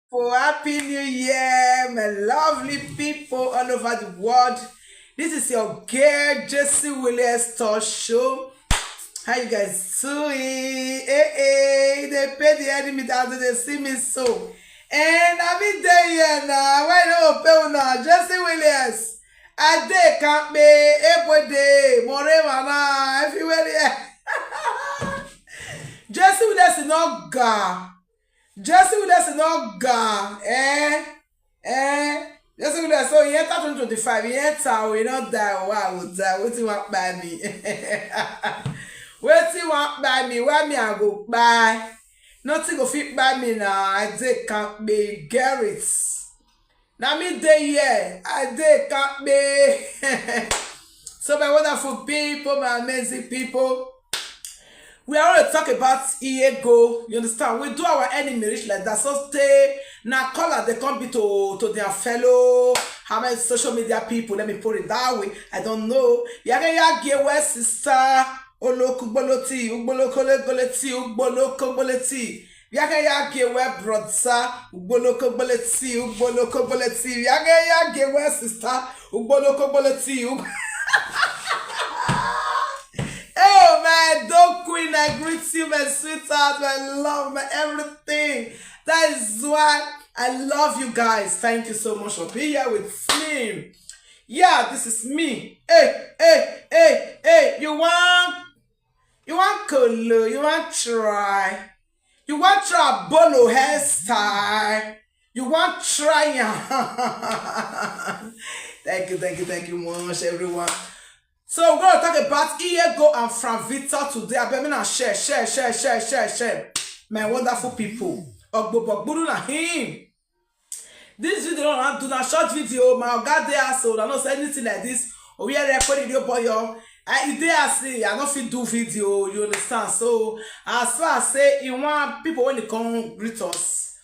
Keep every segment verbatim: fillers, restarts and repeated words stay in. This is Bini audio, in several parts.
people. Happy New Year, my lovely people all over the world. This is your girl, Jessie Williams Talk Show. How you guys doing? Hey, hey, they pay the enemy that they see me so. And I mean, there here now. Why no pay now? Jessie Williams. I dey can pay every day. More than everywhere. Jessie Williams is not God. Jessie Williams is not God. Eh? Eh? Jessie Williams, so he enter twenty twenty-five, he enter, oh, he not die, oh, I will die. Wetin wan kpai me? Wetin wan kpai me? Where me I go kpai? Nothing go fit kpai me now. I dey can pay, get it. Na me dey here, I dey can pay. So my wonderful people, my amazing people, we are going to talk about Iyego. You understand? We do our enemy rich like that. So stay now. Call as they come be to, to their fellow, how many social media people? Let me put it that way. I don't know. Yage yage, where sister? Oloko gboloti, ugboloko gboloti, ugboloko gboloti. Yage yage, where brother? Ugboloko gboloti, ugboloko gboloti. Yage yage, where sister? Ugboloko gboloti, ug- Oh, my dope queen, I greet you, my sweetheart, my love, my everything. That is why I love you guys. Thank you so much for being here with me. Yeah, this is me. Hey, hey, hey, hey, you want, you want colo, you want try, you want try bolo hairstyle, you want try am. Thank you, thank you, thank you much, everyone. So we're gonna talk about Iyego and Frank Victor today. I bet me now share, share, share, share, share, share. My wonderful people. Ogbobogbudu na him. This video I do na short video. My oga dey house, so I no say anything like this. Oh yeah, they put it boy. I e dey house, I no fit do video. You understand? So as far as say, he want people when they come greet us,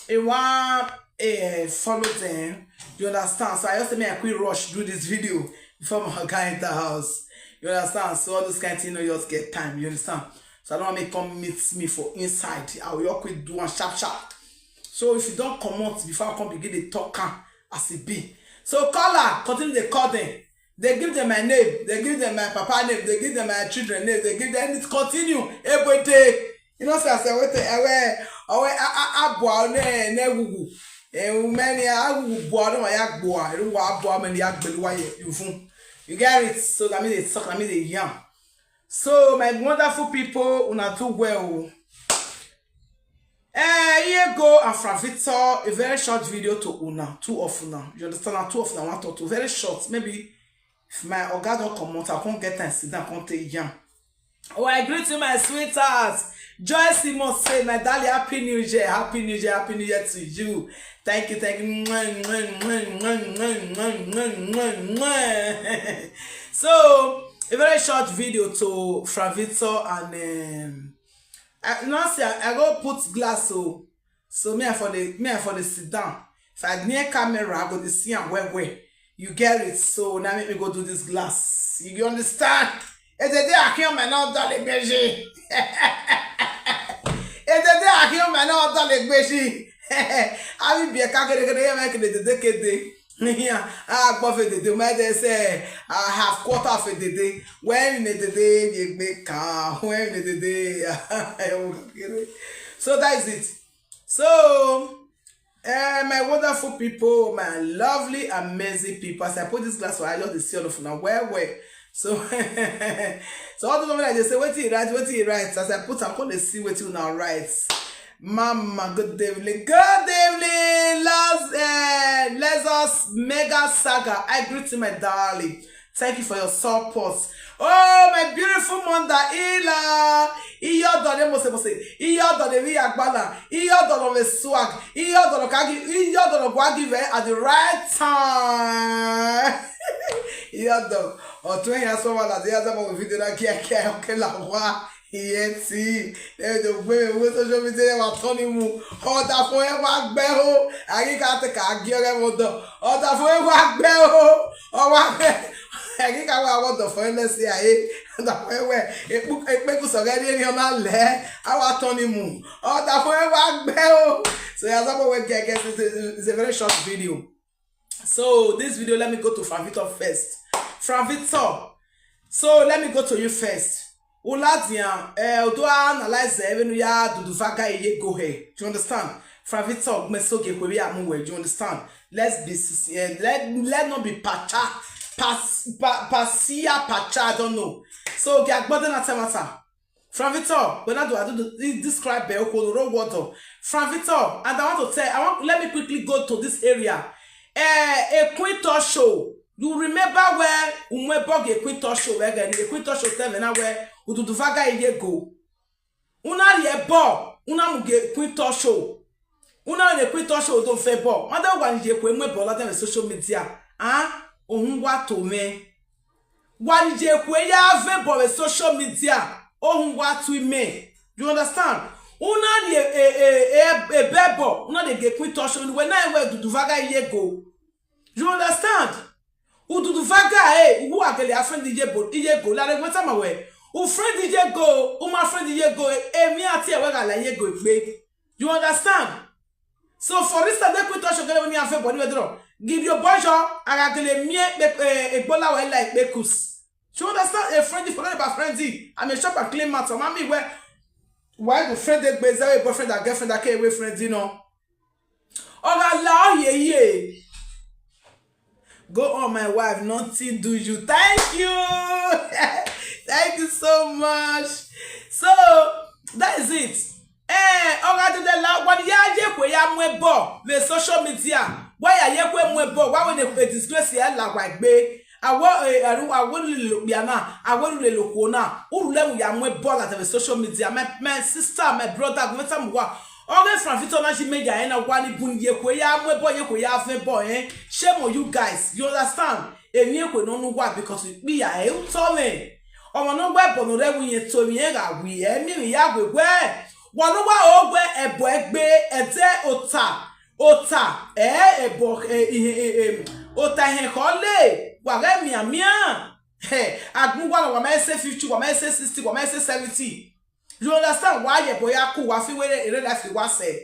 he want, eh, follow them. You understand? So I just say me I quick rush do this video before my oga enter house. You understand? So all those kind of things, you know, just get time. You understand? So I don't want me come meet me for inside. I will just quick do one sharp sharp. So if you don't comment before I come begin the talk am as it be. So caller, continue the call them. They give them my name, they give them my papa name, they give them my children name, they give them it. Continue every day. You know, say I say wait, eh, wait, oh, wait, I, I, I, boy, ne, ne, woo, woo. Eh, many, I will boy, no, I boy, I boy, many, I believe you. You get it? So that means they talk, that means they young. So my wonderful people, una do well. Eh, Iyego and Frank Victor, a very short video to una, two of una. You understand? Na two of una want to talk to. Very short, maybe if my oga don't come out, I can't get time sit down, can't take yam. Oh, I greet you, my sweetheart. Joyce Simon say, my darling, happy new year, happy new year, happy new year to you. Thank you, thank you. Mwah, mwah, mwah, mwah, mwah, mwah, mwah, mwah, mwah. So a very short video to Frank Victor and, um, I, now see, I, I go put glass, so, so me I for the, me I for the sit down. If I near camera, I go to see am well well. You get it? So now make me go do this glass. You understand? Edede akhiọnmwẹ ne ọ dọlegbe yi. Edede akhiọnmwẹ ne ọ dọlegbe yi. Avbe ibiẹka kherhe kherhe, iran mwẹ kene dede kede. Iran a gbọ fe dede, mwẹ dẹ sẹ, a half quarter fe dede. Wẹ emwi ne dede ye egbe kan, wẹ emwi ne dede. So that is it. So, eh, my wonderful people, my lovely, amazing people. As I put this glass, I just dey see all of una well well. So, so all those people that dey say, "Wetin he write, wetin he write?" As I put am, come dey see wetin una write. Mama, good evening, good evening, Las, eh, Lexus Mega Saga. I greet you, my darling. Thank you for your support. Oh, my beautiful mother, Ila. Iye ọdọ ne mose mose. Iye ọdọ ne vbe agbana. Iye ọdọ ne vbe swag. Iye ọdọ ne ka gi, iye ọdọ ne gua give her at the right time. Iye ọdọ. Ọtun ya sọ wala, ya zama video na kia kia, okay, la wa. Iye ti, ẹ do gbe vbe social media, wa tọn ni mu. Ọdafẹn wa gbe ho, a ghi ka te ka gie ọghẹ vbe odọ. Ọdafẹn wa gbe ho, ọ wa gbe. Ẹghẹ ka wa wọ ọdọ fọ ẹlẹsi a e, ọdọ fọ ẹwẹ, ekpekusi ọghẹ rhie emwi ọ na lẹ, a wa tọn ni mu, ọdọ fọ ẹwẹ a gbẹ o. So ya zọbọ wẹ gẹgẹ, it's a, it's a very short video. So this video, let me go to Frank Victor first. Frank Victor, so let me go to you first. U ladian, eh, u do analyze vbene u ya dudu vaga ye go hẹ. Do you understand? Frank Victor, gbẹn so gie khuẹ vbe ya mu wẹ. Do you understand? Let's be sincere. Let, let not be pacha, pas, pa, pasia pacha. I don't know. So gie agbọdẹ na tẹ mata. Frank Victor, wẹ na do, I do, do describe ẹ, okhuo ne ọ rre owa ọdọ. Frank Victor, and I want to tell, I want, let me quickly go to this area. Eh, Queen Talk Show. You remember wẹ u mu ẹbọ gie Queen Talk Show vbe ẹghẹ ne Queen Talk Show tẹ mwẹ na wẹ u dudu vaga ye go. U na rhie ẹbọ, u na mu gie Queen Talk Show. U na rhie Queen Talk Show do vẹ ẹbọ. Ma da wa ni ye khuẹ mu ẹbọ ladian vbe social media. Ah, ohun wa to mwẹ. Wa ni ye khuẹ ya vẹ ẹbọ vbe social media, ohun wa tu imẹ. You understand? U na rhie e, e, e, ebe ẹbọ, u na rhie gie Queen Talk Show, wẹ na wẹ dudu vaga ye go. You understand? U dudu vaga e, u wa gele a friend ye bo, ye go. Lare wẹ tama wẹ, u friend ye go, u ma friend ye go, emwi a tie wẹ gha la ye go egbe. You understand? So for instance, de Queen Talk Show gele wẹ ne iran vẹ ẹbọ ni vbe dọrọ, ghi rhie obọ yọ, a gha gele miẹn ekpe, eh, egbe olawa la ekpe kus. You understand? A friend, forget about friend. I'm a shop and clean mouth. Ọ ma miẹn wẹ, why do friend egbe zẹ boyfriend and girlfriend a kere wẹ friend nọ? Ọ gha la ọ hiehiere. Go on, my wife, nothing do you. Thank you. Thank you so much. So, that is it. Eh, ọ gha dede la, wa ni ya ye khuẹ ya mu ẹbọ vbe social media. Wa ya ye khuẹ mu ẹbọ, wa wẹ ne e disgrace ya la wa egbe. Awe, eh, aru, awe ru lele okpia na, awe ru lele okhuo na. U rhulẹ mu ya mu ẹbọ ladian vbe social media. My, my sister, my brother, gu mwẹ tama uwa. Ọghe Frank Victor na yi mẹ ya ẹre na, wa ni bun ye khuẹ ya mu ẹbọ, ye khuẹ ya vẹ ẹbọ, eh. Shame on you guys. You understand? Emwi ekhue nọ ne uwa because ikpia ẹre utọ mwẹ. Ọmwa ne ọ gba ẹbọ ne ọ rre ẹvbo iyẹn to emwi irẹn gha wi, ẹ miẹn emwi ya wẹ wẹ, wa ne uwa ro wẹ ẹbọ egbe, ẹdẹ ota, ota, ẹ, ẹbọ, ẹ, ihe, ẹ, ẹ, ota ihẹn khọ le, wa ghẹ mianmian. Hẹ, agbọn uwa na, wa ma he say fifty, wa ma he say sixty, wa ma he say seventy. You understand? Wa ye ẹbọ ya ku, wa fi wẹ real life wa sẹ.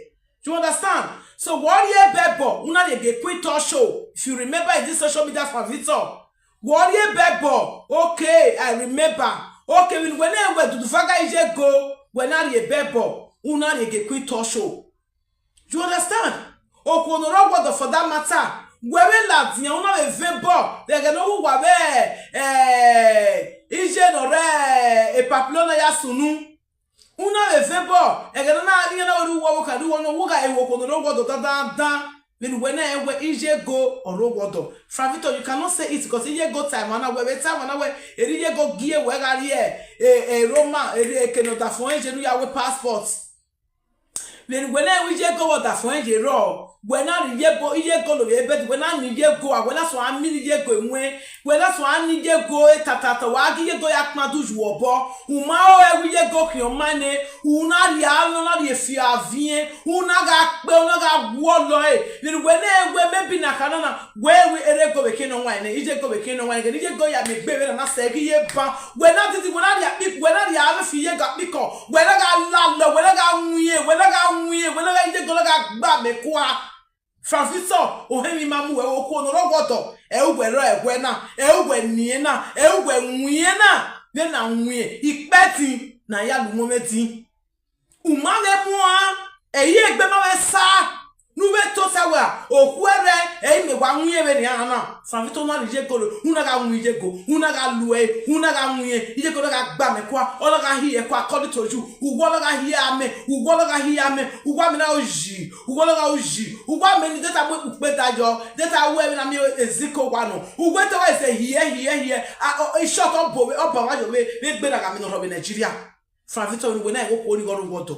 You understand? So, wa rhie ebe ẹbọ, u na rhie gie Queen Talk Show. If you remember in this social media, Frank Victor, wa rhie ebe ẹbọ. Okay, I remember. Okay, vbene wẹ na wẹ dudu vaga ye go, wẹ na rhie ebe ẹbọ, u na rhie gie Queen Talk Show. You understand? Okhuo ne ọ rre owa ọdọ for that matter. Wẹ vbe ladian, u na vbe vẹ ẹbọ, vbe ẹghẹ ne ọ wu uwa vbe, eh, iye ne ọ rre, eh, Pamplona ya sunu. U na vbe vẹ ẹbọ, ẹghẹ ne ọ na, iran na wẹ ne uwu ọvbokhan, ne uwu ọvbokhan, ehe okhuo ne ọ rre owa ọdọ dandandan. Vbene uwẹ na rẹn wẹ iye go ọ rre owa ọdọ. Frank Victor, you cannot say it because iye go ta emwa na, wẹ vbe ta emwa na wẹ, erha iye go gie wẹ gha rrie, eh, eh, Roma, erha eke ne ọdafẹn ọnrẹn ye ne u ya wẹ passport. Vbene uwẹ na rẹn wẹ iye go vbe ọdafẹn ọnrẹn ye rrọọ, wẹ na rhie iye go, iye go lovbiẹ bed, wẹ na ni iye go, a wẹ na sẹ a miẹn iye go ewẹn, wẹ na sẹ a ni iye go etatata, wa gie iye go ya kpan du yu obọ. U ma rẹn wẹ iye go khian ọmaẹn nẹ, u na rhie amwẹ, u na rhie fi aviẹn, u na gha kpe, u na gha guọlọ ẹre. Vbene uwẹ na rẹn wẹ maybe na kha na na, wẹ wẹ erha iye go vbe khian ne ọ wan nẹ, iye go vbe khian ne ọ wan nẹ, iye go ya miẹn egbe vbe na na sẹ ghi ye ban. Wẹ na didi, wẹ na rhie akpi, wẹ na rhie amwẹ fi iye go akpikọ, wẹ na gha lalọ, wẹ na gha wiẹn, wẹ na gha wiẹn, wẹ na gha iye go na gha gba mẹ kua. Frank Victor, ohẹn emwi ma mu wẹ, okhuo ne ọ rre owa ọdọ, ẹ u wẹ rrọọ ẹwẹ na, ẹ u wẹ niẹn na, ẹ u wẹ wiẹn na, vbene a wiẹn ikpẹtin ne a ya lu umwọnmwẹ din. U ma vbe muan, ẹ i re egbe ma vbe sa, ne u vbe tota wẹ, okhuo ẹrrẹ, ẹ i mẹ wa wiẹn vbene iran na. Frank Victor, u na rhie iye go, u na gha wiẹn iye go, u na gha lu ẹre, u na gha wiẹn, iye go na gha gba mẹ kua, ọ na gha hiẹ kua according to you, uwẹ ọ na gha hiẹ amẹ, uwẹ ọ na gha hiẹ amẹ, uwẹ amẹ na ru yi, uwẹ ọ na gha ru yi, uwẹ amẹ ni de ta mu ukpe da yọ, de ta wẹ vbene a miẹn eziko wa nọ, uwẹ te wa ze hiẹ, hiẹ, hiẹ, a, ọ, ishọt ọ bo vbe, ọ ba wa yọ vbe, vbe egbe na gha mẹ ne ọ rhọ vbe Nigeria. Frank Victor, wẹ na rẹn wẹ okhuo ni ghe ọ rre owa ọdọ.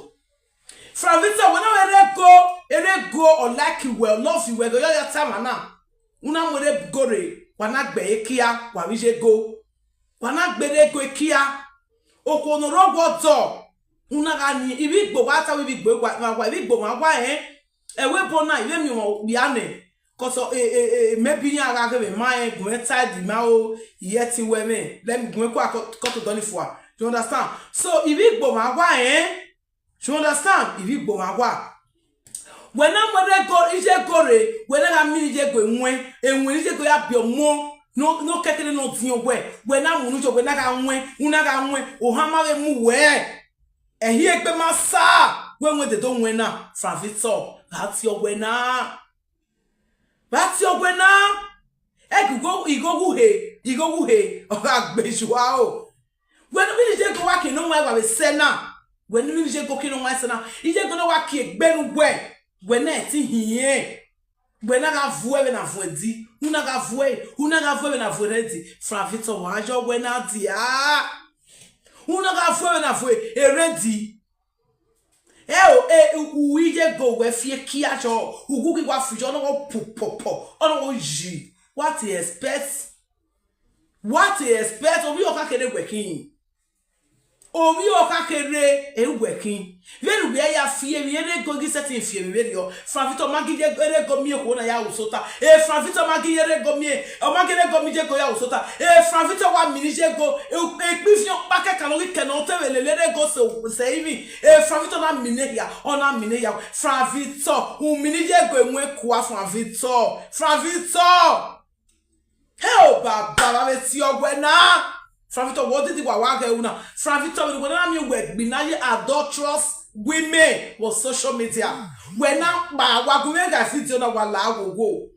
Frank Victor, wẹ na wẹ erha iye go, erha iye go, ọ like wẹ, ọ love wẹ, ọ ya ta emwa na. U na mu erha iye go rre, wa na gbe ẹre kia, wa vbe iye go. Wa na gbe erha iye go kia. Okhuo ne ọ rre owa ọdọ, u na gha ni, ivbi Igbo wa ta wẹ ivbi Igbo wa, wa, wa, ivbi Igbo wa wa rẹn. Ẹvbo ebo na, I vbe miẹn ọmwa okpia nẹ. cause, eh, eh, eh, maybe iran gha ghe mwẹ ma rẹn, gu mwẹ tie the ma o, I ye ẹtin wẹ mwẹ, let me gu mwẹ kua cut, cut odọ ni fua. You understand? So, ivbi igbo mwa wa rẹn. You understand? Ivbi igbo mwa wa. Wẹ na mu ẹre go, iye go rre, wẹ na gha mini iye go ẹwẹn, ẹwẹn ne iye go ya biẹ ọmọ, ne ọ, ne ọ kẹkẹre ne ọ diọn wẹ, wẹ na mu unu yọ, wẹ na gha wẹn, u na gha wẹn, ohan ma vbe mu wẹ. Ẹhi egbe ma sa, wẹ wẹn dede owẹn na, Frank Victor, gha tie ọwẹ na. Vbe a tie ọwẹ na, ẹghẹ igho, igho ghu he, igho ghu he, ọ gha gbe yu aro. Wẹ ne u vbene iye go wa kin ne ọmwa wa vbe sẹ na, wẹ ne u vbene iye go kin ne ọmwa sẹ na, iye go na wa kie egbe ne uwẹ, wẹ na ẹtin hin irẹn, wẹ na gha vuẹ vbene a vuẹn di, u na gha vuẹ, u na gha vuẹ vbene a vuẹn rre di, Frank Victor, wa yọ wẹ na dia, u na gha vuẹ vbene a vuẹn erre di. Ẹ o, e, u, u iye go wẹ fi ekia yọ, u gu ghi wa fi yọ, ọ na wo pu pọpọ, ọ na wo yi. What he expect? What he expect? Ovbi ọkha kere wẹ khin. Ovbi ọkha kere e wẹ khin. Vbene uwẹ ya fi emwi, erre go ghi sẹtin fi emwi vberriọ. Frank Victor ma ghi ye erre go miẹn okhuo na ya ru sota. E Frank Victor ma ghi ye erre go miẹn, ọ ma ghi erre go miẹn iye go ya ru sota. E Frank Victor wa mini iye go, e, ekpifiẹn ọkpa kẹkan ne ọ ghi kẹ ne ọ te vbe lele erre go sẹ, sẹ ivbi. E Frank Victor na mini ehia, ọ na mini ehia. Frank Victor, u mini iye go ẹwẹn kua Frank Victor. Frank Victor. Heo baba, vbe tie ọwẹ na. Frank Victor, wẹ odidi wa wa ghẹ ru na. Frank Victor, vbene uwẹ na miẹn uwẹ gbe na ye adulterous women vbe social media. Wẹ na kpa, wa gu mwẹ gha video na wa la wowo.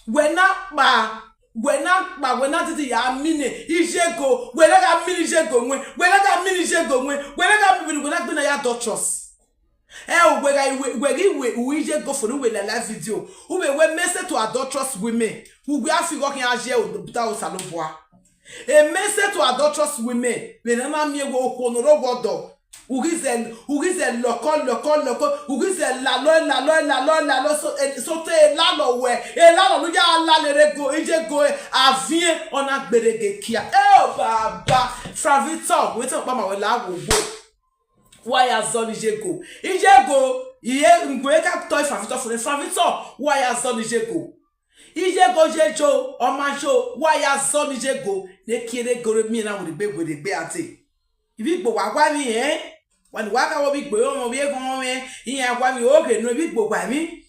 Wẹ na kpa, wẹ na kpa, wẹ na didi ya mini iye go, wẹ na gha mini iye go wẹn, wẹ na gha mini iye go wẹn, wẹ na gha mini, wẹ na gbe na ya adulterous. Ẹ o, wẹ gha, wẹ, wẹ ghi wẹ, u iye go fo ne u vbe la live video. U vbe wẹ mẹ sẹ to adulterous women. U wẹ a fi igho khian ye odaro Osanobua. E mẹ sẹ to adulterous women. Vbe ne a na miẹn wẹ okhuo ne ọ rre owa ọdọ. U ghi zẹ, u ghi zẹ lọkọ, lọkọ, lọkọ. U ghi zẹ lalọ, lalọ, lalọ, lalọ. So, eh, so te lalọ wẹ. E lalọ ne u ya lalọ erre go, iye go, aviẹn, ọ na gberege kia. Ẹ o, baba. Frank Victor, wẹ te ọkpa ma wẹ la wowo. Wa ya zọ ne iye go. Iye go, iye ngbe ka tọ Frank Victor fo ne Frank Victor, wa ya zọ ne iye go. Iye go ye jo, ọ ma yo, wa ya zọ ne iye go. Ne kierre go re miẹn na werriegbe, werriegbe a te. Ivbi igbo wa wa ni, ẹn? Wa ni wa gha wo vbe igbo, ọmọ vbe eghọn mwẹ, iran wa ni, oghe ne ivbi igbo wa emwi.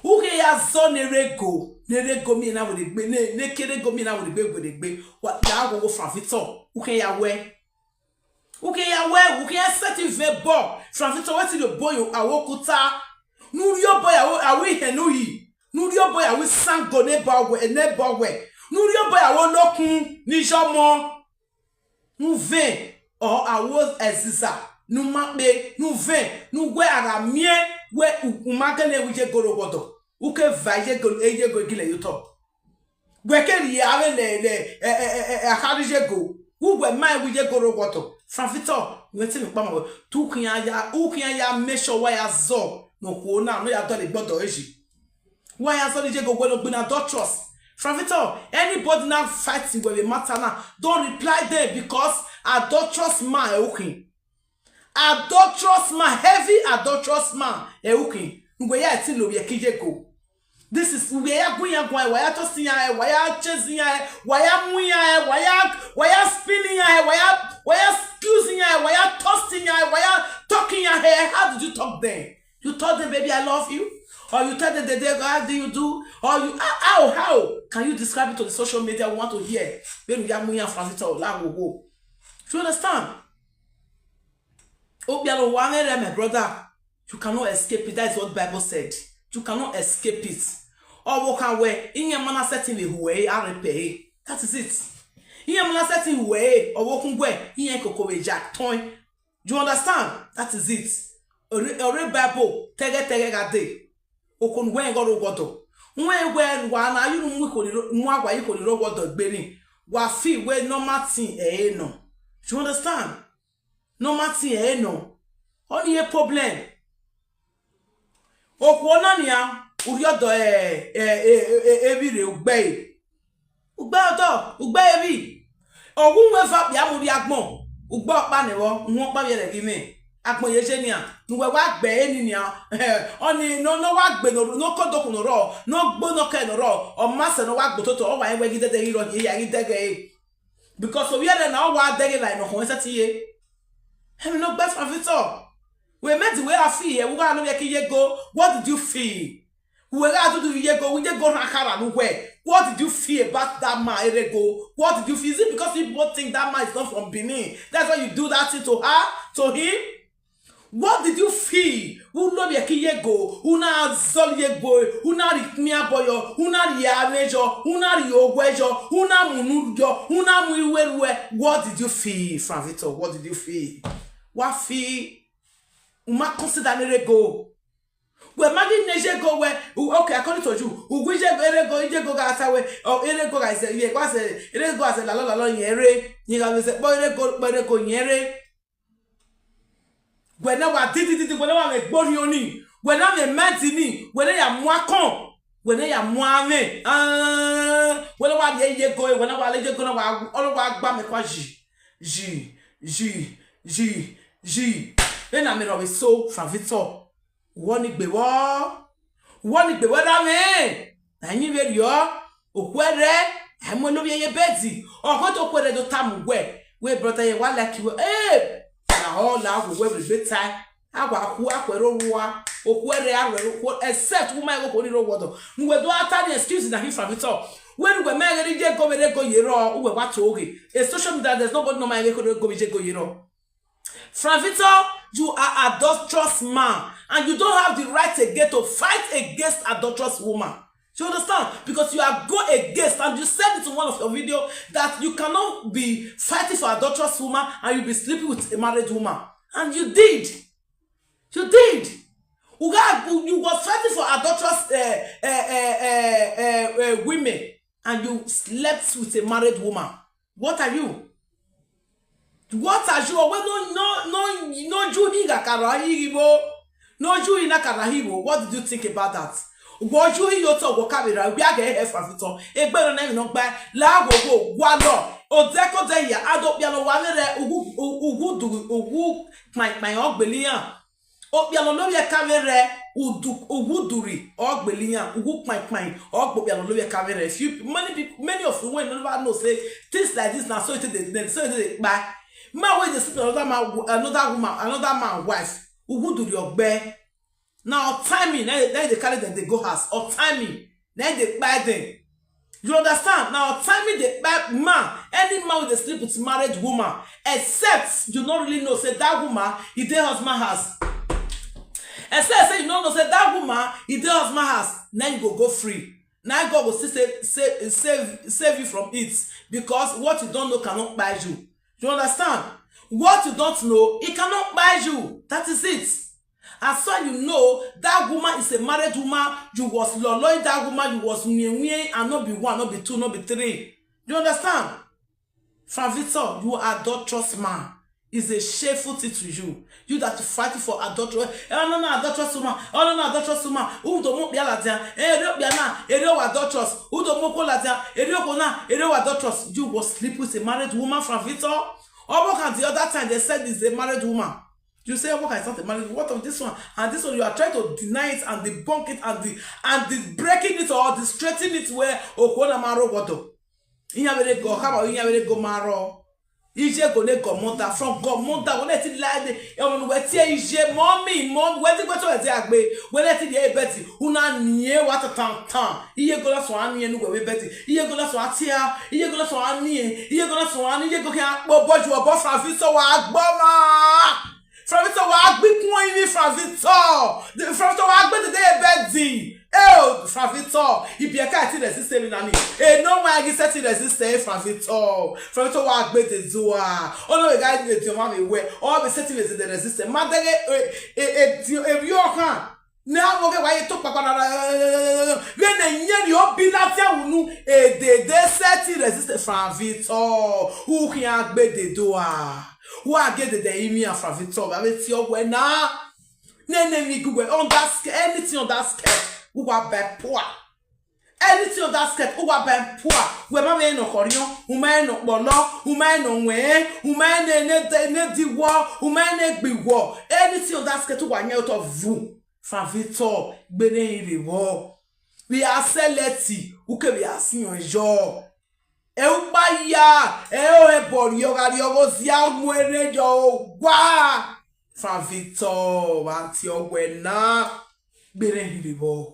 U khe ya zọ ne erre go, ne erre go miẹn na werriegbe, ne, ne kierre go miẹn na werriegbe, werriegbe. Wa, ya wo wo Frank Victor, u khe ya wẹ. U khin ya wẹ, u khin ya sẹtin vẹ obọ. Frank Victor, wẹ te rhie obọ ye aro okuta. Ne u rhie obọ ye aro, aro ihẹn ne u yi. Ne u rhie obọ ye aro isango ne ebọ wẹ, ne ebọ wẹ. Ne u rhie obọ ye aro olokun ni ye ọmọ. Ne u vẹn, ọ, aro ẹziza, ne u ma kpe, ne u vẹn, ne u wẹ a gha miẹn wẹ u, u ma gele ru iye go rre owa ọdọ. U ke va iye go, iye go gele ye otọ. Wẹ ke rhie avbe lẹ, lẹ, ẹ, ẹ, ẹ, ẹ, akha rre iye go, wẹ uwẹ ma rẹn wẹ iye go rre owa ọdọ. Frank Victor, wẹ te emwi kpa ma wẹ. Te u khian ya, u khian ya make sure wa ya zọ ne okhuo na, ne ọ ya dọlegbe ọdọ ẹre yi. Wa ya zọ ne iye go wẹ ne ọ gbinna adulterous. Frank Victor, anybody na fight wẹ vbe matter na, don't reply them because adulterous man ẹ u khin. Adulterous man, heavy adulterous man, ẹ u khin. Uwẹ ya ẹtin lovbiẹ ke iye go. This is, uwẹ ya gu iran guan, wa ya toast iran, wa ya chase iran, wa ya mu iran, wa ya, wa ya spin iran, wa ya, wa ya excuse iran, wa ya toast iran, wa ya talk iran. Hey, how did you talk them? You told them, "Baby, I love you." Or you tell them, "Dede, how do you do?" Or you, how, how, how can you describe it to the social media? We want to hear. Vbene u ya mu iran Frank Victor la wowo. Do you understand? Okpia ne owa mwẹ rẹ, my brother, you cannot escape it. That is what Bible said. You cannot escape it. Ọvbokhan wẹ, iran ma na sẹtin vbe hu ẹre, a rre pẹ ẹre. That is it. Iran ma na sẹtin hu ẹre, ọvbokhan wẹ, iran koko vbe ya tọn. You understand? That is it. Ọre, ọre Bible tẹghẹ tẹghẹ gha dee. Okhuo ne uwẹ rẹn ghe ọ rre owa ọdọ. Wẹ wẹ wa na ye unu mu ikhuo ni rre, mu awa ye ikhuo ni rre owa ọdọ egbe ni. Wa feel wẹ normal thing ẹre nọ. You understand? Normal thing ẹre nọ. Ọnii e problem. Okhuo na nian, u rhie ọdọ, eh, eh, eh, eh, eh, evbi rre ugbẹe. Ugbẹe ọdọ, ugbẹe evbi. Ọ wu wọn eva kpia mu rrie agbọn. Ugbẹe ọkpa nẹ vbọ, uhunmwu ọkpa vbiẹ rẹ ghi mwẹ. Agbọn ye je nian, ne uwẹ wa gbe ẹre ni nian. Ọni ne ọ wa gbe ne ọ, ne ọ ke odokhun ne ọ rrọọ, ne ọ gbe onọkẹn ne ọ rrọọ, ọ ma sẹ ne ọ wa gbe ototọ, ọ wa rẹn wẹ ghi dẹdẹ ghi rrọọ, hia ghi dẹghe ẹre. Because ovbi ẹre na ọ wa dẹghe la ne ọ khọn sẹtin ye. Ẹmwẹ ne ọ gbe Frank Victor. Wẹ mẹ di wẹ a fi hẹ, u gha ne ovbi ẹre ke ye go, what did you feel? Uwẹ gha dudu vbe iye go, iye go rhan khara ne uwẹ. What did you feel about that man, Erego? What did you feel? Is it because you both think that man is not from Benin? That's why you do that thing to her, to him? What did you feel? U lovbiẹ ke iye go, u na zọlọ iye go, u na rhie ikpia bọ yọ, u na rhie amwẹ yọ, u na rhie owẹ yọ, u na mu unu yọ, u na mu iruẹ ruẹ. What did you feel, Frank Victor? What did you feel? Wa feel, u ma consider ne Erego. Wẹ ma ghi ne iye go wẹ, u, okay, according to you, u gu iye go, Erego, iye go gha ta wẹ, ọ, Erego gha zẹ, iye gha zẹ, Erego gha zẹ lalọ lalọ yẹn rre, yẹn gha vbe zẹ kpọ Erego, kpọ Erego yẹn rre. Wẹ na wa didididi, wẹ na wa mwẹ egbe orhiọn ni, wẹ na mwẹ mẹdi ni, wẹ na ya mu akọn, wẹ na ya mu amwẹ, ah, wẹ na wa rhie iye go, wẹ na wa le iye go na wa, ọ na wa gba mẹ kua yi, yi, yi, yi, yi. Vbene a miẹn rhọvbe eso, Frank Victor. Uwẹ ni gbe vbọ, uwẹ ni gbe vbọ ra mwẹ, na yin vberriọ, okhuẹrhẹ, a i mu ẹn ne ovbi ẹre ye bed, ọ khọn te okhuẹrhẹ do tama uwẹ, wẹ brother, yẹ wa like wẹ, eh, lahọ la wẹ wẹ vbe egbe tae, a wa khu, a khu ẹre orua, okhuẹrhẹ, a ru ẹre okhuo, except u ma rẹn okhuo ni rre owa ọdọ, ne uwẹ do gha ta ni excuse na hi Frank Victor, wẹ ne uwẹ ma rẹn ghe ne iye go vbe Erego ye rrọọ, uwẹ wa to ghe. E social media, there's nobody ne ọ ma rẹn ghe ne Erego vbe iye go ye rrọọ. Frank Victor, you are adulterous man, and you don't have the right again to fight against adulterous woman. You understand? Because you are go against, and you said it in one of your video that you cannot be fighting for adulterous woman and you be sleeping with a married woman. And you did. You did. You got, you was fighting for adulterous, uh, uh, uh, uh, uh, uh, women, and you slept with a married woman. What are you? What are you? Wẹ no, no, no, no, you he gha ka rha yi igho. No, you he na ka rha yi igho. What did you think about that? Wọ you he yo tọ, wọ ka vbe ra, wẹ a ghe hẹ Frank Victor. Egbe nọ na emwi nọ gbae, la wo wo, wa lọ. Odẹ ko dẹ ya, a do kpia nọ wa vbe rẹ, uwu, u-, uwu du, uwu kpain kpain, ọ gbele iran. Okpia ne ọ lovbiẹ ka vbe rẹ, udu, uwu duri, ọ gbele iran, uwu kpain kpain, ọ gbe okpia ne ọ lovbiẹ ka vbe rẹ. Few, many people, many of you wey never know say things like this na so e take dey, so e take dey kpa. Man wey dey sleep with another man, another woman, another man wife, uwu duri ọ gbe. Na ọ timing, na, na e dey carry dem dey go house. Ọ timing, na e dey kpai dem. You understand? Na ọ timing dey kpai man, any man wey dey sleep with married woman, except you no really know say that woman, e dey husband house. Except say you no know say that woman, e dey husband house, na you go go free. Na God go still save, save, save, save you from it, because what you don't know cannot buy you. You understand? What you don't know, it cannot buy you. That is it. As far you know, that woman is a married woman, you was loloing that woman, you was win win, and no be one, no be two, no be three. You understand? Frank Victor, you are adulterous man. It's a shameful thing to you. You that fighting for adulteress. Eh, no, no, adulteress woman. Oh, no, no, adulteress woman. Who do mo be ladian? Eh, ere okpia na, ere wa adulteress. Who do mo ko ladian? Ere ko na, ere wa adulteress. You was sleep with a married woman, Frank Victor. Almost at the other time, they said is a married woman. You say, "What is not a married? What of this one?" And this one, you are trying to deny it and debunk it and de-, and de-, breaking it or de-, straighten it where Okhuo na ma rre owa ọdọ. Iran vbe rre go, ọkhabọ iran vbe rre go ma rrọọ. Iye go ne godmother, from godmother, wẹ ne ti la ẹdẹ, ẹmwẹ ne uwẹ tie iye, mommy, mommy, wẹ ti gbe to ẹdẹ agbe, wẹ ne ti rhie bed, u na niẹn wa tan tan tan. Iye go na suẹn a niẹn ne uwẹ vbe bed, iye go na suẹn a tie, iye go na suẹn a niẹn, iye go na suẹn a niẹn, iye go khian kpe obọ ju obọ, Frank Victor wa gbọ ma. Frank Victor wa gbe ikun ẹrinmwi, Frank Victor. Frank Victor wa gbe dede ye bed. Eh, Frank Victor, ibiẹka ti resist emwi na ni. E no wa ghi sẹtin resist ẹre, Frank Victor. Frank Victor wa gbe dede ua. Ọ no vbe gha rhie ediọn mwa vbe wẹ, ọ vbe sẹtin vbe dede resist. Ma dẹghe, e, e, e, ediọn, emwi ọkhan. Ne a vbe ọghe wa ye to kpakpa na, vbene iyẹn ni ọ bi na tiẹ unu, e dede sẹtin resist Frank Victor. U khian gbe dede ua. Wa gie dede ẹrinmwi a, Frank Victor, vbe a vbe tie ọghe na. Nene emwi gu wẹ under skirt, anything under skirt, u wa ba pua. Anything of that skirt, uwa ba pua, wẹ ma vbe ne ọ khọriọn, u ma rẹn ne ọ kpọlọ, u ma rẹn ne ọ wẹn, u ma rẹn ne, ne, ne diwọ, u ma rẹn ne gbe iwọ. Anything of that skirt, uwa yan otọ vu. Frank Victor, gbe ne hin rre vbọ. Vbe a select, u kevbe a siẹn yọ. Ẹ ukpa ya, ẹ o hẹ bọ rriọ gha rriọ gho zia mu erhẹn yọ owa. Frank Victor, vbe a tie ọwẹ na, gbe ne hin rre vbọ.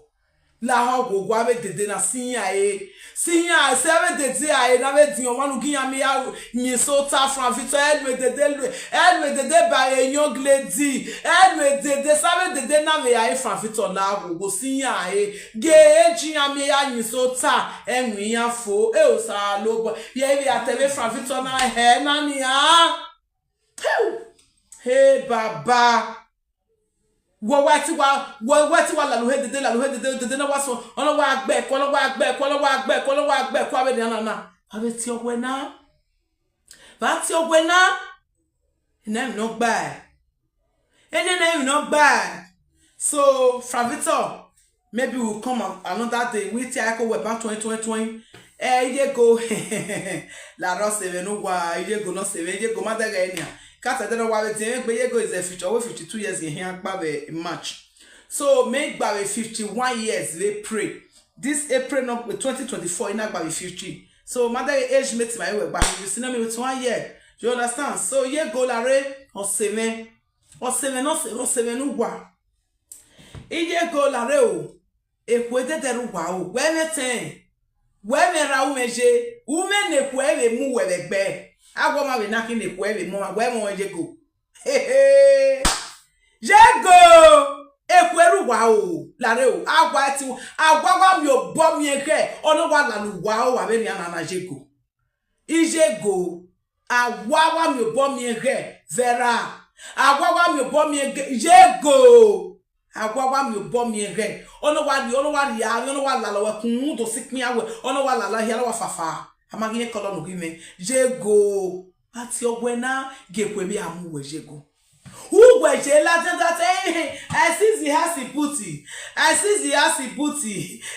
Lahọ gho gua vbe dede na si iran re. Si iran sẹ vbe dede a re na vbe diọn ọmwa ne u gi iran miẹn ya yin sota Frank Victor, ẹ lu edede lu, ẹ lu edede ba e young lady, ẹ lu edede sa vbe dede na vbe a re Frank Victor na wo wo si iran re. Gie e ji iran miẹn ya yin sota, ẹ win iran fo, e Osanobua. Vbe ẹ i vbe a tẹ vbe Frank Victor na hẹ na nian. He baba. Wẹ wa ti wa, wẹ wa ti wa lalu he dede, lalu he dede, dede na wa sọ, ọ na wa gbe ẹkọ, ọ na wa gbe ẹkọ, ọ na wa gbe ẹkọ, ọ na wa gbe ẹkọ avbe nian na na. Vbe a vbe tie ọwẹ na? Vbe a tie ọwẹ na? Ene emwi ne ọ gba ẹ. Ene ne emwi ne ọ gba ẹ. So, Frank Victor, maybe we will come a- another day. We tie ẹko wẹ ban tuẹn, tuẹn, tuẹn. Eh, Iyego. Larọ sevẹ ne uwa, Iyego nọ sevẹ, Iyego ma dẹghẹ nian. Ka ta ẹdẹ ne wa vbe tie egbe, Iyego is a fifty, ọvọ fifty-two years ye hian gba vbe March. So, me gba vbe fifty-one years vbe April. This April no, twenty twenty-four, I na gba vbe fifty. So, ma dẹghẹ age mate ma wẹ gba, you see, no me with one year. You understand? So, Iyego lare, ọ sevẹ. Ọ sevẹ ne ọ sevẹ, ọ sevẹ ne uwa. Iyego lare o, ekhue dẹdẹ rre uwa o, wẹ mwẹ tẹn, wẹ mwẹ ra umwẹ ye, umwẹ ne ekhue vbe mu wẹ vbe ẹgbẹ, a wẹ ọmwa vbe na khin ne ekhue vbe mu ọmwa, wẹ mwẹ Iyego. Iyego, ekhue rre uwa o, lare o, a wa ti, a wa wa miẹn obọ miẹn ghẹ, ọ ne ọ wa lala uwa o, wa vbe nian nana Iyego. Iyego, a wa wa miẹn obọ miẹn ghẹ, Vera. A wa wa miẹn obọ miẹn ghẹ, Iyego. A wa wa miẹn obọ miẹn ghẹ, ọ ne ọ wa rhie, ọ ne ọ wa rhie avbe, ọ ne ọ wa lala wẹ kun do si ikpia wẹ, ọ ne ọ wa lala hia, ọ ne ọ wa fafa. A ma ghi rẹn kọlọ ne u ghi mwẹ, Iyego. A tie ọwẹ na, gie ekhue vbe a mu wẹ Iyego. Uwẹ ye ladian that, eh, I see the house he put. I see the house he put.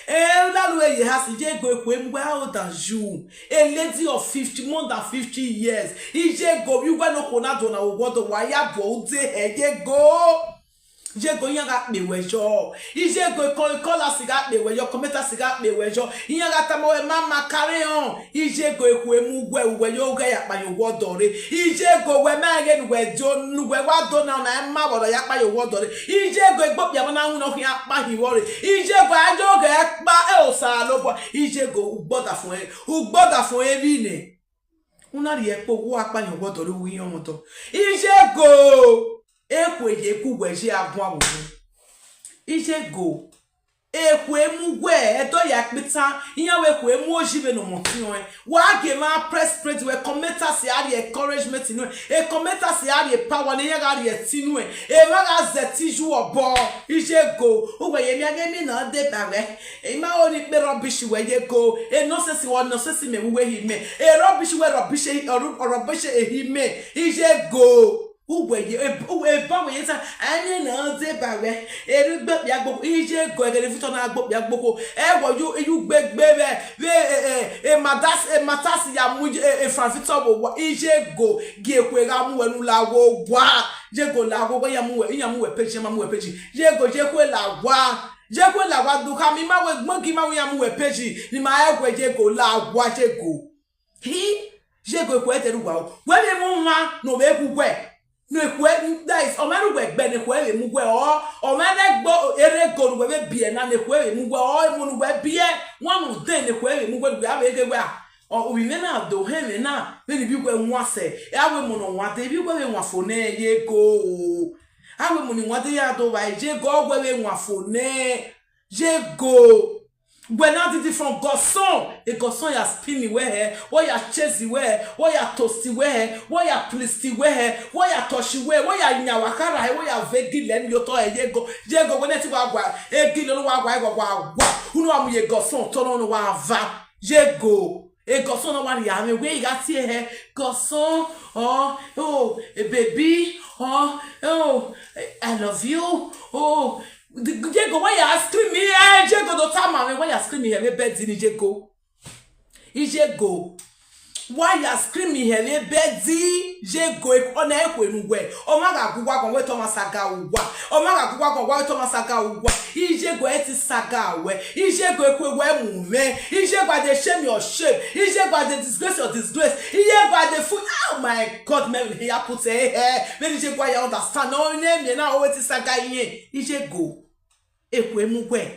Eh, la lu ye house, Iyego ekhue mu wẹ, how old are you? A lady of fifty, more than fifty years. Iyego, vbe uwẹ ne okhuo na do na wo wọdọ, wa ya bu ude hẹ Iyego. Iyego iran gha kpe wẹ yọ. Iyego ikọ, ikọla si gha kpe wẹ yọ, kọmeta si gha kpe wẹ yọ. Iran gha tama wẹ ma ma kare họn. Iyego ekhue mu wẹ, uwẹ yo ghẹ ya kpahin owọdọ rre. Iyego wẹ ma ghe ne uwẹ do, ne uwẹ wa do na, ọna ma vbe ọdọ ya kpahin owọdọ rre. Iyego egbe okpia na winna ọ khian kpahin vbọ rre. Iyego a yo ghẹ kpa, e Osanobua. Iyego ugbọdafọn, ugbọdafọn emwi nẹ. U na rhie ẹkpo, u wa kpahin owọdọ rre, u ghi yan ọmọdọ. Iyego, ekhue ye ku wẹ ye a guan vbe unu. Iyego, ekhue mu wẹ, ẹdọ ya kpitan, iran wẹ ekhue mu oji vbene ọmọ tiọnrẹn. Wa gie emwa press print wẹ, commenters ya rhie encouragement nuẹn, e commenters ya rhie power ne iran gha rhie ẹtin nuẹn, emwa gha zẹ ẹtin yu obọ. Iyego, uwẹ ye miẹn ghe emwi na deba wẹ. I ma ho ni kpe rubbish wẹ Iyego, e nonsense wẹ nonsense mẹ vbe uwu ehi mẹ, e rubbish wẹ rubbish ehi, rubbish ehi mẹ, Iyego. Uwẹ ye, e, uwẹ eba wẹ ye ta, a ni na deba wẹ, erhugbe okpia gboko, Iyego, ẹghẹ ne Victor na gbe okpia gboko, ẹ wẹ yu, yu gbegbe vbe, vbe, e, e, e, matas, e, matas ya mu, e, e, Frank Victor vbe owa, Iyego, gie ekhue gha mu wẹ ne u la owa, Iyego la owa, iran mu wẹ, iran mu wẹ page, iran ma mu wẹ page, Iyego, ye ekhue la owa. Ye ekhue la owa do khama ima wẹ gbọn gie ima wẹ iran mu wẹ page, ne ima rẹn wẹ Iyego la owa Iyego. Hi, Iyego ekhue dẹrẹ uwa o. Wẹ vbe mu ọmwa ne ọ vbe wu wẹ, ne ekhue, that is, ọ ma rre uwẹ ẹgbẹ ne ekhue vbe mu wẹ, ọ, ọ ma rre ẹgbo erha ego ne uwẹ vbe biẹ na ne ekhue vbe mu wẹ, ọ, emọ ne uwẹ biẹ, wan ne u dẹn ne ekhue vbe mu wẹ, ne uwẹ a vbe ghe wẹ a, ọ, ovbi mwẹ na do họn mwẹ na, vbene ivbi uwẹ wan sẹ, a wẹ emọ ne ọ wan dee, ivbi uwẹ vbe wan fo nẹ Iyego o. A wẹ emọ ne wan dee ya do vba Iyego, ọ wẹ vbe wan fo nẹ Iyego. Wẹ na didi from Godson, e Godson ya spin wẹ hẹ, wẹ ya chase wẹ hẹ, wẹ ya toast wẹ hẹ, wẹ ya please wẹ hẹ, wẹ ya touch wẹ, wẹ ya yan wa khara hẹ, wẹ ya vẹ gilẹ ni ye otọ hẹ Iyego, Iyego wẹ nẹ te wa gua, e gilẹ ne wa gua, wa gua, wa gua, unu wa mu ye Godson, otọ nọ ne wa va, Iyego, e Godson na wa rhie amwẹ wẹ I gha tie hẹ, Godson, oh, oh, baby, oh, oh, I love you, oh, Jego, why you scream here? Jego, do tama mwẹ, why you scream here? Vbe bed ni, Jego. Ijego, why you scream here? Vbe bed, Jego, ọna ekhue ne uwẹ. Ọ ma gha gu uwa guan, wẹ te ọ ma saga uwa. Ọ ma gha gu uwa guan, wẹ te ọ ma saga uwa. Ijego, ẹ te saga wẹ. Ijego, ekhue wẹ mu mwẹ. Ijego, I dey shame your shame. Ijego, I dey disgrace your disgrace. Ijego, I dey fu-, oh my God, mẹ vbe ya put ẹ hẹ. Vbene Ijego ya understand. No, ne miẹn na, ọ wẹ te saga iyẹn. Ijego, ekhue mu uwẹ.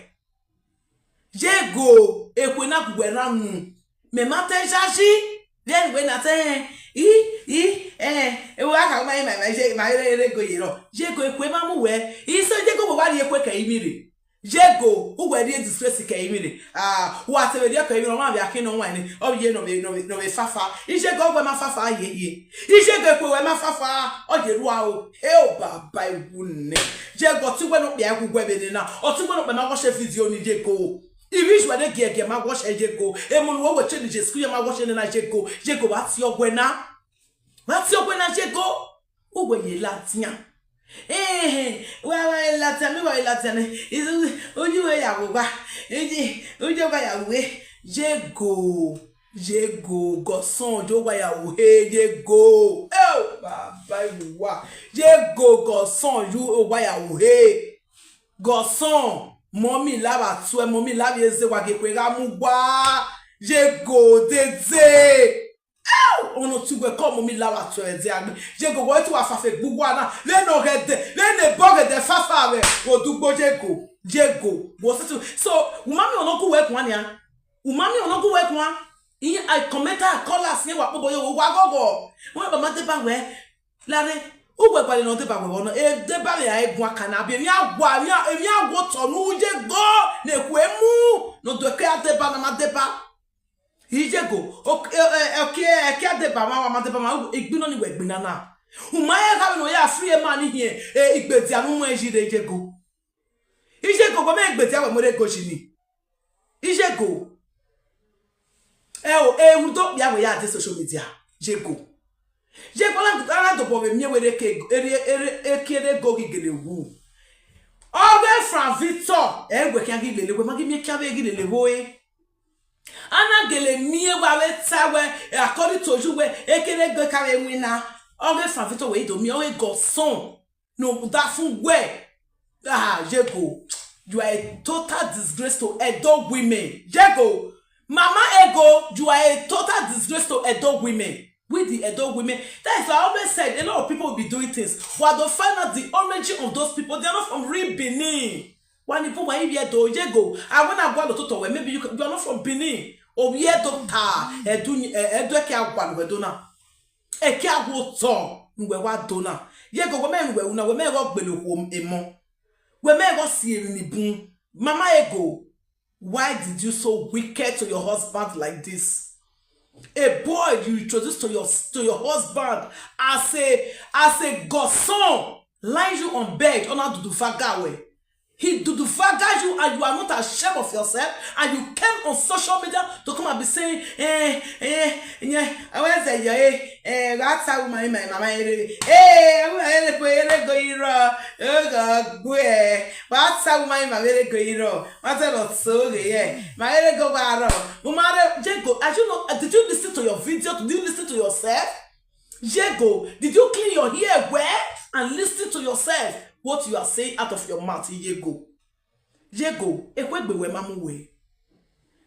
Jego, ekhue na gu uwẹ rran unu. Mẹ ma te yayi, vbene uwẹ na te, eh, i, i, eh, ewa ka ma, ma, ma, je, ma rere, rere go ye rọ. Jego, ekhue ma mu uwẹ. Isẹ Jego, uwẹ wa rhie ekhue ke ẹrinmwi rre. Jego, uwẹ rhie disgrace ke ẹrinmwi rre. Ah, wa te vbe rhie ke ẹrinmwi rre, ọ ma vbe akhin ne ọ wan nẹ, ọ vbe ye ne ọ vbe, ne ọ vbe, ne ọ vbe fafa. Ijego, uwẹ ma fafa, ye, ye. Ijego, ekhue wẹ ma fafa, ọ ye rua o. He o baba iwu nẹ. Jego, ọtẹn uwẹ ne okpia gu uwẹ vbe nena. Ọtẹn uwẹ ne okpia ma watch video ni, Jego. Ivbi uwẹ ne giẹgiẹ ma watch, Jego. Emọ ne uwẹ wẹ change school ye ma watch nena, Jego. Jego, vbe a tie ọguẹ na? Vbe a tie ọguẹ na, Jego? Uwẹ ye ladian. Ehẹn, wa wa ladian, mi wa ladian nẹ. Izu, uyi uwẹ ya vbe owa. Uyi, uyi uwẹ ya vbe. Jego, Jego, godson, ye owa ya vbe uhe, Jego. Eh, baba iwu uwa. Jego, godson, ye owa ya vbe uhe. Godson, mummy la vbe a tuẹ, mummy la vbe eze, wa gie ekhue gha mu uwa. Jego, dede. Au, ọnọtẹn uwẹ ke mummy la vbe a tuẹ vbe ẹdẹ agbe. Jego, wẹ te wa fafa egbe uwa na. Vbene ọ ghẹ dẹ, vbene ebọ ghẹ dẹ fafa vbe odugbo, Jego, Jego. Wẹ sẹtin. So, u ma miẹn ọna gu uwẹ guan nian. U ma miẹn ọna gu uwẹ guan. Iye, I comment, I call us, iye wa kpobọ ye, wa ghọghọ. Wẹ ba ma deba wẹ. Lare, uwẹ gualọ ne ọ deba wẹ vbọ nọ, e deba vbe a guan kana, bi emwi a gua, emwi a, emwi a wo otọ ne u ye go, ne ekhue mu, ne ọ do ẹke a deba, ne a ma deba. Ijego, ok, ẹ, ẹ, ẹke, ẹke a deba ma, wa ma deba ma, igbinna ni wẹ gbinna na. U ma he gha vbe ne ọ ya free emọ ni hiẹn, e, igbedia ne u muẹn yi rre, Ijego. Ijego, wẹ mẹ igbedia wẹ mu rre go yi ni. Ijego. Ẹ o, e rhunmwuda okpia wẹ ya dẹ social media, Ijego. Ijego, a na, a na dobọ vbe miẹn wẹ rre ke, erriẹ, erriẹ, eke rre go ghi gele wu. Ọghe Frank Victor, ẹ wẹ khian ghi lele, wẹ ma ghi miẹn khian vbe ghi lele vbe ore. A na gele miẹn wẹ avbe ta wẹ, according to you wẹ, eke rre go ka vbe winna. Ọghe Frank Victor wẹ i do miẹn, ọghe godson. No, that fun where? Ah, Ijego, you are a total disgrace to Edo women. Ijego, Mama Ego, you are a total disgrace to Edo women. With the Edo women. That is why I always said a lot of people will be doing things. But I don't find out the origin of those people. They are not from real Benin. Wani pu wa ibi Edo, Ijego. I wanna go to Toto, maybe you, can- you are not from Benin. Or we Edo ta, Edo, Edo eke agwa, Edo na. Eke a wo otọ ne uwẹ wa do na. Ijego, wẹ mẹ ne uwẹ ru na, wẹ mẹ ghe ọ gbele okhuo emọ. Wẹ mẹ ghe ọ si emwi ni bun. Mama Ego, why did you so wicked to your husband like this? A boy you introduced to your to your husband as a as a godson, lying you on bed, ọ na dudu vaga wẹ. He dudufaga you and you are not ashamed of yourself and you came on social media to come and be saying, eh, eh, yeah, I was there, yeah, eh, eh, that's how my, my mama, eh, eh, eh, go, eh, go, eh, that's how my mama, eh, go, eh, that's how so, yeah, my, eh, go, baro, umare, Ijego, as you know, did you listen to your video? Did you listen to yourself? Ijego, did you clean your ear well and listen to yourself? What you are saying out of your mouth, Ijego. Ijego, ekhue egbe wẹ ma mu wẹ.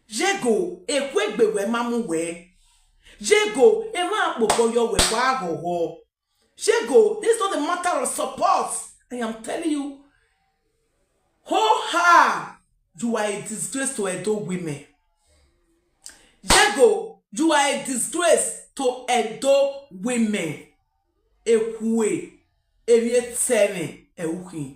Ijego, ekhue egbe wẹ ma mu wẹ. Ijego, emwa kpokpo yọ wẹ wa ghọghọ. Ijego, this is not a matter of support. I am telling you. Ho ha! You are a disgrace to Edo women. Ijego, you are a disgrace to Edo women. Ekhue, emwi etẹmwẹ ẹre u khin.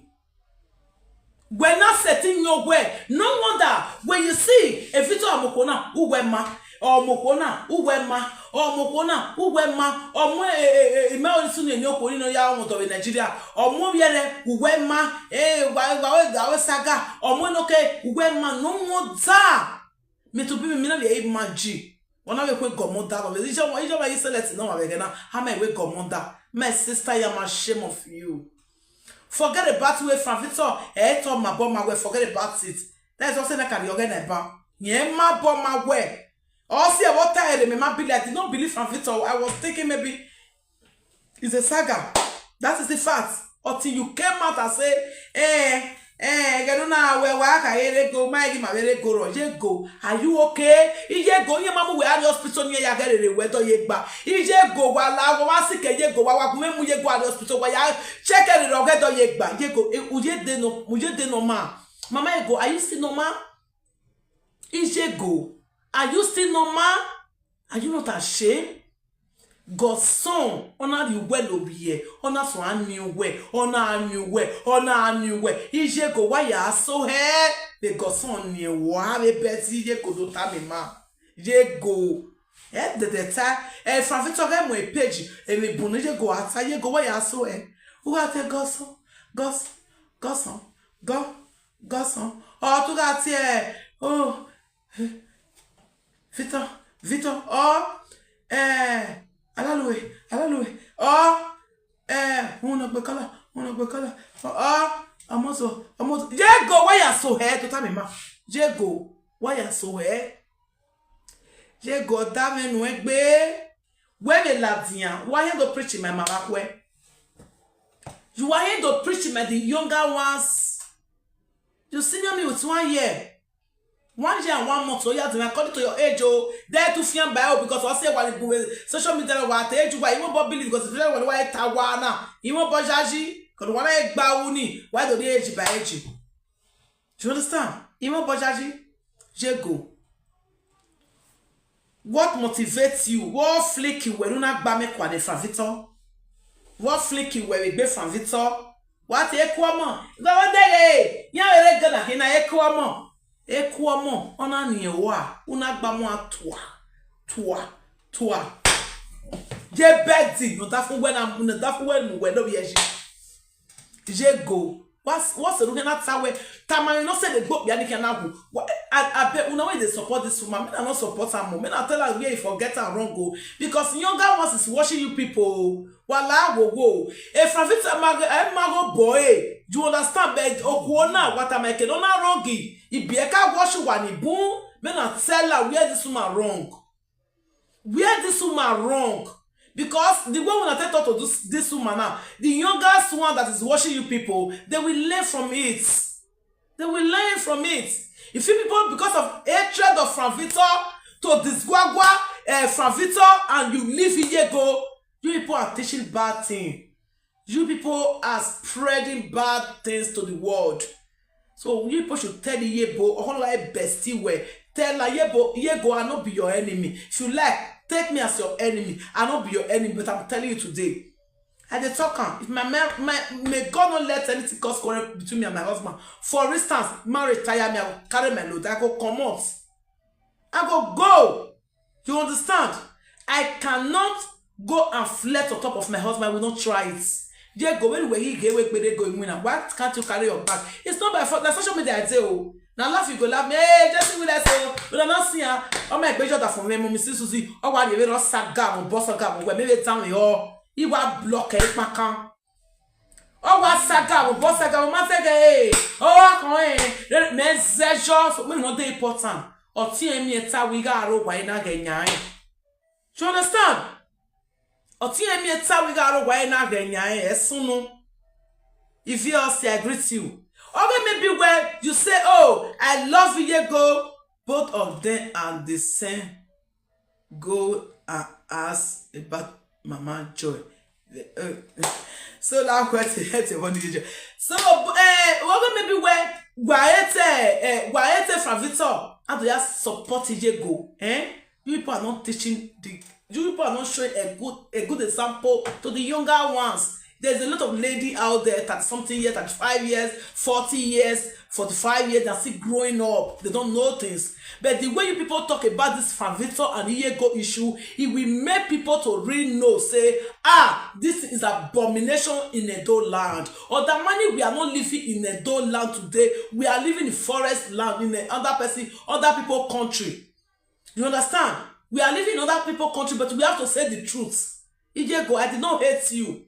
Wẹ na sẹtin yan owẹ, no wonder when you see a video ọmọkhuo na, uwẹ ma, ọmọkhuo na, uwẹ ma, ọmọkhuo na, uwẹ ma, ọmọ e, e, e, imẹ ọre sunu eni okhuo ni nọ ya rọnmwẹ odọ vbe Nigeria, ọmọ ovbi ẹre, uwẹ ma, e, wa, wa, wa, wa saga, ọmọ enoke, uwẹ ma, no wonder. Mẹ tobọ imẹ, mẹ na vbe imagine. Wa na vbe khuẹ gọmọ da vbe. Iye ọmwa, iye ọmwa ye select nọ ma vbe ẹghẹ na. Ha ma wẹ gọmọ da. My sister, I am ashamed of you. Forget about wẹ Frank Victor, ẹ tọ ma bọ ma wẹ, forget about it. That is also na carry ọghẹ na ba. Yẹn ma bọ ma wẹ. Ọ si ẹvbo ta ẹre, mẹ ma believe, I did not believe Frank Victor. I was thinking maybe it's a saga. That is the fact. Until you came out and say, eh, eh, ẹghẹ ne u na wẹ wa kha ghe rre go, ma ghi ma vbe rre go rrọ, Yego. Are you okay? Iyego, iye ma mu wẹ a rrie hospital ne iran ya ghẹ rere wẹ dọ ye gba. Iyego, wa la, wa wa sick, Yego, wa wa gu mwẹ mu Yego a rrie hospital, wa ya check rere ọ ghẹ dọ ye gba. Yego, eh, u ye de no, u ye de normal. Mama Yego, are you still normal? Iyego, are you still normal? Are you not ashamed? Godson, ọ na rhie uwẹ lovbiẹ, ọ na sẹ a miẹn uwẹ, ọ na miẹn uwẹ, ọ na miẹn uwẹ. Iyego, wa ya so hẹ, vbe Godson niẹn wa vbe bẹti Iyego do tama ima. Yego, ẹ dẹdẹ ta, ẹ Frank Victor ghẹ mu page, emwi bun ne Yego a ta, Yego, wa ya so hẹ. U gha te Godson, Godson, Godson, Gọ-, Godson, ọ tu gha tie, oh, Victor, Victor, ọ, eh, Alalue, Alalue, ọ, eh, uhunmwu ne ọ gbe kọlọ, uhunmwu ne ọ gbe kọlọ, ọ, ọ, ọmọzọ, ọmọzọ, Yego, wa ya so hẹ, do tama ima, Yego, wa ya so hẹ. Yego, ọ da mwẹ nuẹn gbe, wẹ vbe ladian, wa here to preach ma ima vbe akhuẹ. You are here to preach ma the younger ones. You senior me with one year. One year and one month, so you have to, according to your age, oh, they too fian by, oh, because I say, what, social media, what age, why you won't believe, because if you want to, why tawana, you won't bother, because one age, why do they age by age? Do you understand? You won't bother. Yego. What motivates you? What flick you were una gba me kwa de Frank Victor? What flick you were egbe Frank Victor? What ekuomo? Go wo dere. Ya were go na hina ekuomo. Ekuomo, ọ na ni wa, una gba mu a tua, tua, tua. Je bẹdi, no da fun wẹ na, no da fun wẹ mu wẹ no vbiẹ yi. Yego. Wa, wa sẹ ne u khian na ta wẹ, tama emwi ne ọ sẹ vbe egbe okpia ni khian na wu. Wa, I, I beg una wey dey support this woman, make una no support am o. Make una tell am where he for get am wrong o. Because younger ones is watching you people o. Wa la wo wo. E Frank Victor ma ghe, e ma gho bọ e. You understand? But okhuo na, wa tama ẹre ke ne ọ na wrong. I biẹ ka watch uwa ni bun. Make una tell am where this woman wrong. Where this woman wrong? Because the way una take talk to this, this woman now, the youngest one that is watching you people, they will learn from it. They will learn from it. If you people, because of hatred of Frank Victor, to disgwagwa, uh, Frank Victor, and you leave Iyego, you people are teaching bad thing. You people are spreading bad things to the world. So you people should tell Iyego, all our bestie, where tell her, Iyego, Iyego, I no be your enemy. If you like, take me as your enemy. I no be your enemy, but I'm telling you today. I dey talk am. If my, my, my, may God not let anything cause quarrel between me and my husband. For instance, marriage tire me, I go carry my load, I go comot. I go go. You understand? I cannot go and flirt on top of my husband. I will not try it. Iyego, when we he gave away go in winner, why can't you carry your bag? It's not by fault. Na social media I dey o. Na laugh you go laugh me. Hey, Jesse, we like so. But I not see her. Oh my God, that for me, mommy, see Susie. Oh, why you not saga or boss or gab or maybe tell me oh. He wa block it, my can. Ọ wa saga, ọ bọ saga, ọ ma zẹghẹ, eh, ọ wa khan, eh, mẹ zẹ yọ, so, me no dey important. Ọtiẹn miẹn ta wẹ I gha rre owa na ghẹ yan ẹn. You understand? Ọtiẹn miẹn ta wẹ I gha rre owa na ghẹ yan ẹn, ẹ sunu. If you all say, I greet you. Or maybe where you say, oh, I love Iyego, both of them are the same. Go and ask about Mama Joy. Eh, so that question, that's a one joy. So, eh, what maybe where, why it, eh, why it Frank Victor? How do you support Iyego? Eh? You people are not teaching the, you people are not showing a good, a good example to the younger ones. There's a lot of lady out there, thirty something years, thirty-five years, forty years, forty-five years, they're still growing up. They don't know things. But the way you people talk about this Frank Victor and Iyego issue, it will make people to really know, say, ah, this is abomination in Edo land. Or that money, we are not living in Edo land today. We are living in forest land, in another person, other people country. You understand? We are living in other people country, but we have to say the truth. Iyego, I did not hate you.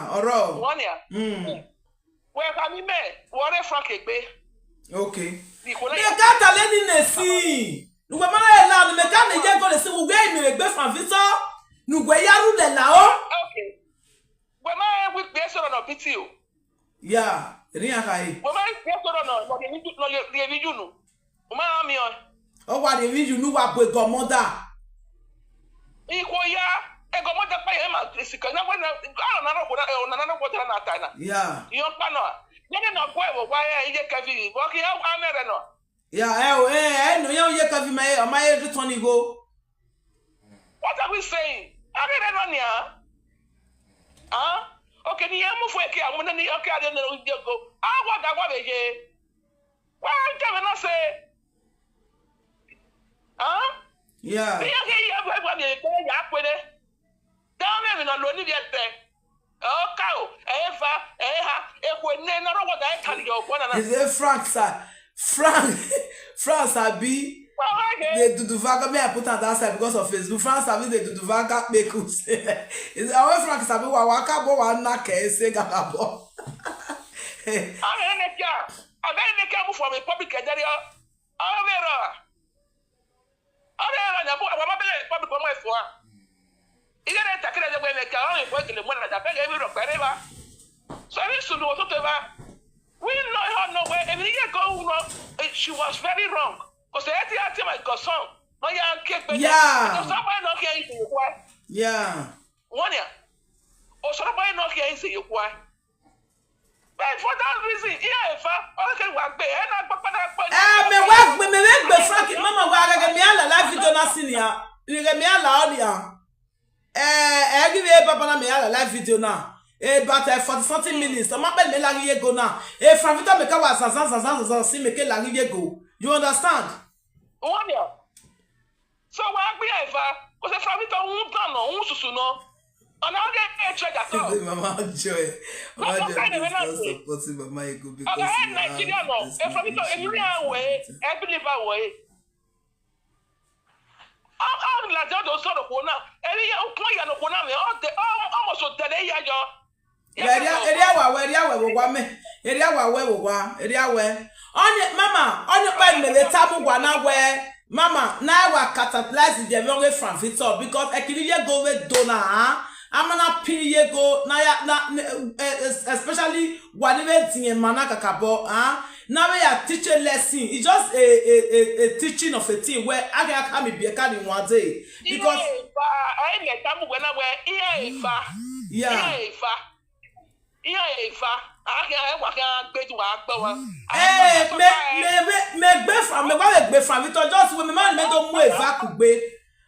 Ọrọ. Wọ nia. Mm. Wẹ khama imẹ, wẹ ọ rre Frank egbe. Okay. Ni khuo na Mẹ ya. ka ta lele ne si. Uwẹ ma na la ne mẹ ka ne ye go le si uwẹ ime vbe gbe fan visa. Nu wẹ ya ru lẹ la o. Okay. Wẹ ma rẹn wẹ ikpia eso nọ biti o. Ya. Erriọ iran khare. Wẹ ma rhie soro nọ, nọ rhie vbe iju, nọ rhie, rhie vbe iju unu. U ma rẹn miẹn ọẹn. Ọ wa rhie vbe iju unu, wa bu egọmọda. Ikhuo ya, egọmọda kpa ye ma sikẹ na wẹ na, aro na rọ khuo na, ẹ, ọna na rọ khuo na ta na. Ya. Iran kpa nọ. Yẹrẹ ne ọ gu ẹvbo wa, ẹ, iye Kevin, vbe ọ khian amẹ rẹ nọ. Ya, ẹ o, ẹ, ẹ, nọ iran ye Kevin ma, ọ ma ye return igho. What are we saying? Amẹ rẹ nọ nian. Ah? Okay, ne iran mu fo eke, a mu ne iran ke a rhie ne iye go. A wa ga wa vbe ye. Wa kẹ vbe na sẹ. Ah? Yeah. Iran ke ye vbe wa vbe ye ya kpene. Da mwẹ emwi ne ọ lo ni vbe ẹtẹ. Ẹ ọ ka o, ẹ i va, ẹ i ha, ekhue ne nọ rọ wọ da ẹ ka ni yọ ọguọ na na. Is it Frank, sir? Frank, France, abi? Wa wa ye. They do the vaga. Me, I put on that side because of Facebook. France, abi, they do the vaga. Make us. Is our Frank, abi, wa wa ka bo wa na ke se ga ga bo. Ọmọ ẹnẹ kia, ọmọ ẹnẹ kia mu from a public ẹdẹrẹ ọ. Ọmọ ẹrọ. Ọmọ ẹrọ nya bu, wa ma bẹghe public ọmọ ẹfua. Ighẹ ne takirẹ ye wẹ mẹ ka ọrọre vbe gele mu ẹre lada, bẹghe emwi rhọkpa rre evba. So emwi sunu ototọ evba. We know her no way, emwi ne iye go ru nọ, eh, she was very wrong. Because ẹ ti a tie my godson, ma ya kie egbe nẹ. Yeah. Because somebody no hear him say you why. Yeah. One year. Or somebody no hear him say you why. But for that reason, iran eva, ọ ke wa gbe, ẹ na gbọkpa na gbọ. Eh, mẹ wa gbe, mẹ vbe gbe Frank, mama wa ghe mẹ a la live video na si nia. Ghe mẹ a la ọ nia. Eh, eh, give me baba na mẹ a la live video na. Eh, about, eh, forty something minutes. Ọ ma kpẹ mẹ la ghi ye go na. Eh, Frank Victor mẹ ka wa zazan, zazan, zazan, si mẹ ke la ghi ye go. You understand? One year. So wa gbe iran eva, because Frank Victor un dan nọ, un susu nọ. Ọna ọ ghe e treasure atọ. Mama Joy, Mama Joy, please stop supporting Mama Ego because ọga Nigeria nọ, Frank Victor, emwi iran wẹ, ẹ believe wẹ. Ọ, ọ ladian do sọrọ okhuo na, emwi ya, ukpọn ya ne okhuo na mwẹ, ọ de, ọ, almost dẹlẹ ya yọ. Erriọ, erriọ wa wẹ, erriọ wẹ vbe owa mẹ, erriọ wa wẹ vbe owa, erriọ wẹ. Ọni, mama, ọni ọkpa ne mẹ vbe tama uwa na wẹ, mama, na wa catalyze the ẹmwẹ ọghe Frank Victor, because ẹki ne iye go vbe do na, a ma na pin iye go na ya, na, eh, eh, especially wa ni vbe din ẹmwẹ na kakabọ, a, na vbe ya teach a lesson. It's just a, a, a, a teaching of a thing where a ghi a ka miẹn ibiẹka ni one day. Because iran eva, ẹ i mẹ tama uwẹ na wẹ, iran eva, yeah, iran eva. Iran eva, a khian, ẹ wa khian gbe ju wa gbe wa. Eh, mẹ, mẹ, mẹ, mẹ gbe Frank, mẹ wa vbe gbe Frank Victor, just wẹ mẹ ma ni mẹ do mu eva kugbe.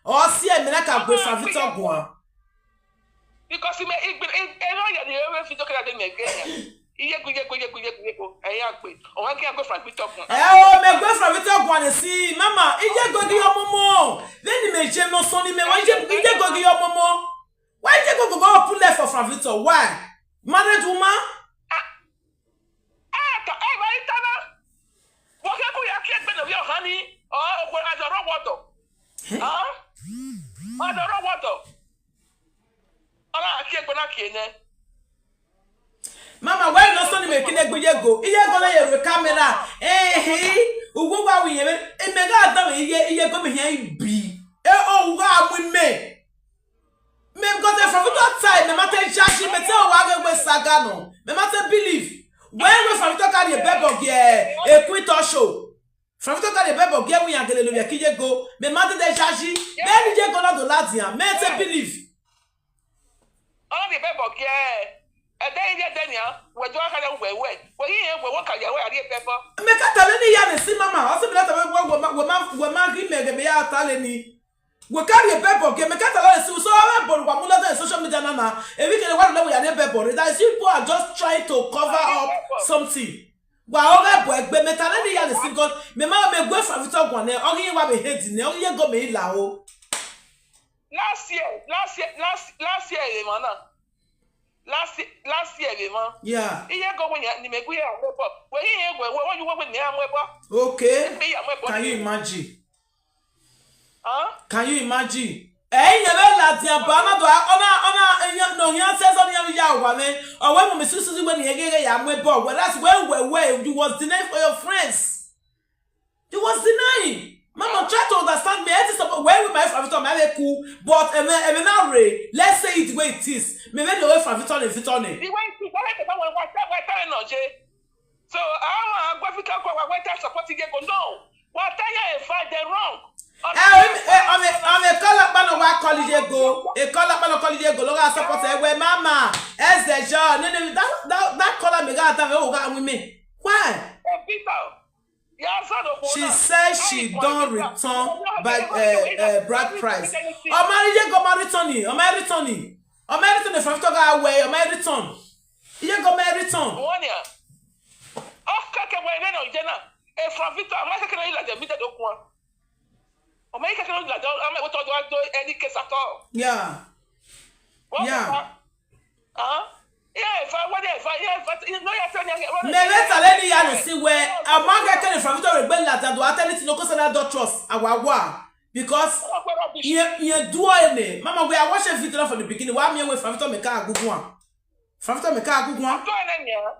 Ọ si ẹmwẹ na ka gbe Frank Victor guan. Because mẹ, igbe, e, e, no, ya ni eve Victor kẹrẹ de mẹ gbe ya. Iye gu, iye gu, iye gu, iye gu, iye gu. Ẹ ya gbe. Ọ wa khian gbe Frank Victor guan. Ẹ o, mẹ gbe Frank Victor guan ne si, mama, iye go ghi ọmọmọ. Vbene mẹ je nọ sọn ni mẹ wa, iye, iye go ghi ọmọmọ. Why you go go pull left for Frank Victor? Why? Married woman? Ah, ah, ta, eh, why you tana? Wọ́n kẹ́ kó ya kí ẹgbẹ́ lórí ọ̀hán ni, ọ̀, òkú àjọ̀rọ̀ wọ̀dọ̀. Hàn? Àjọ̀rọ̀ wọ̀dọ̀. Ọlá kí ẹgbẹ́ náà kì í nẹ. Mama, why you not sending me kí lè gbé iye go? Iye go na yẹ rẹ camera. Eh, eh, ugbo wa wi yẹn. Eh, me ga dán mi iye, iye go mi yẹn bi. Eh, oh, wa mu me. Me because from that time, me ma te judge, me te wa ge we saga no. Me ma te believe. When we from to carry a bebo ge, a quit or show. From to carry a bebo ge, we are gele lo ya ki ye go. Me ma te judge. Me ni ye go na do ladian. Me te believe. Ọna ni bẹbọ giẹ, ẹdẹ i rhiẹdẹ nian, wẹ do gha khare wẹ wẹ, wẹ ghi rẹn wẹ wẹ ka ya wẹ a rhie bẹbọ. Mẹ ka tale ni ya ne si mama, ọ sẹ mi na tama wẹ, wẹ ma, wẹ ma, wẹ ma ghi mẹ ghe mẹ ya tale ni. Wẹ ka rhie bẹbọ giẹ, mẹ ka tale ni si, so avbe ẹbọ ne uwa mu lọdọ social media na na, emwi kherhe wa rhie wẹ ya rhie bẹbọ rre, that is you people are just trying to cover up something. Wa ọghe ẹbọ egbe, mẹ tale ni ya ne si, because mẹ ma mẹ gue Frank Victor guan nẹ, ọ ghi wa vbe hate nẹ, ọ ghi ye go mẹ i la o. Last year, last year, last, last year emwa na. Last, last year vbe emwa. Yeah. Iye go wẹ yan ni mẹ gu ya mu ẹbọ. Wẹ ghi rẹn wẹ, wẹ, wẹ, wẹ, wẹ ne a mu ẹbọ. Okay. Mẹ ya mu ẹbọ. Can you imagine? Huh? Can you imagine? Ẹ i yẹn vbe ladian ba na do ọna, ọna, eyan no hian sẹ zọ ni ya owa mwẹ. Ọ wẹ mu mi susu wẹ ni ghẹ ya mu ẹbọ. Whereas wẹ wẹ wẹ, you was denied for your friends. You was denying. Mama, try to understand me. It is about where we my Frank Victor, my cool, but ẹmwẹ, ẹmwẹ na rre. Let's say it the way it is. Me me lo Frank Victor, Victor ne. The way it is, why the man wa wa tell no je? So, ama gua fi ka kua wa wẹ ta support Iyego. No. Wa ta ya e fight the wrong. Ẹ, ọmọ, ẹ, ọmọ, ọmọ ekọlọ ọkpa nọ wa call Iyego. Ekọlọ ọkpa nọ call Iyego, lọ gha support ẹ wẹ mama. Ẹzẹ jọ, nene, that, that, that caller mẹ gha da vbe o gha win me. Why? Ẹ, Peter, ya sọ no khuo She na. Said she don return by, uh, uh, bride price. Ọ ma Iyego ma return ni, ọ ma return ni. Ọ ma return ni, Fravito gha wẹ, ọ ma return. Iyego ma return. Wọnia. Ọ kẹkẹ wẹ vbene ọ ye na. E Fravito, ama kẹkẹ na yi ladian mi dẹdẹ okuan. Ọ ma yi kẹkẹ na ladian, ama wẹ tọ do do any case at all. Yeah. Wọ́n Yeah. Bá a. Iye eva, wọ́n ní eva, iye eva, iye no ya tell me. Mẹ vbe tale ne iran ni si wẹ, ama kẹkẹ ne Fravito rre egbe ladian do a tell it no concern adulterous, awa wa. Because Ọlọ́pàá rubbish. Iye, iye duo ene. Mama, we are watching video from the beginning. Wa miẹn wẹ Fravito mẹ ka guguan. Fravito mẹ ka guguan. Ọjọ́ ẹ̀nẹ́ ni a.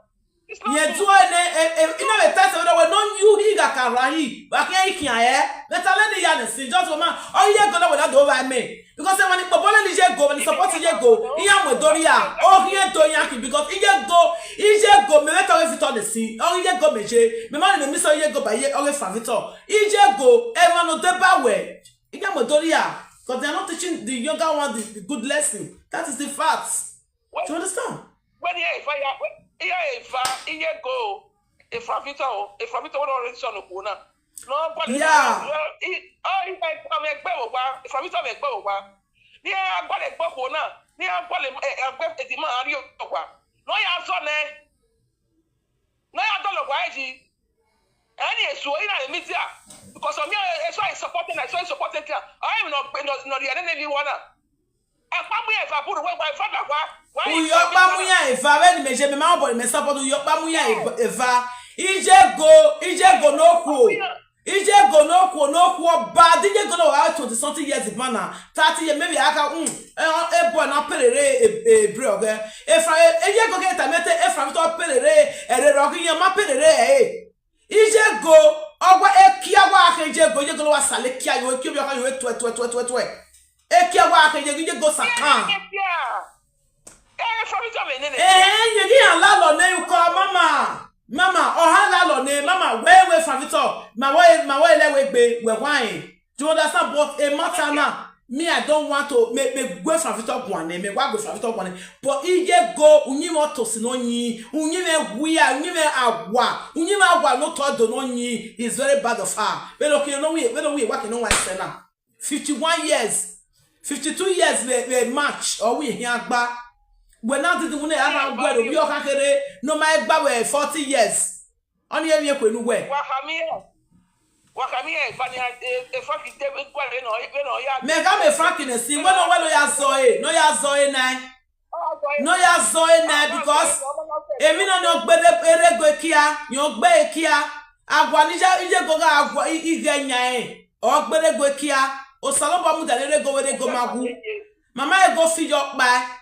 It's not Iye true. Duo ene, e, e, ina vbe test whether we no you he ga ka ra hi. Wa khian ikhian ẹ. Vbe tale ne iran ni si, just one man. Ọ Iyego na wẹ na do vba mẹ. Because when ikpobọ ne Iyego, when support Iyego, iran mu edo ria, ọ khian do iran khin, because Iyego, Iyego, mẹ vbe tọ ọghe Fravito ni si, ọ Iyego mẹ ye, mẹ ma ni mẹ miss Iyego ba ye, ọghe Fravito. Iyego, emwa no deba wẹ, iran mu edo ria, because they are not teaching the younger one the, the good lesson. That is the fact. Do you understand? Wẹ ne iran eva ya, wẹ, iran eva, Iyego, e Fravito, e Fravito wẹ ne ọ rre sọ ne okhuo na. Ne ọ gualọ Yeah. I, ọ, I, ọ, mẹ gbe vbe owa, e Fravito mẹ gbe vbe owa. Ne iran gualọ egbe okhuo na, ne iran gualọ, e, e, egbe edima rrie owa. Ne ọ ya zọ nẹ, ne ọ ya dọlọ owa yi. Ẹni esu, I na re media. Because of me, e, e, so I support him, I so I support him. Ọ i no, no, no, rhie nene vbe iwa na. Ọkpa mu iran eva buru wẹ, wẹ eva na wa, wa Uyo ọkpa mu iran eva, vbene mẹ ye, mẹ ma obọ ne mẹ support, uyo ọkpa mu iran eva, eva. Iyego, Iyego no khuo. Iyego no khuo, no khuo bad. Iyego no wa twenty something years ban na. Thirty years, maybe I can, mm, eh, eh, boy na perere, eh, eh, bro, okay. If I, eh, Iyego get a mete, if I to perere, eh, eh, rock, eh, ma perere, eh. Iyego, ọ wa ekia wa khin Iyego, Iyego ne wa sale ekia yo, ekia ovbi ọkhan yo, tuẹ, tuẹ, tuẹ, tuẹ, tuẹ. Ekia wa khin Iyego, Iyego sakan. Eh, Fravito mẹ nene. Eh, Iyego iran lalọ ne ukọ, mama. Mama, ọ ha lalọ ne, mama, wẹ wẹ Fravito, ma wẹ, ma wẹ lẹ wẹ gbe, wẹ wa rẹn. Do you understand? But a matter now, me, I don't want to, me, me gue Fravito guan nẹ, me wa gue Fravito guan nẹ. But Iyego, uyinmwẹ ọtosi nọ yin, uyinmwẹ wia, uyinmwẹ awa, uyinmwẹ awa ne otọ do nọ yin, is very bad of her. Vbene okhian nọ wi, vbene owi wa ke nọ wa sẹ na. Fifty-one years, fifty-two years vbe, vbe March, ọ wi ehian gba. Wẹ na didi wune a ma wẹ ro, wi ọ kha khere, no ma gba wẹ forty years. Ọni emwi ekhue ne uwẹ. Wa khama iran. Wa khama iran eva ni, e, e Frank de, e, gualọ vbene ọ, vbene ọ ya Mẹ gha mẹ Frank nẹ si, wẹ ne ọ wẹ ne ọ ya zọ ẹre, ne ọ ya zọ ẹre nae. Ne ọ ya zọ ẹre nae, because emwi na ni ọ gbe rre, rre ego ekia, yan ọ gbe ekia. Awa ni ya, Iyego gha awa, i, i ghẹ yan ẹre, ọ gbe rre ego ekia. Osanobua mudia ne rre ego, vbe rre ego ma wu. Mama Ego fi yọ kpae.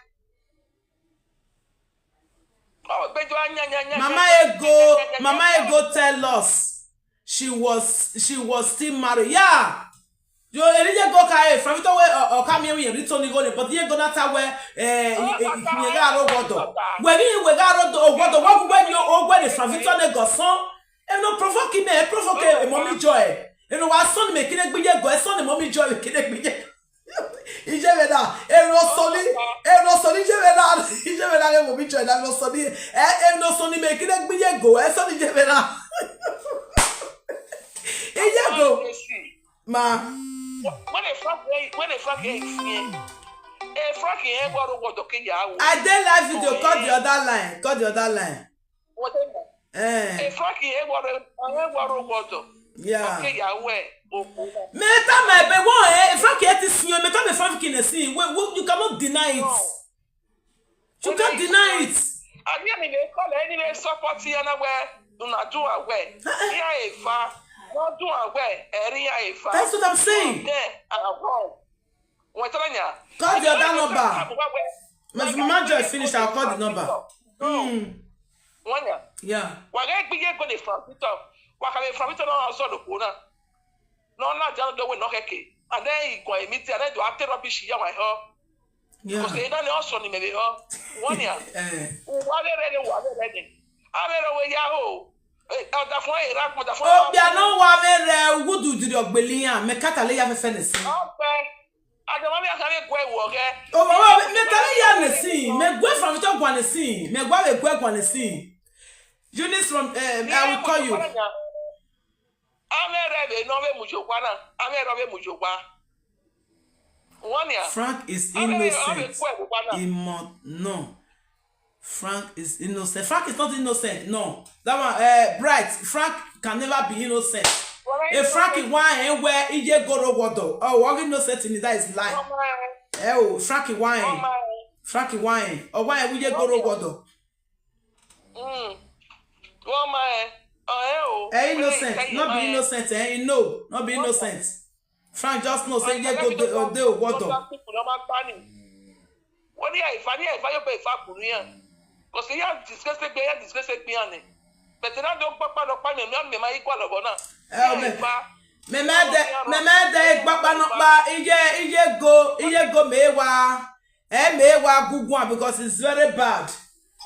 Mama Ego, Mama Ego tell us she was, she was still married. Yeah. Yo, eri Iyego ka e, Fravito wẹ, ọ, ọ ka miẹn emwi Fravito ni gho nẹ, but Iyego na ta wẹ, eh, i, i, i, i gha ro ghodo. Wẹ ghi wẹ gha ro do, ghodo, wẹ gu wẹ ni o, wẹ ni Fravito ne gọsọn. Emwi ne provoke mẹ, provoke e mommy Joy. Emwi ne wa sọn ni mẹ kene gbe Iyego, ẹ sọn ni mommy Joy kene gbe Iyego. Iye vbe na, emwi ne ọ sọn ni, emwi ne ọ sọn ni iye vbe na, iye vbe na ghe mommy Joy na, emwi ne ọ sọn ni, ẹ, emwi ne ọ sọn ni mẹ kene gbe Iyego, ẹ sọn ni iye vbe na. Iyego. Ma. Wẹ ne Frank, wẹ ne Frank ẹ fiẹn. E Frank ẹ wẹ ro ghodo ke ya wo. I dey live video, call the other line, call the other line. Whatever. Eh. E Frank ẹ wẹ ro, ẹ wẹ ro ghodo. Yeah. Ke ya wẹ okhuo. Mẹ tama ebe wo, eh, Frank ẹ ti sin, mẹ tama Frank ne sin. Well, well, you cannot deny it. No. You can't deny it. Ami, ami vbe call, eni vbe support iran na wẹ, una do awẹ. Iran eva, no do awẹ, ẹ ri iran eva. That's what I'm saying. Then, uh, well, wẹ tọrọ yan. Call the other number. Mama Joy finish, I'll call the number. Mm. Wẹ yan. Yeah. Wa ghẹ gbe Iyego ne Fravito. Wa ka vbe Fravito na sọ do kona. Ne ọ na dia do wẹ ne ọ khẹke. And then he go meet, and then do after rubbish ya wa ho. Yeah. Because they don't also ni mẹ vbe ho. Wẹ yan. Eh. Wa vbe rẹ ne, wa vbe rẹ ne. A vbe rẹ wẹ ya ho. Ọdafọn ẹre ra, ọdafọn. Okpia ne ọ wa vbe rre ughududiri ọgbele iran, mẹ ka tale ya fẹfẹ nẹ sin. Ọgbẹ. Adamami akha vbe guẹ wọ ghẹ. Ovbi mẹ tale ya nẹ sin, mẹ guẹ Franvita guan nẹ sin, mẹ gua vbe guẹ guan nẹ sin. Eunice from, eh, I will call you. Amẹ rẹ vbe ne ọ vbe mu ye owa na, amẹ rẹ ọ vbe mu ye owa. Wọnia. Frank is innocent. He must no. Frank is innocent. Frank is not innocent. No. That one, uh, Bright. Frank can never be innocent. If Frank is one and where he just go to water. Oh, what innocent in that is lie. Eh, oh, Frank is one. Frank is one. Or why we just go to water. Mm. Wọ́n máa ẹ. Ọ̀hẹ́ o. Eh, innocent. Not be innocent. Eh, no. Not be innocent. Frank just know say ye go de, ode o water. Wọ́n ní àìfà, ní àìfà yóò bẹ ìfà kùnú yàn. Kò sí yà disgrace gbé, yà disgrace gbé yàn ni. Bẹ̀tẹ̀ náà ló gbọ́ pàdánù pàdánù mi, mi máa yí kọ́ àlọ́bọ̀ náà. Ẹ o, mẹ, mẹ mẹ dẹ, mẹ mẹ dẹ gbakpa nọkpa, iye, iye go, iye go mẹ wa. Ẹ mẹ wa guguan because it's very bad.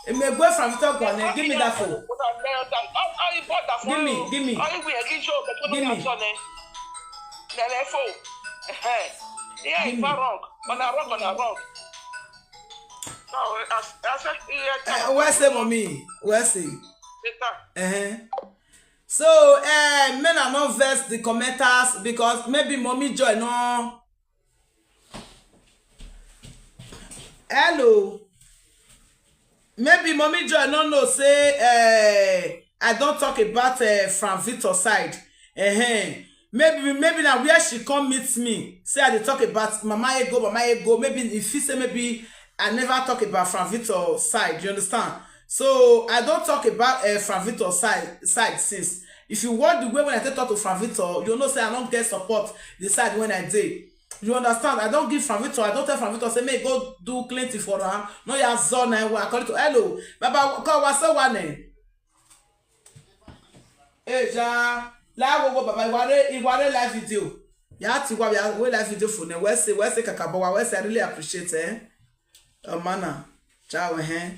Mẹ gbe Franvita guan nẹ, give me that phone. Give me, give me. Give me. Give me. Eh, where say mommy? Where say? Uh-huh. So, eh, men are not vex the commenters because maybe Mommy Joy no. Hello. Maybe Mommy Joy no know say, eh, I don't talk about, eh, Franvita side. Eh, maybe, maybe now where she come meet me, say I dey talk about Mama Ego, Mama Ego. Maybe if he say maybe I never talk about Franvita side, you understand? So I don't talk about, eh, Franvita side, side since. If you watch the way when I take talk to Franvita, you know say I don't get support the side when I dey. You understand? I don't give Franvita, I don't tell Franvita say make go do clean thing for her. No, ya zọ na wa according to hello. Baba, call wa say wa name. Eja, la wo wo baba, iware, iware live video. Ya ti wa, we live video for ne. We say, we say kakabo wa, we say I really appreciate, eh. Oh, mana. Ciao, eh.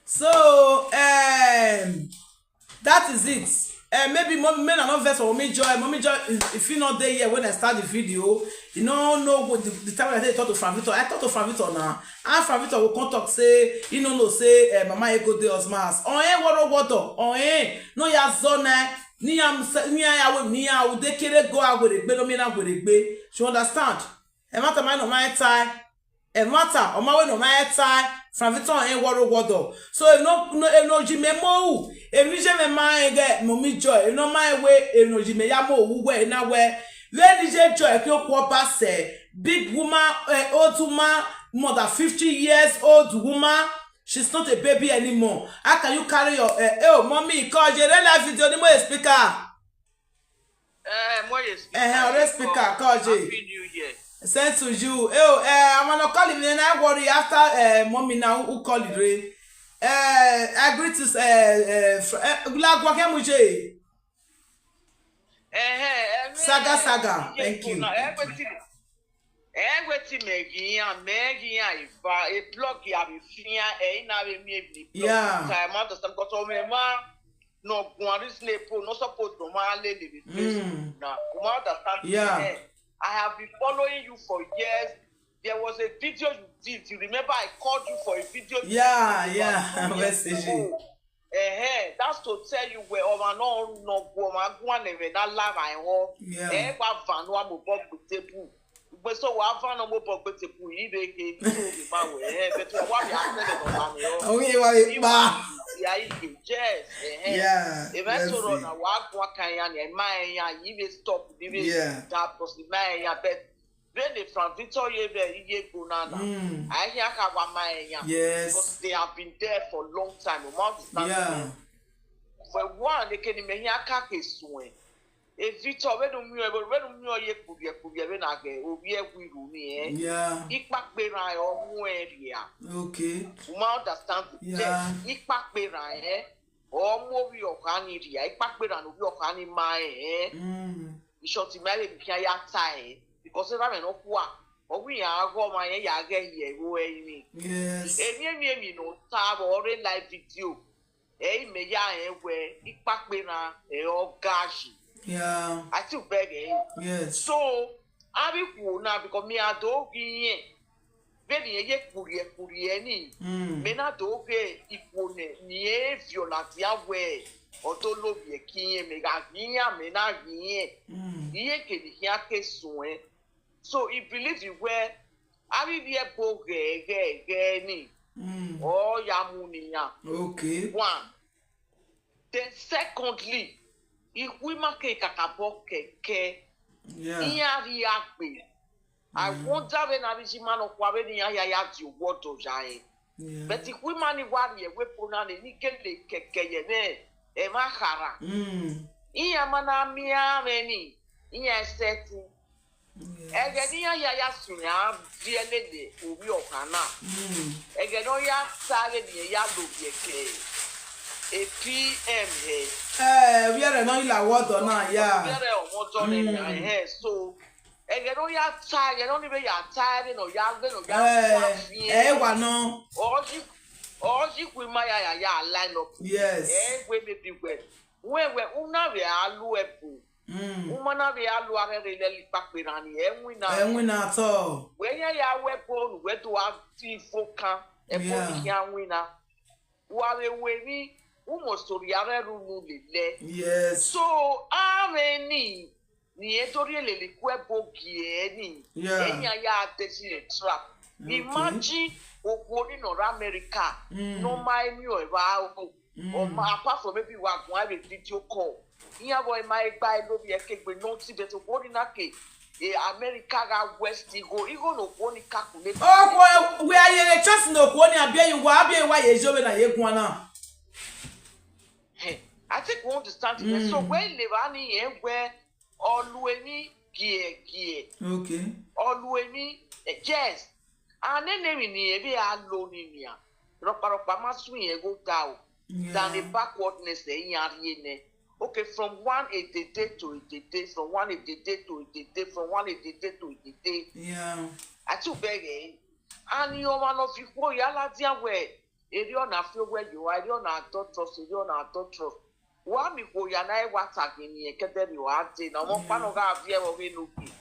So, um, that is it. Uh, maybe Mommy, men are not vex for Mommy Joy. Mommy Joy, if, if he not there here when I start the video, you know, no, the, the time when I say talk to Franvita, I talk to Franvita now. And Franvita will come talk say, you know, no say, uh, Mama Ego dey husband house. Oh, eh, what, what, oh, eh, no, ya zona, ni am, ni ya, ni ya, ude kere go awere gbe, no me na were gbe. You understand? Ẹ ma ta ma nọ ma ta. Ẹ ma ta, ọ ma wẹ ne ọ ma ta, Franvita ẹ wọrọ wọdọ. So, ẹ no, no, ẹ no ji mẹ mo ru, ẹ ni je mẹ ma ẹ gẹ, Mommy Joy, ẹ no ma ẹ wẹ, ẹ no ji mẹ ya mo ru wẹ, ẹ na wẹ, vbene iye Joy ke okhuo ba sẹ, big woman, eh, old woman, more than fifty years old woman, she's not a baby anymore. How can you carry your, eh, eh, oh, mommy, call your real life video, ni mo speaker. Eh, mo ye speaker. Eh, already speaker, call you. Happy New Year. Same to you. Eh, oh, eh, I'm gonna call him, then I worry after, eh, mommy now, who call it, Ray? Eh, I greet you, eh, eh, fr-, eh, Lagwa Kemuje. Eh, eh, eh, Saga, eh, Saga, yes, thank you. Now, eh, wetin, eh, wetin me gi yan, me gi yan ifa, e blog ya bi fi yan, eh, ina be mi e bi blog. Yeah. Time out of some, 'cause oh, me ma, no, go and reason e po, no suppose no ma le le le. Mm. Now, you understand? Yeah. Eh, I have been following you for years. There was a video you did. You remember I called you for a video you did. Yeah, yeah. West A G. Eh, eh, that's to tell you where ọmọ náà ń nọ gu ọmọ agúnwà nẹ̀rẹ̀ náà lára ẹ̀họ́. Yeah. Ẹ wá fàánú àmọ̀bọ́ gbèdébù. Gbèsè wàá fàánú àmọ̀bọ́ gbèdébù yìí lè he ní òde máa wẹ̀ ẹ́ bẹ́ẹ̀ tí wọ́n wá mi àtẹ̀lẹ̀ lọ́la ni ọ́. Àwọn yẹn wá mi pa. Ìyá ìgbè, yes, eh, eh. Yeah, èmi ẹ̀ sọ̀rọ̀ náà wàá gun akanya ni ẹ̀ máa ẹ̀ yan yìí lè stop níbi dàbọ̀ sí máa ẹ̀ yan bẹ́ẹ̀. Vbene Franvita ye vbe iye ego na na, mm, a hia kha wa ma ẹyan. Yes. Because they have been there for a long time. You must understand. Yeah. For one, they can me hia ka ke suẹn. E Victor, we do mi, we do mi ye kpuriẹ kpuriẹ, we na ge, o ye wi ru ni, eh. Yeah. Ikpakpe ra ọ mu ẹ ria. Okay. You must understand. Yeah. Ikpakpe ra, eh. Ọ mu ovbi ọkha ni ria, ikpakpe ra ne ovbi ọkha ni ma, eh. Mm. Ishọti ma vbe khian ya ta ẹre, because erha mwẹ nọkhua, ọ wẹ iran gha ọmwa rẹn ya ghẹ hiẹ ẹvbo ẹrinmwi. Yes. Emwi emwi emwi ne ọ ta vbe ọ rre live video. Ẹ i mẹ ya rẹn wẹ ikpakpe na ẹ ọ ga yi. Yeah. A ti bẹghe. Yes. So, avbe ikhuo na, because mẹ a do ghi rẹn, vbene irẹn ye kpurriẹ kpurriẹ ni, Mm. mẹ na do ghe ikhuo nẹ, ne irẹn viọ ladian wẹ ọ do lovbiẹ ke irẹn, mẹ gha ghi iran, mẹ na ghi irẹn. Mm. Irẹn kevbe khian ke suẹn. So, I believe wẹ avbe ivbi ẹbo ghẹ ghẹ ghẹ ni, Mm. ọ ya mu ne iran. Okay. One. Then secondly, ikhuo ima ke kakabọ kẹkẹ, Yeah. iran rhie gbe. I Mm. wonder vbene avbe iye ima nọkhua vbene iran hia ya die owa ọdọ ya rẹn. Yeah. But ikhuo ima ni wa rhie ẹvbo ebo na ni, ni gele kẹkẹ ye ẹmwẹ ẹmwẹ akhara. Mm. Iran ma na miẹn amwẹ ni, iran sẹtin. Yes. Ẹghẹ ne iran hia ya suẹn a viẹ lele ovbi ọkhan na. Mm. Ẹghẹ ne ọ ya ta vbene irẹn ya lovbiẹ ke A P M hẹ. Eh, ovbi ẹre ne ọ i la owa ọdọ na, ya. Ovbi ẹre ọmọ ọdọ nẹ na, Mm. ẹhẹn, so, ẹghẹ ne ọ ya ta, ẹghẹ ne ọ ni vbe ya ta, vbene ọ ya, vbene ọ ya Eh, wa fiẹn. Eh, wa nọ. Ọ yi, ọ yi ikhuo ima ya, ya, ya line up. Yes. Eh, wẹ maybe wẹ, wẹ, wẹ, u na vbe a lu ẹbu. Mm. U ma na vbe a lu arhẹrhe lele ikpakpe na ni, ẹ winna. Ẹ winna at all. Wẹ ya ya ru ẹbo ne uwẹ do gha fi ivo kan, ẹbo ni Yeah. khian winna. Wa vbe ru emwi, u must to rhie arhẹrhe unu lele. Yes. So, avbe ni, ne irẹn do rhie lele ikhuo ẹbo gie ni, Yeah. ẹ iran ya desi trap. Okay. Imagine okhuo ni nọ rre America, Mm. ne ọ ma emwi ọre vbe aro. Mm. Ọ ma, apart from maybe wa guan vbe video call. Iran vbe ma gba ẹre lovbiẹ ke egbe ne ọ ti, but okhuo ni na ke, eh, America gha West igho, igho ne okhuo ni calculate. Okhuo, wẹ a yere chance ne okhuo ni a biẹ ye uwa, a biẹ ye uwa ye zẹ vbene a ye guan na. Hẹ, I think we understand it. So Mm. wẹ levba ni rẹn wẹ ọ lu emwi gie gie. Okay. Ọ lu emwi, eh, yes. A nene emwi ne irẹn vbe a lo ni nian. Rhọkpa rhọkpa ma su irẹn gho da o. Yeah. Than a backwardness ẹ iran rhie nẹ. Okay, from one edede to edede, from one edede to edede, from one edede to edede. Yeah. A ti bẹghe. And ọmwa ne ọ fi ikhuo ya ladian wẹ, erriọ na fi owẹ ye ua, erriọ na adulterous, erriọ na adulterous. Wa miẹn ikhuo ya na, ẹ wa ta ghe ne irẹn kẹdẹ rriọ a dee na, ọmwa ọkpa ne ọ gha viẹ vbe ọghe ne ogie.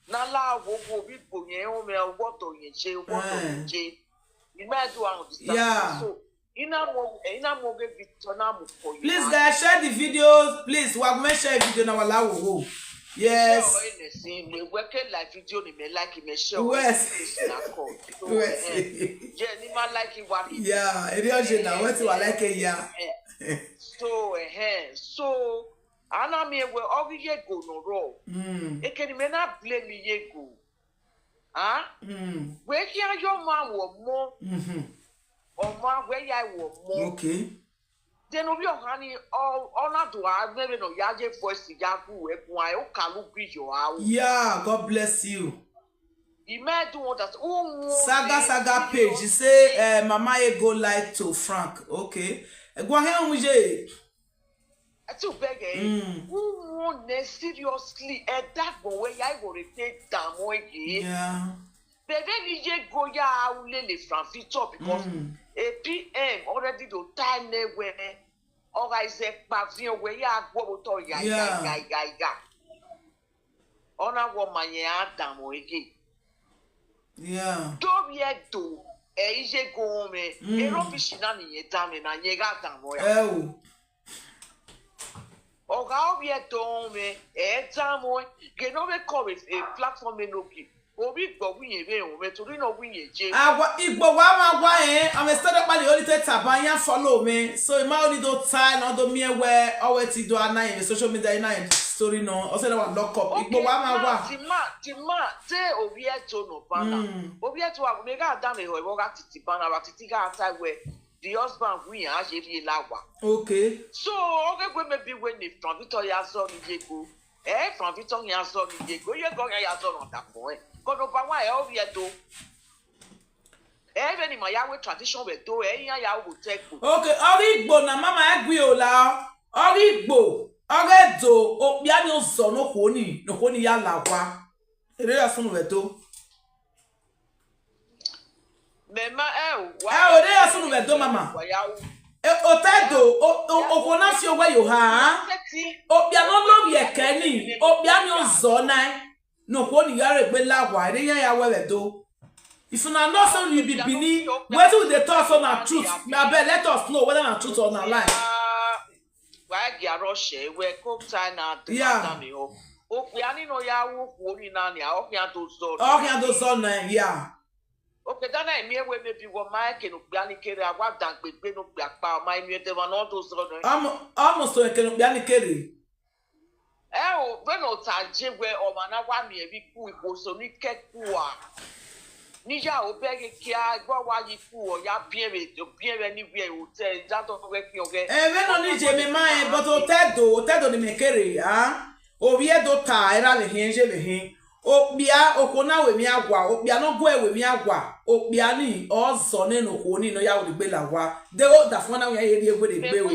Ne a la wo wo vbe igbo yẹn, rọnmwẹ owa ọdọ yẹn je, owa ọdọ yẹn Eh. je. I ma do understand. Yeah. So, I na mu, eh, I na mu oghe video na mu kọ ye. Please, guys, share the videos. Please, wa gu mwẹ share video na, wa la wo wo. Yes. Share ọre nẹ sin, mẹ wẹ ke like video ni mẹ like, mẹ share ọre Yes. nẹ sin na kọ. So, Yes. eh, yeah, ni ma like wa ni. Yeah, erriọ je na, wẹ ti wa like ya. Eh. So, eh, so, a na miẹn wẹ ọ ghi ye ego nọ rrọọ. Mm. Eke ne imẹ na blame ye ego. Ah? Mm. Wẹ khian ye ọmwa wẹ ọmọ. Mhm. Ọmwa wẹ ya wẹ ọmọ. Okay. Then ovbi ọkhan ni, ọ, ọ na do a mwẹ vbene ọ ya ye voice ya gu wẹ guan, ọ ka lu gbe yọ a o. Yeah, God bless you. I ma do want that. U won Saga, Saga page, he say, uh, Mama Ego lied to Frank. Okay. Ẹ gua hẹ un ye. Ẹ ti bẹghe. Mm. U won nẹ seriously, ẹ dagbọn wẹ ya igho rre te damọ ye. Yeah. Vbene I ye ego ya ru lele Frank Victor, because Mm. A P M already do ta nẹ wẹ, ọ gha zẹ kpa viẹn wẹ ya gu ọvbotọ ya, ya, Yeah. ya, ya, ya. Ọ na wẹ ọ ma yẹn a danmwẹ ẹre. Yeah. Do vbiẹ do, ẹ i ye ego mwẹ, Mm. erọbishi na ne irẹn danmwẹ na, irẹn gha danmwẹ ra? Ẹ o. Ọ gha ovbi Ẹdo mwẹ, ẹ danmwẹ, ghe ne ọ vbe kọ vbe platform enogie. Ovbi Igbo wẹ irẹn vbe rẹn mwẹ, tori ne ọ wẹ irẹn je. Awa, Igbo wa ma wa rẹn, a mwẹ story ọkpa ni ọ ni te taba, iran follow mwẹ. So, I ma only do ta, ne ọ do miẹn wẹ, ọ wẹ te do a na rẹn vbe social media, I na rẹn story nọ, ọ sẹ ne wa lock up. Igbo Okay, wa ma now, wa. The man, the man, te ovbi Ẹdo nọ ba na. Mm. Ovbi Ẹdo wa, mẹ gha danmwẹ hẹ, ọ gha titi ba na, wa titi gha ta wẹ, the husband wẹ iran a ye rhie la wa. Okay. So, ọ ghe wẹ maybe wẹ ne Frank Victor ya zọ ni ye ego. Eh, Frank Victor ya zọ ni ye ego, ye ego ya zọ na da fo, eh. Ko no ba wa, eh, ovbi Ẹdo. Eh, vbene ima ya wẹ tradition vbe Ẹdo, eh, iran ya ru vbe otọ Igbo. Okay, ọ ghe Igbo na, mama, ẹ gui o la. Ọ ghe Igbo, ọ ghe Ẹdo, okpia ni ozọ ne okhuo ni, ne okhuo ni ya la owa. Erriọ ya sunu vbe Ẹdo. Mẹ ma, ẹ o, wa Ẹ o, erriọ ya sunu vbe Ẹdo, mama. Wa ya ru. Otaido, okhuo na fi owẹ ye oha. Okpia ne ọ lovbiẹ kẹ ni, okpia ni ọ zọ na, ne okhuo ni gha rre egbe la owa, erha iran ya wẹ vbe Ẹdo. If una know say unu be Benin, wetin we dey talk so na truth, abeg let us know whether na truth or na lie. Wa gia rọ shẹ wẹ ko ta na de Yeah. madam ho. Okpia ni nọ ya ru okhuo ni na nia, ọ khian do zọ. Ọ khian do zọ na, yeah. Okeda na miẹn wẹ maybe wọ ma eke ne okpia ni kere, a wa dan gbe egbe ne okpia kpa, ọ ma miẹn ẹdẹ mwa ne ọ do zọ nẹ. Almost eke ne okpia ni kere. Ẹ o, vbene ọ ta je wẹ ọmwa na wa miẹn vbe ikun ikhuo so ni kẹ kua. Ne I ya obọ ẹghe kia, egbe ọ wa ye ikun, ọ ya biẹn vbe, biẹn vbe ni wiẹ otẹ, ya dọ wẹ khian ọghẹ. Ẹmwẹ nọ ni je mẹ ma rẹn, but otẹdo, otẹdo ne imẹ kere, ah, ovbi Ẹdo ta, erha vbe hin, je vbe hin. Okpia, okhuo na wẹ emwi awa, okpia ne ọ guẹ wẹ emwi awa, okpia ni, ọ zọ nene okhuo ni ne ọ ya ru egbe la owa. De odafẹn na wẹ iran ye rhie egbe rre egbe o.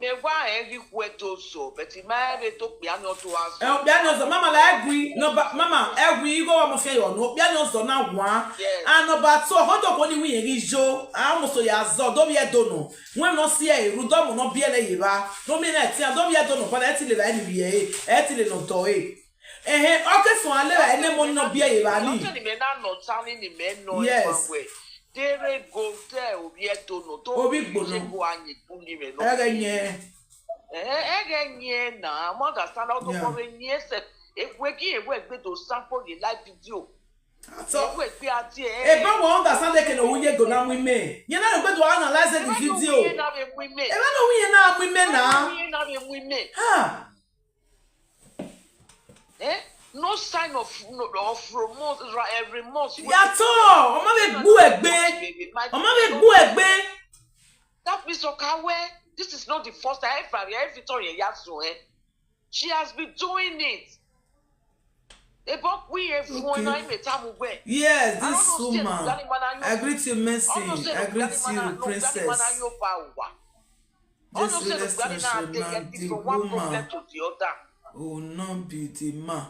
Mẹ wa rẹn ghi khu Ẹdo zọ, but I ma rẹn vbe te okpia ni ọ do gha zọ. Ẹ, okpia ni ọ zọ, mama la ẹgui, nọmba, mama, ẹgui igho ọmọ fian yọ nọ, okpia ni ọ zọ na wan. Yes. And number two, ọhọdọ okhuo ni wẹ irẹn ghi yo, a almost ya zọ, do vbiẹ Ẹdo nọ. Wẹ ne ọ si ẹre, rhunmwuda ọmọ ne ọ biẹlẹ ye evba, ne ọ miẹn na ẹtin, do vbiẹ Ẹdo nọ, but ẹ ti le evba ẹre ni vbiẹ ẹre, ẹ ti le ne ọ dọ ẹre. Ẹhẹn, ọ ke suẹn a le evba ẹre ne emọ ni ne ọ biẹ ye evba ni. Ọtẹn ni mẹ na nọ ọta ni, ni mẹ nọ Yes. emwa wẹ. De rre go te ovbi Ẹdo nọ, do Ovbi Igbo nọ. Ye go a yin gu ni mẹ nọ. Ẹghẹ yẹn. Eh, ẹghẹ yẹn na, mo understand, ọ do Yeah. kọ vbe yin ẹsẹ, ewe gi ewe egbe do sample ye live video. That's all. Ewe egbe a tie, eh. Ebe wẹ understand eke ne ọ wu ye go na mu imẹ. Yẹn na rhie egbe do analyze the Ebe no video. Wi ye na vbe mu imẹ. Ebe no wi ye na mu imẹ Ebe na. No wi ye na vbe mu imẹ. Ha. Eh? No sign of, no, of remorse, ra-, eh, remorse. Yàtọ̀, ọ ma vbe gbu egbe. Ọ ma vbe gbu egbe. That means, okay, well, this is not the first time. Every, every time you have to, eh? She has been doing it. Ebe ọ kue ye vuọn Okay. na, imẹ tama uwẹ. Yes, I don't this know, say woman. Organic man, I know. I greet you, Mercy. I don't know, say I greet organic man, you, I know, organic man, I Princess. Know, ba wa. This relationship na the woman. From one problem to the other. Oh, no be the man.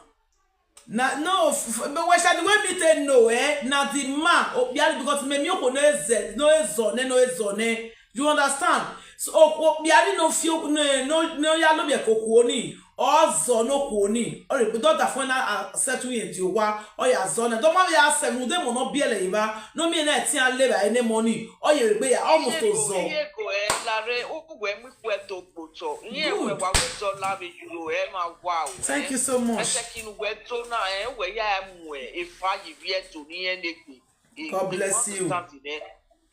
Na, no, f-, f-, but we shall, the way me take know, eh, na the man, okpia ni, because me, me, okhuo no ze, no zọ nẹ, no zọ nẹ. You understand? So, okpia ni no fi, no, no, no ya no be okhuo ni, ọ zọ ne okhuo ni. Ọ rhie egbe do da fun na, a, settle irẹn di owa, ọ ya zọ nẹ. Do ma vbe ya sẹ, rhunmwuda emọ ne ọ biẹlẹ ye evba, ne ọ miẹn na ẹtin a le evba ne emọ ni, ọ ye rhie egbe ya, almost to zọ. Iye go, iye go, eh, lare, u wẹ mu ikhuẹ to gbe otọ. Iye wẹ Good. Wa wẹ zọ la vbe yuro, ẹ ma wa o, Thank eh. You so much. Ẹsẹ kinu wẹ do na, eh, wẹ ya mu, eh, efa yi vbiẹ do ni ẹn egbe. Eh, God bless you. Understand nẹ.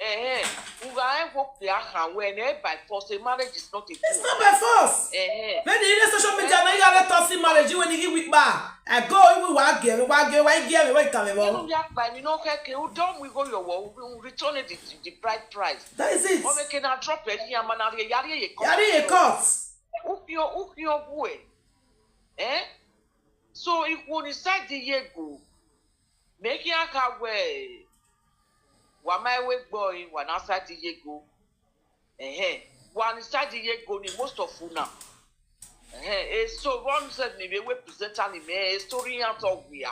Eh, eh, u gha rẹn wo kpia khan wẹ nẹ by force, a marriage is not a It's force. Not by force. Eh, eh. Vbene i rre social media Eh, na, i gha rre toxic marriage, iwẹ ni ghi wi kpa. I go, iwi wa gie, wa gie, wa gie, wa gie, wa gie. Inu ya kpa emwi ne ọ khẹke, u do mu igho yọ wọ, u, u return the, the, the bride price. That is it. Ọ vbe ke na drop ẹre, iran ma na rhie, ya rhie ye court. Ya rhie ye court. U khian, u khian owu ẹ. Eh? So, ikhuo ni side ye go. Mẹ khian kha wẹ, wa ma ẹwe gbe ọre, wa na side ye go. Ẹhẹn, wa ni side ye go ni most of una. Ẹhẹn, eso vbọ ni sẹ ni vbe wẹ presenter ni mẹ, story iran tọ wia.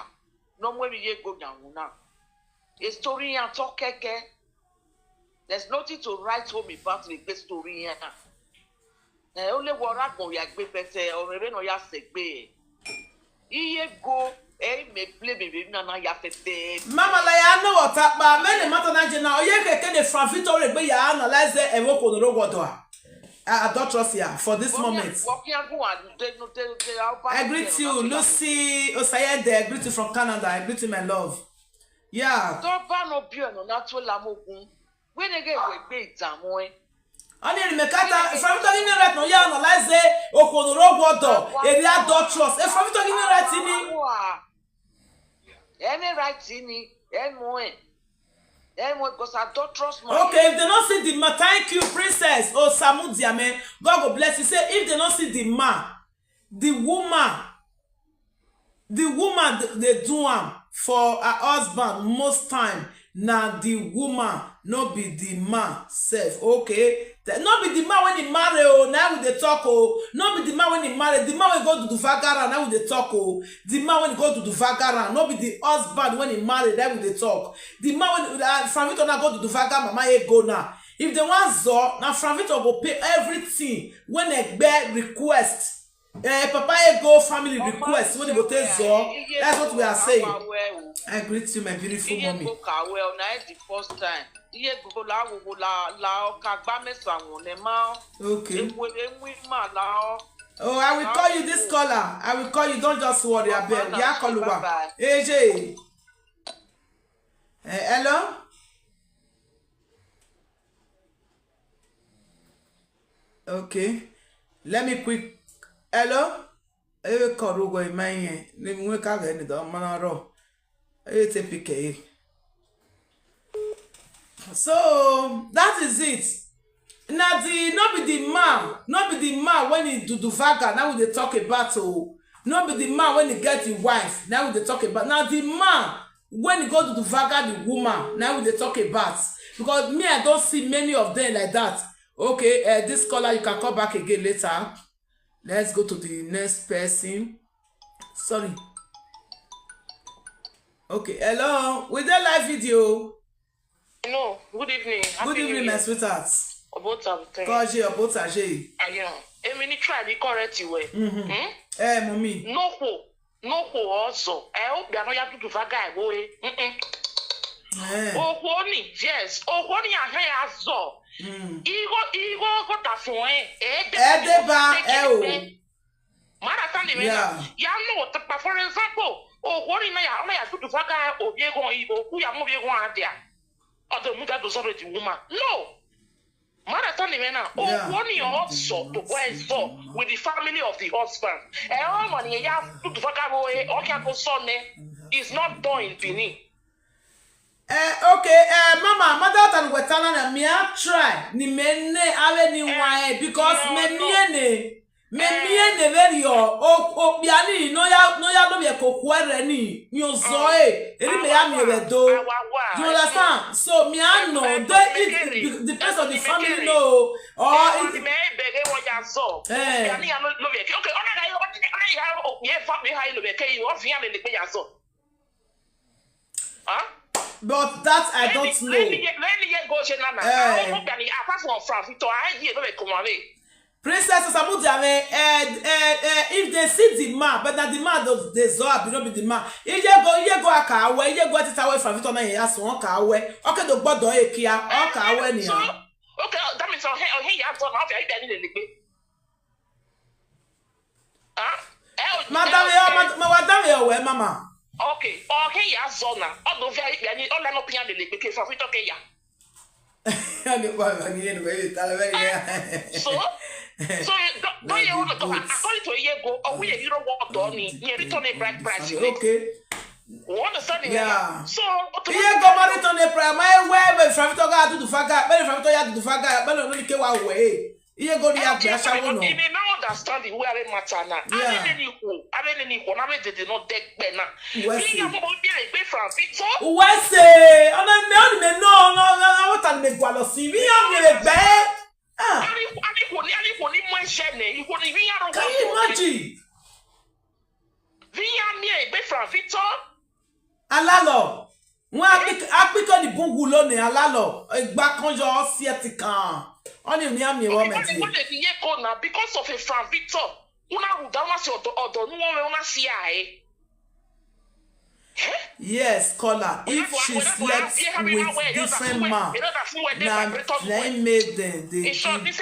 Ne ọ mu emwi ye go yan wu na. Story iran tọ kẹkẹ. There's nothing to write home about the egbe story iran. Eh, ole wẹ ọ rre agbọn ya egbe, but, eh, ọ mwẹ vbene ọ ya sẹ egbe. Iye go, ẹ i mẹ blame vbe na na ya fẹfẹ. Mama la ya nọ vbe ọta kpa, mẹ ne ma ta na je na, ọ ye keke ne Frank Victor rhie egbe ya analyze ẹvbo okhuo ne ọ rre owa ọdọ a. Ah, adulterous here for this moment. Wọ khian gu wa de, de, de, de, I greet you, Lucy Osayede. I greet you from Canada. I greet you, my love. Yeah. Tọ ba nọ biẹ nọ na tuẹ la mu ogun. Wẹ ne ghe wẹ egbe idan muẹn. Ọni eri mẹ ka ta, Frank Victor ghi ne right now, ya analyze okhuo ne ọ rre owa ọdọ, eri adulterous. Eh, Frank Victor ghi ne right ni. Ẹ ne right ni, ẹ muẹn. Ẹ muẹn, because adulterous man. Okay, if they no see the man, thank you, Princess Osamudiame. God go bless you. Say, if they no see the man, the woman, the woman th-, dey do am for her husband most time, na the woman, no be the man sef. Okay? The, no be the man when he marry o, na we dey talk o. No be the man when he marry, the man wey go do the vagara, na we dey talk o. The man when he go do the vagara, no be the husband when he marry, na we dey talk. The man when, uh, Frank Victor na go do the vagara, mama e go now. If they want zọ, na Frank Victor go pay everything when they get request. Eh, Papa Ego family request when they go take zọ. That's what we are saying. I greet you, my beautiful mommy. Iye go ka wẹ, na the first time. Iye go la wo wo la la ọ ka gba mẹ sa wọn nẹ ma. Okay. Ewu ewu ma la ọ. Oh, I will call you this caller. I will call you. Don't just worry, I beg. Yeah, call you. Bye bye. A J. Eh, hello? Okay. Let me quick. Hello? Ebe kọ rugọ ima iyen, ne mu ka ghẹ ne da ma na rọ. Ebe te pick e. So that is it. Na the, no be the man, no be the man when he do the vaga, now we dey talk about o. No be the man when he get the wife, now we dey talk about. Na the man when he go do the vaga the woman, now we dey talk about. Because me, I don't see many of them like that. Okay, uh, this caller, you can call back again later. Let's go to the next person. Sorry. Okay, hello. We dey live video. No, good evening. Good evening, my sweetheart. Obota Obota. Koje Obota je. Ayo. Emi ni try ni correct you. Mm-hmm. Hmm? Eh, mommy. No kho, no kho ọzọ. Eh, okpia nọ ya dudu vaga ẹvbo e. Mm-mm. Eh. Okhuo ni, yes. Okhuo ni a hẹn ya zọ. Mm. Igho, igho, igho ta fun ẹ. Ẹ deba, ẹ o. Ma understand the meaning. Yeah. Ya no, for example, okhuo ni na ya, na ya dudu vaga ovbi eghọn, okhu ya mu ovbi eghọn a dia. Ọ do mudia do zọ rre the woman. No. Ma understand the meaning. Yeah. Okhuo ni ọ zọ, the boy is zọ with the family of the husband. Ẹ, ọmọ ni ya dudu vaga vbe ore, ọ khian do zọ nẹ. It's not done in Benin. Eh, okay, eh, mama, mother than wetana na, me I try, ni me ne, ave ni wa, eh, because me miẹn nẹ, me miẹn nẹ very o, o, okpia ni, no ya, no ya do vbe ko kuẹrẹ ni, ni o zọ e, eri me ya miẹn vbe do. You understand? So me I know, they, it, it depends on the family, no, or it, me bẹghe wọ ya zọ. Eh. Okpia ni ya no, no vbe ke. Okay, ona ga, ona ya, okpia fa me ha no vbe ke, o fi ya le le pe ya zọ. Huh? But that I don't know. Many years, many years ago, she nana. Eh. I don't know, apart from France, to I hear no come away. Princess Osamudia, eh, eh, eh, if they see the man, but that the man does they saw be not be the man. Iye go, iye go aka awẹ, iye go tita awẹ from Victor na ya so aka awẹ. Okay, the gbọdọ e kia, aka awẹ ni. So, okay, that means, oh, hey, oh, hey, ya so na, okay, I be ni le le. Huh? Eh, oh, madam, eh, yo, okay. Mad-, ma wa dam yo, we, mama. Okay, ọ khin ya zọ na. Ọ do via ikpia ni, ọ la no pian lele gbe ke fa fi tọ ke ya. Ani pa ba ni enu we ta le ya. So, so, do, do you want to, according to Iyego, ọ wi ye euro one do ni, ye return a bride price. Okay. You understand the meaning? Yeah. So, Iyego ma return a bride, ma we, we fa fi tọ ga dudu fa ga, be fa fi tọ ya dudu fa ga, be no ni ke wa we. Iye go ri agbe ashawo no. Imi ma understand the way a matter na. Yeah. Ave neni khuo, ave neni khuo, na ave dede nọ dẹgbẹ na. Uwẹ se. Iye mo bi a egbe France, Victor. Uwẹ se, ọna me, ọni me no, no, no, no, what am me gualọ si? Iye mi egbe. Ah. Ani, ani khuo ni, ani khuo ni mu ẹshẹ nẹ, ikhuo ni iye aro. Can you imagine? Iye mi egbe France, Victor. Alalọ. Wọn akpik-, akpikọ ni bun wulo ne alalọ, egba kan yọ, ọ siẹ ti kan. Ọni uni a miẹn wọ mẹ tie. Because of a Frank Victor, una rhunmwuda, una si ọdọ, ọdọ ne uwẹ mwẹ, una si a ẹre. Yes, caller. If she slept with different man, na, na him made them, they give, they give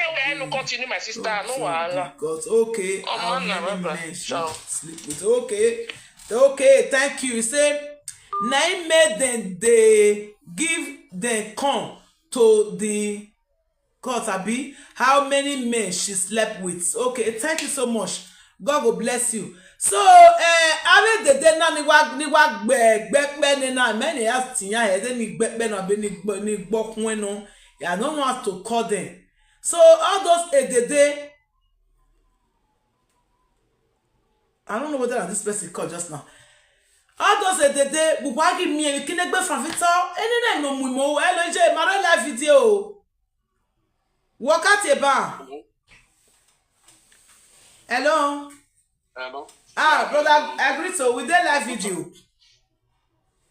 because, okay, how many men she sleep with? Okay, okay, thank you. He say, na him make dem dey give dem corn to the gods, abi? How many men she slept with? Okay, thank you so much. God go bless you. So, eh, avbe dede na ni wa, ni wa gbe, gbe kpẹ ne na, mẹ ne ya tiyan ẹre, de ni gbe kpẹ na, be ni gbe, ni gbe ọkhuẹn nọ. I don't know how to call them. So, all those edede, I don't know whether na this person call just now. All those edede, but wa give me a kinegbe from Victor. Any name no mu mo. Hello, J, my real live video. Walk out a bar. Hello? Hello? Ah, brother, I agree so. We dey live video.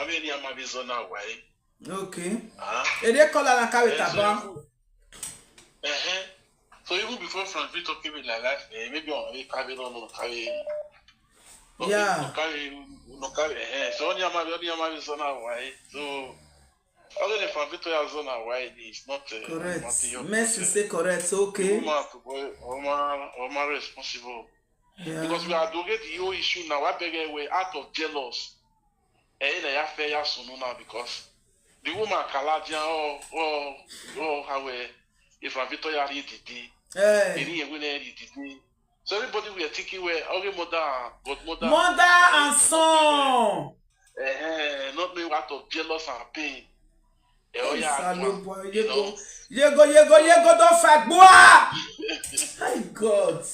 wa vbe ne a ma vbe zọ na wa ẹre. Okay. Ah. Ede kọla na ka vbe taba. Ẹhẹn. So even before Frank Victor came in my life, eh, maybe ọ vbe ka vbe run, ọ ka vbe, ọ ka vbe, ọ ka vbe, ẹhẹn. So ọni a ma vbe, ọni a ma vbe zọ na wa ẹre. So ọghe ne Frank Victor ya zọ na wa ẹre, it's not, eh, correct. Mercy say correct. Okay. Ọ ma, ọ ma, ọ ma responsible. Yeah. Because we are doing the whole issue now. Wa bẹghe wẹ out of jealous. Ẹre na ya fẹ ya sunu now because the woman kala dia ọ, ọ, ọ ha wẹ Frank Victor ya rhie dede. Eh. Eni yẹn wẹ ne rhie dede. So everybody were thinking wẹ ọghe mother, godmother, mother and son. Eh, not me out of jealous and pain. Eh, oh yeah, Osanobua, you know. Yego, yego, yego, yego, don't fight, boy. My God.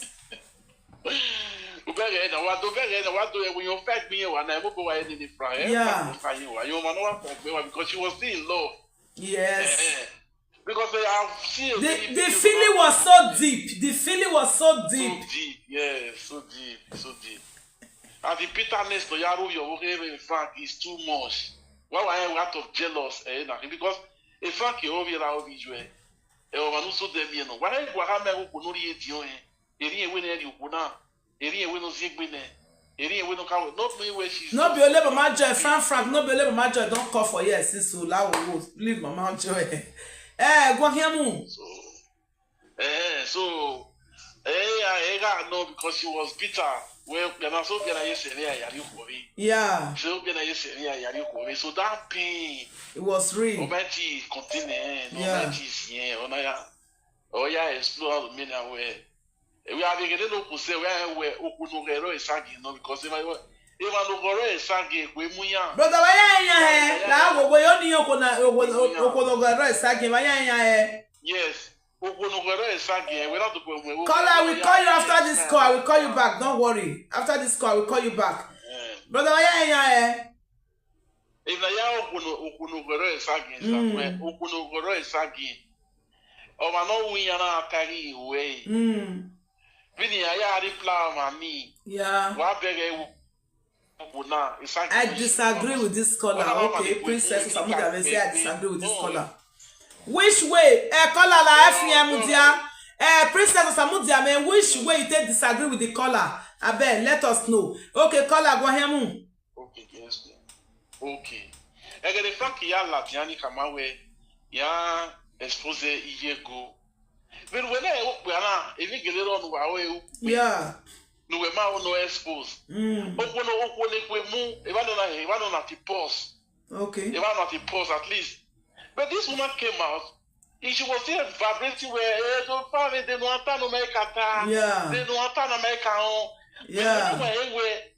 Ubẹghe na wa do, ubẹghe na wa do, ẹwe yan fight me wa na, mo bo wa ni ni fra, eh. Yeah. Fight me wa, you man wa fight me wa because she was still in love. Yes. Eh, eh. Because I have seen a the, the feeling was so deep. The feeling was so deep. So deep, yes, so deep, so deep. And the bitterness to ya ru yo, okay, in fact, is too much. Why were I out of jealous? Eh, na, because in fact, you over here, over you, eh. Eh, over no so dem, you know. Why I go have me go no ri edion, eh. Eri ewe ne ri okpo na. Eri ewe no ziegbe nẹ. Eri ewe no ka we. Not me where she's. No be ole Mama Joy, Frank Frank, no be ole Mama Joy don call for here since o la wo. Leave Mama Joy. Eh, go here mu. So, eh, so, eh, I, I got no because she was bitter. Well, then I so then I say, yeah, yeah, you for me. Yeah. So then I say, yeah, yeah, you for me. So that pain. It was real. Almighty continue. No, yeah. Almighty is here. Oh, yeah. Oh, yeah, explore me now where. We have again no ku say we are we okunu gero esagi no because if I, if I no gero esagi we mu ya. Brother, wa ya ya he. La wo wo yo ni okunu, okunu gero esagi, wa ya ya he. Yes. Okunu gero esagi, we not to go. Caller, I will call you after this call. I will call you back. Don't worry. After this call, I will call you back. Yeah. Brother, wa ya ya he. If na ya okunu, okunu gero esagi, mm, okunu gero esagi. Ọmwa ne ọ ru iran na ta ghi wẹ. Mm. Vbene iran ya reply ọmwa ni. Yeah. Wa bẹghe wo na, esagi. I disagree with this caller. Okay, Princess Osamudia say I disagree with this caller. Which way? Eh, caller la F M dia. Eh, Princess Osamudia, man, which way you take disagree with the caller? Abeg, let us know. Okay, caller, go ahead, mu. Okay, yes, sir. Okay. Ẹghẹ ne Frank ya ladian ni khama wẹ ya expose iye go. Vbene uwẹ na okpia na, emwi gele rrọọ ne uwa ru ukpe. Yeah. Ne uwẹ ma no expose. Mm. Okhuo ne, okhuo ne kue mu, evba nọ na, evba nọ na ti pause. Okay. Evba nọ na ti pause at least. But this woman came out, she was still vibrating well. Eh, so far, eh, they no ata no make ata. Yeah. They no ata no make on. Yeah. Anyway, anyway,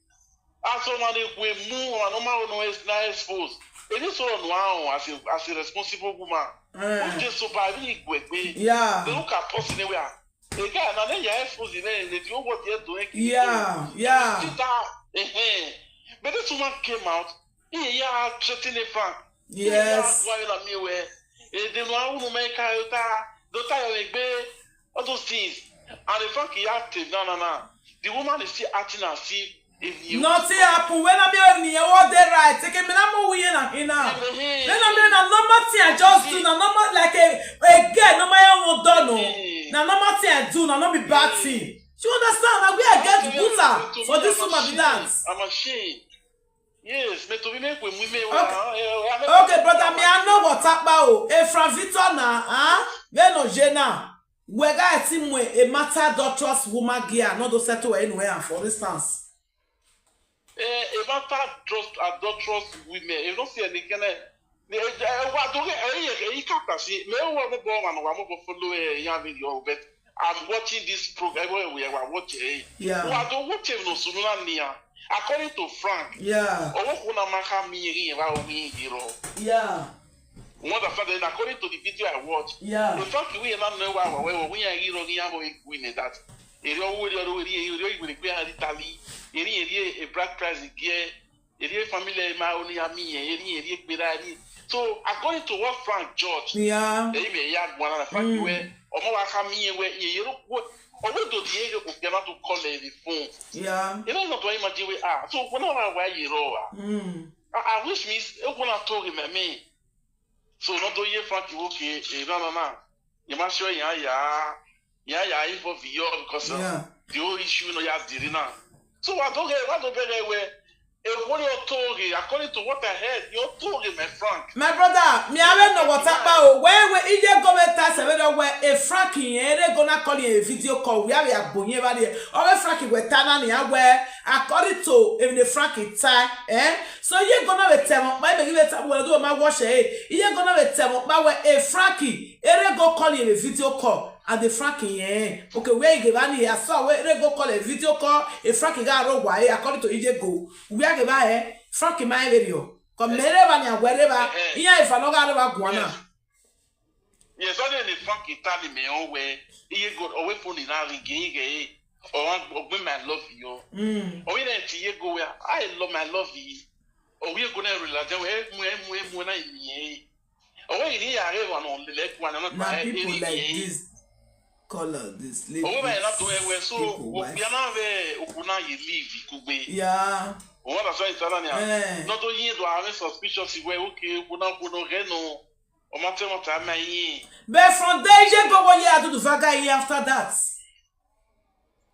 as someone who mu, and no man no is na expose. It is so no as a, as a responsible woman. Eh. Who just so by me, yeah. They look at person anywhere. Again, and then you expose the name, the whole world here doing. Yeah, yeah. But this woman came out, he ya threaten a fan. Yes. He ya go ahead me where. Eh, they no unu make ota, dota your egbe, all those things. And the fact he active now, now, now. The woman is still acting as if, if you nothing happen. When I'm here, me all the right. Take me, I'm over here now. When I'm here, na normal thing I just do, na normal like a, a girl, no matter what done, no. Na normal thing I do, na no be bad thing. You understand? Na where I get butter for this woman be that. I'm ashamed. Yes, me to be make we me. Okay, brother, me I know what about o. E Frank Victor na, huh? Me no je na. We guy team we a matter doctrous woman gear, not to settle anywhere, for instance. Eh, a matter trust adulterous women. You don't see any kind of Wa do ghe ẹre ẹre ka ta si, mẹ wa mobọ ọmwa ne wa mobọ follow iran video, but I'm watching this program, we wa watch it. Yeah. Wa do watch it no sunu na nia. According to Frank, yeah, ọvbokhan na ma kha miẹn ghi wa o miẹn ghi rọ. Yeah. You understand? Then according to the video I watch, yeah, the Frank we na know wa wa we we ghi rọ ghi ya bo win that. Eri ọwu eri ọru eri eri eri eri eri eri a bride price gie. Eri family ma oni ami eri eri gbera eri. So according to what Frank judge, yeah, eri me ya guana na Frank we, ọmọ wa kha miẹn we ye ye ro we, ọwe do die ye ko piana to call the phone. Yeah. You know, not to imagine we ah. So when I wa ye ro ah. Mm. I, I wish me e ko na to me me. So no do ye Frank wo ke e na na na. You ma sure ya ya ya ya info for you because of, yeah, the whole issue no ya diri na. So wa do ge wa do bere we. E wo yo to ge, according to what I heard, yo to ge, my Frank. My brother, mi ave no water pa o. We we iye go we ta se we do we e Frank yen ere go na call yen video call. We ave agbo yen ba rie. O we Frank we ta na ni a we. According to even the Frank ta, eh? So iye go na we temo, ma me give it we do ma wash e. Iye go na we temo, ma we e Frank ere go call yen video call. And the Frank yen. Okay, where you give any ya so we ere go call a video call, e Frank ga ro wa e according to iye go. We are give her Frank ma e video. Come mere ba ni a we re ba. Iya e fa no ga re ba guana. Yes, only the Frank tell me o we. Iye go o we phone na ring ge. O wan o gbe my love yo. Mm. O we na ti iye go we. I love my love you. O we go na relax we mu mu mu na imi. O we ni ya re wa no le le ku na. Na people like this call out this lady. O we na do we so o bia na we o ku na ye live ku gbe. Yeah. O wa so itana ni. Eh. No to yin do ave suspicious we o ke o ku na ku no ge no. O ma te mo ta ma yin. But from there, iye go wo ye adudu vaga ye after that.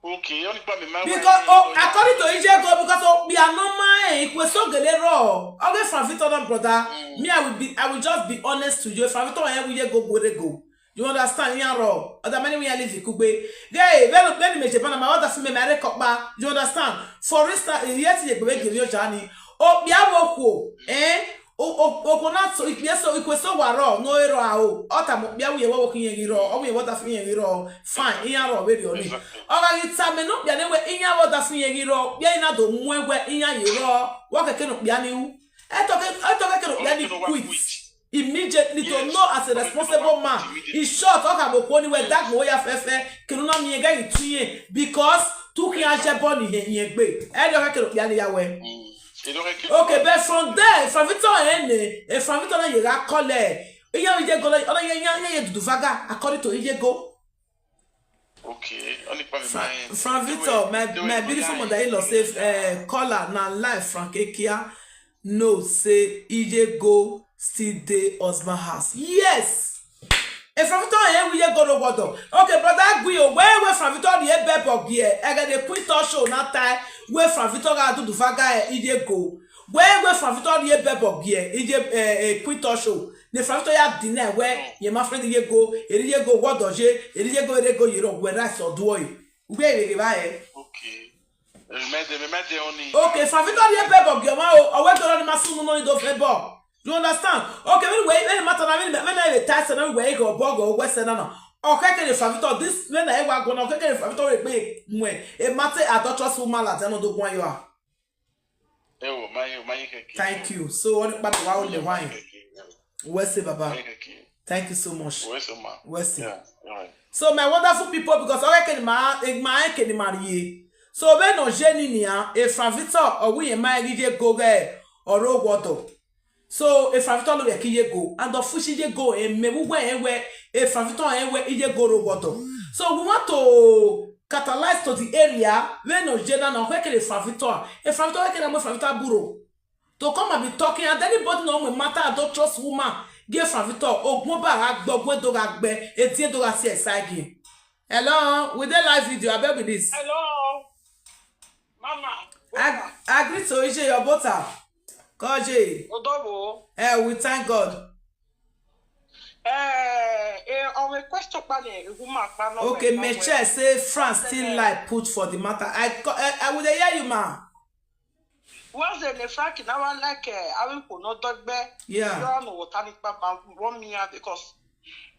Okay, only pa me ma. Because oh, according to iye go, because oh, we are no man, eh, we so gele ro. Okay, Frank Victor, no brother. Mm. Me, I will be, I will just be honest to you. Frank Victor, eh, we ye go, go, go. You understand? Yeah, ro. Other many we are living kugbe. Hey, when when me Japan, my other film, my record ba. You understand? For instance, yet ye gbe give you journey. Oh, we are wo, eh? O o okhuo na so ikpia so ikue so wa rrọọ ne ọ re rrọọ a o, ọ tama okpia wẹ iye vbe ọvbokhan iye ghi rrọọ, ọ wẹ iye vbe ọdafẹn iye ghi rrọọ, fine, iran rrọọ vberriọ nii. Ọ gha ghi tama ene okpia ne wẹ iran vbe ọdafẹn iye ghi rrọọ, okpia na do muẹn wẹ iran ye rrọọ, wẹ ọ kẹkẹ ne okpia ni ru. Ẹtọ kẹkẹ ne okpia ni quit immediately to know as a responsible man. In short, ọ kha vbe okhuo ni wẹ dagbọn ya fẹfẹ, kene u na miẹn ghẹ ghi tu irẹn because te u khian zẹ ẹbọ ni hẹn irẹn gbe. Ẹdẹ ọ kẹkẹ ne okpia ni ya wẹ. Okay, but from there, Frank Victor ẹnẹ, Frank Victor na ye gha call ẹ. Iye vbe iye go, ọ na ye iye iye dudu vaga according to iye go. Okay, only pa me Frank Victor, my my beautiful mother-in-law say, uh, caller na live Frank Ekia know say iye go still dey husband house. Yes. Efrafitọ ẹnrẹn wẹ iye go rre owa ọdọ. Okay, brother Aguiyo, wẹ wẹ Efrafitọ rhie bẹbọ gie ẹghẹ ne Queen Talk Show na tae wẹ Efrafitọ gha dudu vaga iye go. Wẹ wẹ Efrafitọ rhie bẹbọ gie iye, eh, eh, Queen Talk Show. Ne Efrafitọ ya deny wẹ, mm, irẹn ma friend iye go, erha iye go owa ọdọ ye, erha iye go erha iye go ye rrọọ, wẹ rice ọduọ ẹre. Ugbẹn vbe ghe evba hẹ. Okay. Remember, remember only. Okay, Efrafitọ rhie bẹbọ gie ọmwa o, ọ wẹ ghe ọnii ma sunu nọ ni do vẹ ẹbọ. You understand? Okay, vbene wẹ, vbene ma ta na, vbene, vbene ẹ vbe ta ẹsẹ na, vbene wẹ i ghẹ obọ ghẹ owẹ ẹsẹ na na. Ọ khẹke ne Efrafitọ, this, vbene ẹ wa guan na, ọ khẹke ne Efrafitọ vbe gbe mu e, e ma te adulterous woman ladian ne ọ do guan yọ a. Ewo, ma yin, ma yin khẹke. Thank you. So, ọ ni kpa wa o le wa yin. Wẹ se, Baba. Ma yin khẹke. Thank you so much. Wẹ se, ma. Wẹ se. Yeah, yeah. So, my wonderful people, because ọ khẹke ne ma, ma khẹke ne ma rhie. So, vbene ọ ye ni nian, Efrafitọ, ọ wẹ irẹn ma ghi iye go ghẹ, ọ rre owa ọdọ. So, Efrafitọ no vbe ẹki iye go, and of which iye go, eh, mẹ vbe uwẹ rẹn wẹ, Efrafitọ rẹn wẹ iye go rre owa ọdọ. So, we want to catalyze to the area, vbene ọ ye na na, ọ khẹke ne Efrafitọ a, Efrafitọ khẹke na mu Efrafitọ aburro. To come and be talking, and anybody no mu matter adulterous woman, gie Efrafitọ, ogun ọba gha gbe, ogun do gha gbe, ediẹn do gha si ẹsa gie. Hello, we dey live video, abeg with this. Hello. Mama. I, I greet to Ije, your butter. Koje. Odogbo. Eh, we thank God. Eh, eh, on a question, kpa ni, woman, kpa no. Okay, me check say France still like put for the matter. I, co- eh, I will hear you, ma. What's the name? Frank na wa like, eh, avbe ikhuo ne ọ dọgbe. Yeah. Yọ ne wọ ta ni kpakpa, wọ miẹn, because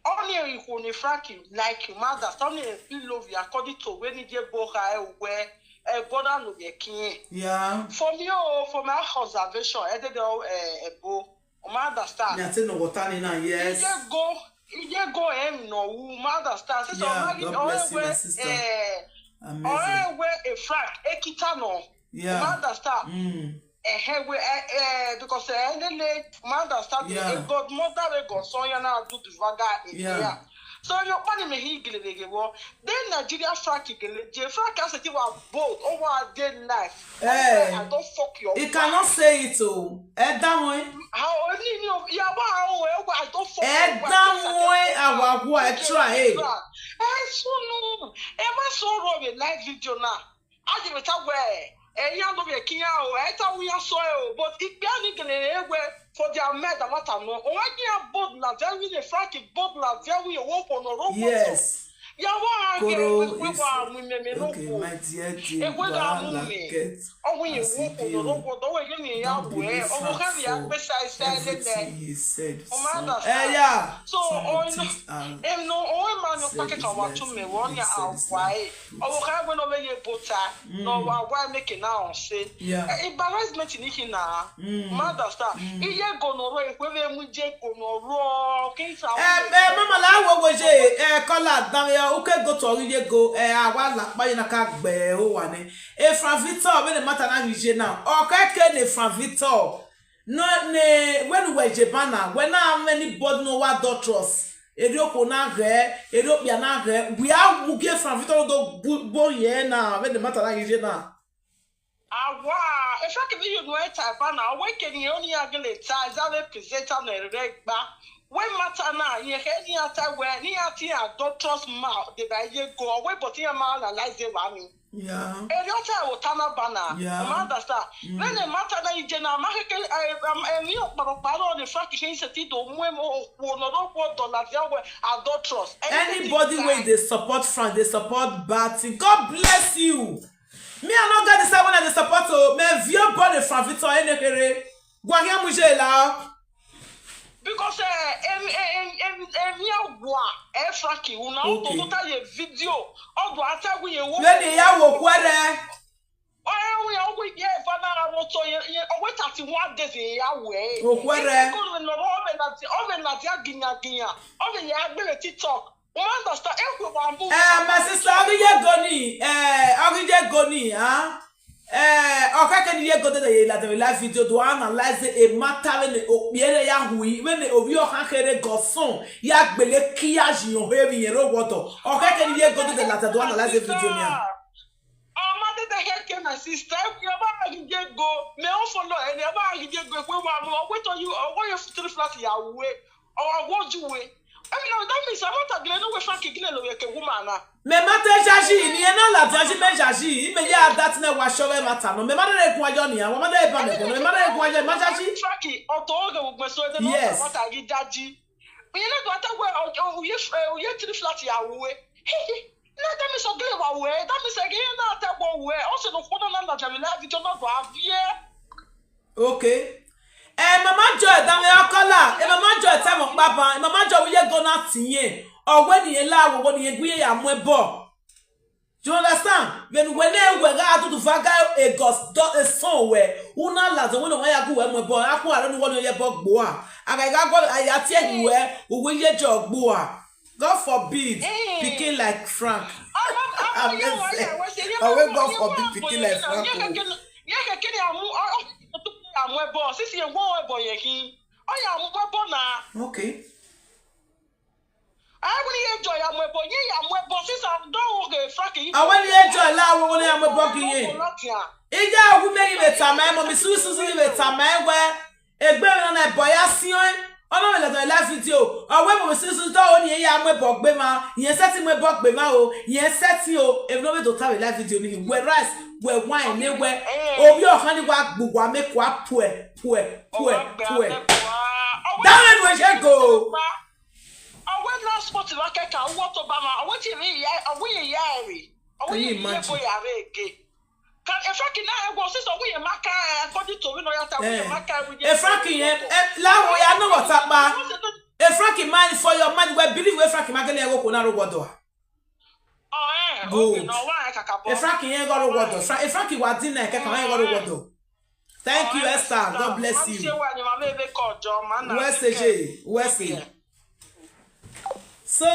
ọni ikhuo ne Frank like, ma understand, ọni feel love according to vbene iye ebo kha ẹre wẹ, eh, brother no ye kiẹn. Yeah. For me, oh, for my observation, ẹdẹdẹ, eh, ebo, ma understand. Mi a te nọ wọ ta ni na, yes. Iye ego, iye ego, eh, no, ma understand. Say so, yeah, God bless you, my sister. Eh, amazing. Ọrẹ wẹ e Frank, e kita nọ. Yeah. Ma understand. Mm. Ẹhẹn, we, eh, eh, because, eh, lele, ma understand, yeah, eh, godmother vbe godson ya na do the vaga, eh, yeah, yeah. So, yo, pani me hi gele vbe ghe vbọ. Then Nigeria Frank gele je, Frank has to give a bold, oh, what a day life. Eh, I don't fuck your wife. He cannot say it, oh. Ẹ da wọn. How, ni, ni, ya wa, oh, eh, I don't fuck your wife. Ẹ da wọn, awa wa, ẹ try, eh. Ẹ sunu, ẹ ma sọ ọrọ vbe live video na. A ye vbe ta wẹẹ, ẹ, iran do vbe ẹki iran o, ẹ ta wẹẹ iran sọe o, but ikpia ni gele rre wẹẹ for their murder, ma ta nọ. Ọ wa ghi iran bold na, very really Frank bold na, very really, owẹ okhuo ne ọ rre owa otọ. Yes. Ya wa gha ghe wẹẹ wa mu imẹ, mẹ ne okhuo. Egbe gha mu mẹ. Ọ wẹẹ owẹ okhuo ne ọ rre owa otọ, ọ wẹẹ ghe ne iran wẹẹ, ọ wẹẹ ghe ne iran gbe sa ẹsẹ ẹlẹlẹ. Ọ ma understand. So, ọ, emwi ne ọ, emwi ne ọ ma ne ọkpa kẹkan wa tu mẹ vbe ọnia, a wa ẹre. Ọvbokhan wẹẹ ne ọ vbe ye bota, ne ọ wa wa make na ọ sẹ. Yeah. Eh, embarrassment ni khin na. Mm. Ma understand. Mm. Iye ego ne ọ rrọọ, ekhue vbe mu iye ego ne ọ rrọọ, ke sa. Eh, eh, mama, la wo wo je, eh, caller danmwehọ, u ke go to iye ego, eh, a wa la kpa ye na ka gbe owa nẹ. Eh, Frank Victor, vbene matter na ghi ye na. Ọ khẹke ne Frank Victor. No, ne, wẹ ne uwẹ je ban na, wẹ na mwẹ anybody ne ọ wa adulterous. Erriọ okhuo na ghẹ, erriọ okpia na ghẹ, wẹ a wu gie Frank Victor do gbo, gbo ye na, vbene matter na ghi ye na. Awa, e Frank vbe ye unu ta eba na, ọ wẹẹ ke ne iran ni ya gele ta, is that a presenter ne rre gba? Wẹ matter na, irẹn khe ne iran ta wẹẹ, ne iran tie adulterous ma, de ba ye go, ọ wẹẹ but iran ma analyze evba ni. Yeah. Erriọ ta ẹvbo ta na ba na. Yeah. Ma understand. Mm. Vbene matter na ghi ye na, ma khẹke, eh, em, emwi ọkpọrọkpa rrọọ ne Frank khin sẹtin do mu emọ okhuo ne ọ rre okhuo dọlọ dia wẹẹ adulterous. Anybody wey dey support Frank, dey support bad thing. God bless you. Me, I no get this one, I dey support o. Me view body Frank Victor enekere. Gua hia mu je la. Because, eh, em, em, em, em, em, ya wa, eh, Frankie, una o to, okay, to ta ye video. Ọ do ata wi ye wo. Vbene ya wo okhuẹrhẹ. Ọ ya wo ya wo ye eva na ra wo to ye, ye, ọ wẹ thirty-one days ye ya wẹ. Okhuẹrhẹ. Ẹ ko le nọ, ọ vbe na dia, ọ vbe na dia giyan giyan. Ọ vbe ya gbe vbe TikTok. U ma understand, ekhue wa mu. Eh, my sister, ọ ghi ye ego ni, eh, ọ ghi ye ego ni, ah. Eh, ọ khẹke ne iye ego dede ye ladian vbe live video do analyze a matter vbene okpia ẹre ya hui, vbene ovbi ọkhan kherhe godson ya gbele kia yi ọhọ emwi yẹn rre owa otọ. Ọ khẹke ne iye ego dede ladian do analyze video nia. Ọ ma dede khẹke, my sister, ekhue ọ ba ghi ye ego, mẹ ọ follow ẹre, ọ ba ghi ye ego, ekhue wa mu, ọ wẹ to you, ọ wẹ ye three flat ya ru e, ọ wa wo ju we. Emwi na, that means, a ma ta gele ne uwẹ Frank gele lo ye ke woman na. Mẹ ma te yayi, ne irẹn na ladian yi mẹ yayi, imẹ ya dat nẹ wa shọ vbe ẹmwata nọ, mẹ ma rre guan yọ nian, wa ma rre ba mẹ guan, mẹ ma rre guan yọ, ma yayi. Frank, ọ to ghe ugbẹn so, ẹdẹ ne ọ ta, yes, wa ta ghi yayi. Irẹn na do ta wẹ, ọ, ọ, u ye, eh, u ye three flat ya ru e. Na that means ọ gele wa ru e, that means ẹghẹ irẹn na ta wẹ ru e, ọ sẹ ne okhuo na na ladian vbe live video na do a viẹ. Okay. Eh, Mama Joy, danmwehọ caller. Eh, Mama Joy, ta ẹmwẹ ọkpa ban. Eh, Mama Joy, wẹ iye ego na tie irẹn. Ọ wẹ ne irẹn la, ọ wẹ ne irẹn gu irẹn ya mu ẹbọ. You understand? Vbene uwẹ ne wẹ gha dudu va ga egos do eson wẹ, u na ladian wẹ ne ọ wa ya gu uwẹ mu ẹbọ. A khuan rre ne uwẹ ne ọ ya ẹbọ gbe ua. A gha gha gọ, a ya tie hin uwẹ, uwẹ iye Joy gbe ua. God forbid, eh, pikin like Frank. Ọ wẹ God forbid pikin like Frank o. Ye keke ni a mu, ọ, ọ, a mu ẹbọ, sisi ye wo ẹbọ ye khin. Ọ ya mu ẹbọ na. Okay. A wẹ ne iye Joy ya mu ẹbọ, ye ya mu ẹbọ, sisi a do wo ghe Frank yi. A wẹ ne iye Joy la wo wo ne ya mu ẹbọ gi ye. Iye a wu mẹ ghi vbe tama ẹ, mọ mi su su ghi vbe tama ẹ wẹ. Egbe mwẹ nọ na ẹbọ ya siẹn, ọ nọ mwẹ lẹdọ live video. Ọ wẹ mọ mi su su do ni ya mu ẹbọ gbe mwa, yẹn sẹtin mu ẹbọ gbe mwa o, yẹn sẹtin o, emwi ne ọ vbe do ta vbe live video ni, wẹ rice, wẹ wine ne wẹ, ovbi ọkhan ni wa gbe uwa make wa puẹ, puẹ, puẹ, puẹ. Dawẹ nu ẹyẹ go. Ọ wẹ na sport wa kẹkan, ọ wẹ to ba ma, ọ wẹ ti ri ya, ọ wẹ ya ẹre. Ọ wẹ ye ye bo ya re ge. Ka Frankie na ẹguọ, since ọ wẹ irẹn ma ka, according to vbene ọ ya ta, wẹ irẹn ma ka, wẹ irẹn Frankie irẹn, eh, lahọ ya nọ WhatsApp kpa. Frankie, mind for your mind, wẹ believe wẹ Frankie ma gele ẹghẹ okhuo na rre owa ọdọ a? Good. Frankie irẹn ghe ọ rre owa ọdọ. Frankie wa dina ẹkẹkan, irẹn ghe ọ rre owa ọdọ. Thank you, Esther. God bless you. Wẹ sẹ je, wẹ sẹ. So,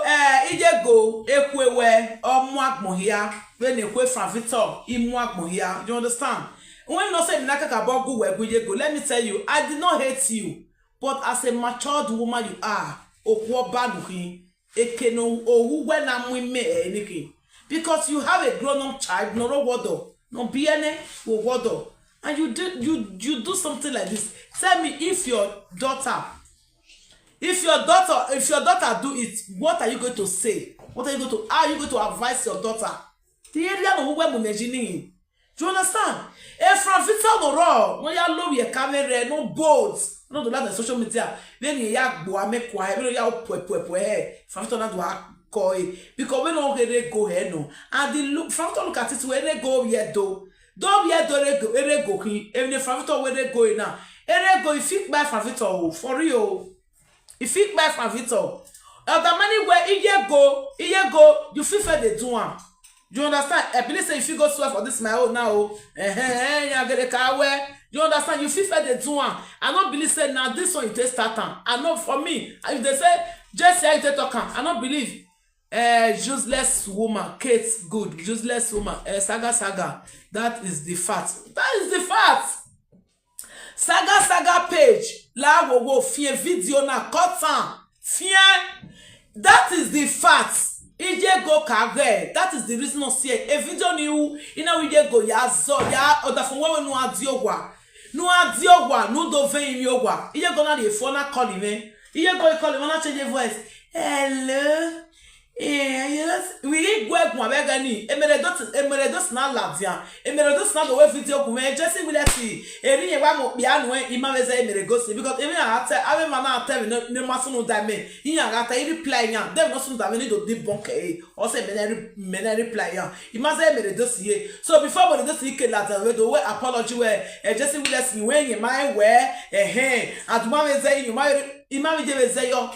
eh, Iyego, ekhue wẹ, ọ mu agbọn hia, vbene ekhue Frank Victor, I mu agbọn hia. You understand? When you say na kakabọ gu wẹ gu Iyego, let me tell you, I did not hate you, but as a matured woman you are, okhuo ọba nu khin, eke ne ohu wẹ na mu imẹ ẹ ni khin, because you have a grown up child, nọ rre owa ọdọ, nọ biẹ nẹ, vbe owa ọdọ, and you do, you, you do something like this. Tell me, if your daughter, if your daughter, if your daughter do it, what are you going to say? What are you going to, how are you going to advise your daughter? The area no who were Mumejini. Do you understand? E Frank Victor no rọ, no ya lo ye camera, no bold, no do like social media. Vbene ya gbo ame kua, vbene ya puẹ puẹ puẹ, Frank Victor na do a call e, because we no get ego here no. And the look, Frank Victor look at it, we ego ye do. Do ye do ego, ego khin, even Frank Victor we ego na. Ego, if you buy Frank Victor, oh, for real. If you buy Frank Victor, other money where Iyego, Iyego, you feel fair they do am. You understand? I believe say if you go swear for this my own now, oh, eh, eh, eh, ya get a car where, you understand? You feel fair they do am. I don't believe say now this one you take start am. I know for me, if they say, "Jesse, how you take talk am?" I don't believe. Eh, useless woman, Kate, good. Useless woman, eh, saga, saga. That is the fact. That is the fact. Saga, saga page, la wo wo fian video na, cut am, fian. That is the fact. Iyego ka ghẹ. That is the reason I say a video ni u, ina Iyego ya zọ, ya ọdafẹn wẹẹ nu a di owa. Nu a di owa, nu do vẹ ivbi owa. Iyego na rhie phone na call mwẹ. Iyego call mwẹ na change voice. Hello. Eh, yes. Wi ghi gu ẹguan vbe ẹghẹ ni, Emeredosi, Emeredosi na ladian, Emeredosi na do wẹ video gu mwẹ, Jesse Williams, eri yẹn wa mu okpia nuẹn, I ma vbe zẹ Emeredosi, because emwi iran gha ta, avbe emwa na ta ẹmwẹ ne, ne ma sunu da mẹ, iran gha ta, I reply iran, de emwi ne ọ sunu da mẹ ni do debunk ẹre, ọ sẹ mẹ na re-, mẹ na reply iran, I ma zẹ Emeredosi ye. So before Emeredosi ke ladian vbe do wẹ apology wẹ, eh, Jesse Williams, wẹ yẹn ma rẹn wẹ, ẹhẹn, and ma vbe zẹ, I ma vbe, I ma vbe je vbe zẹ yọ.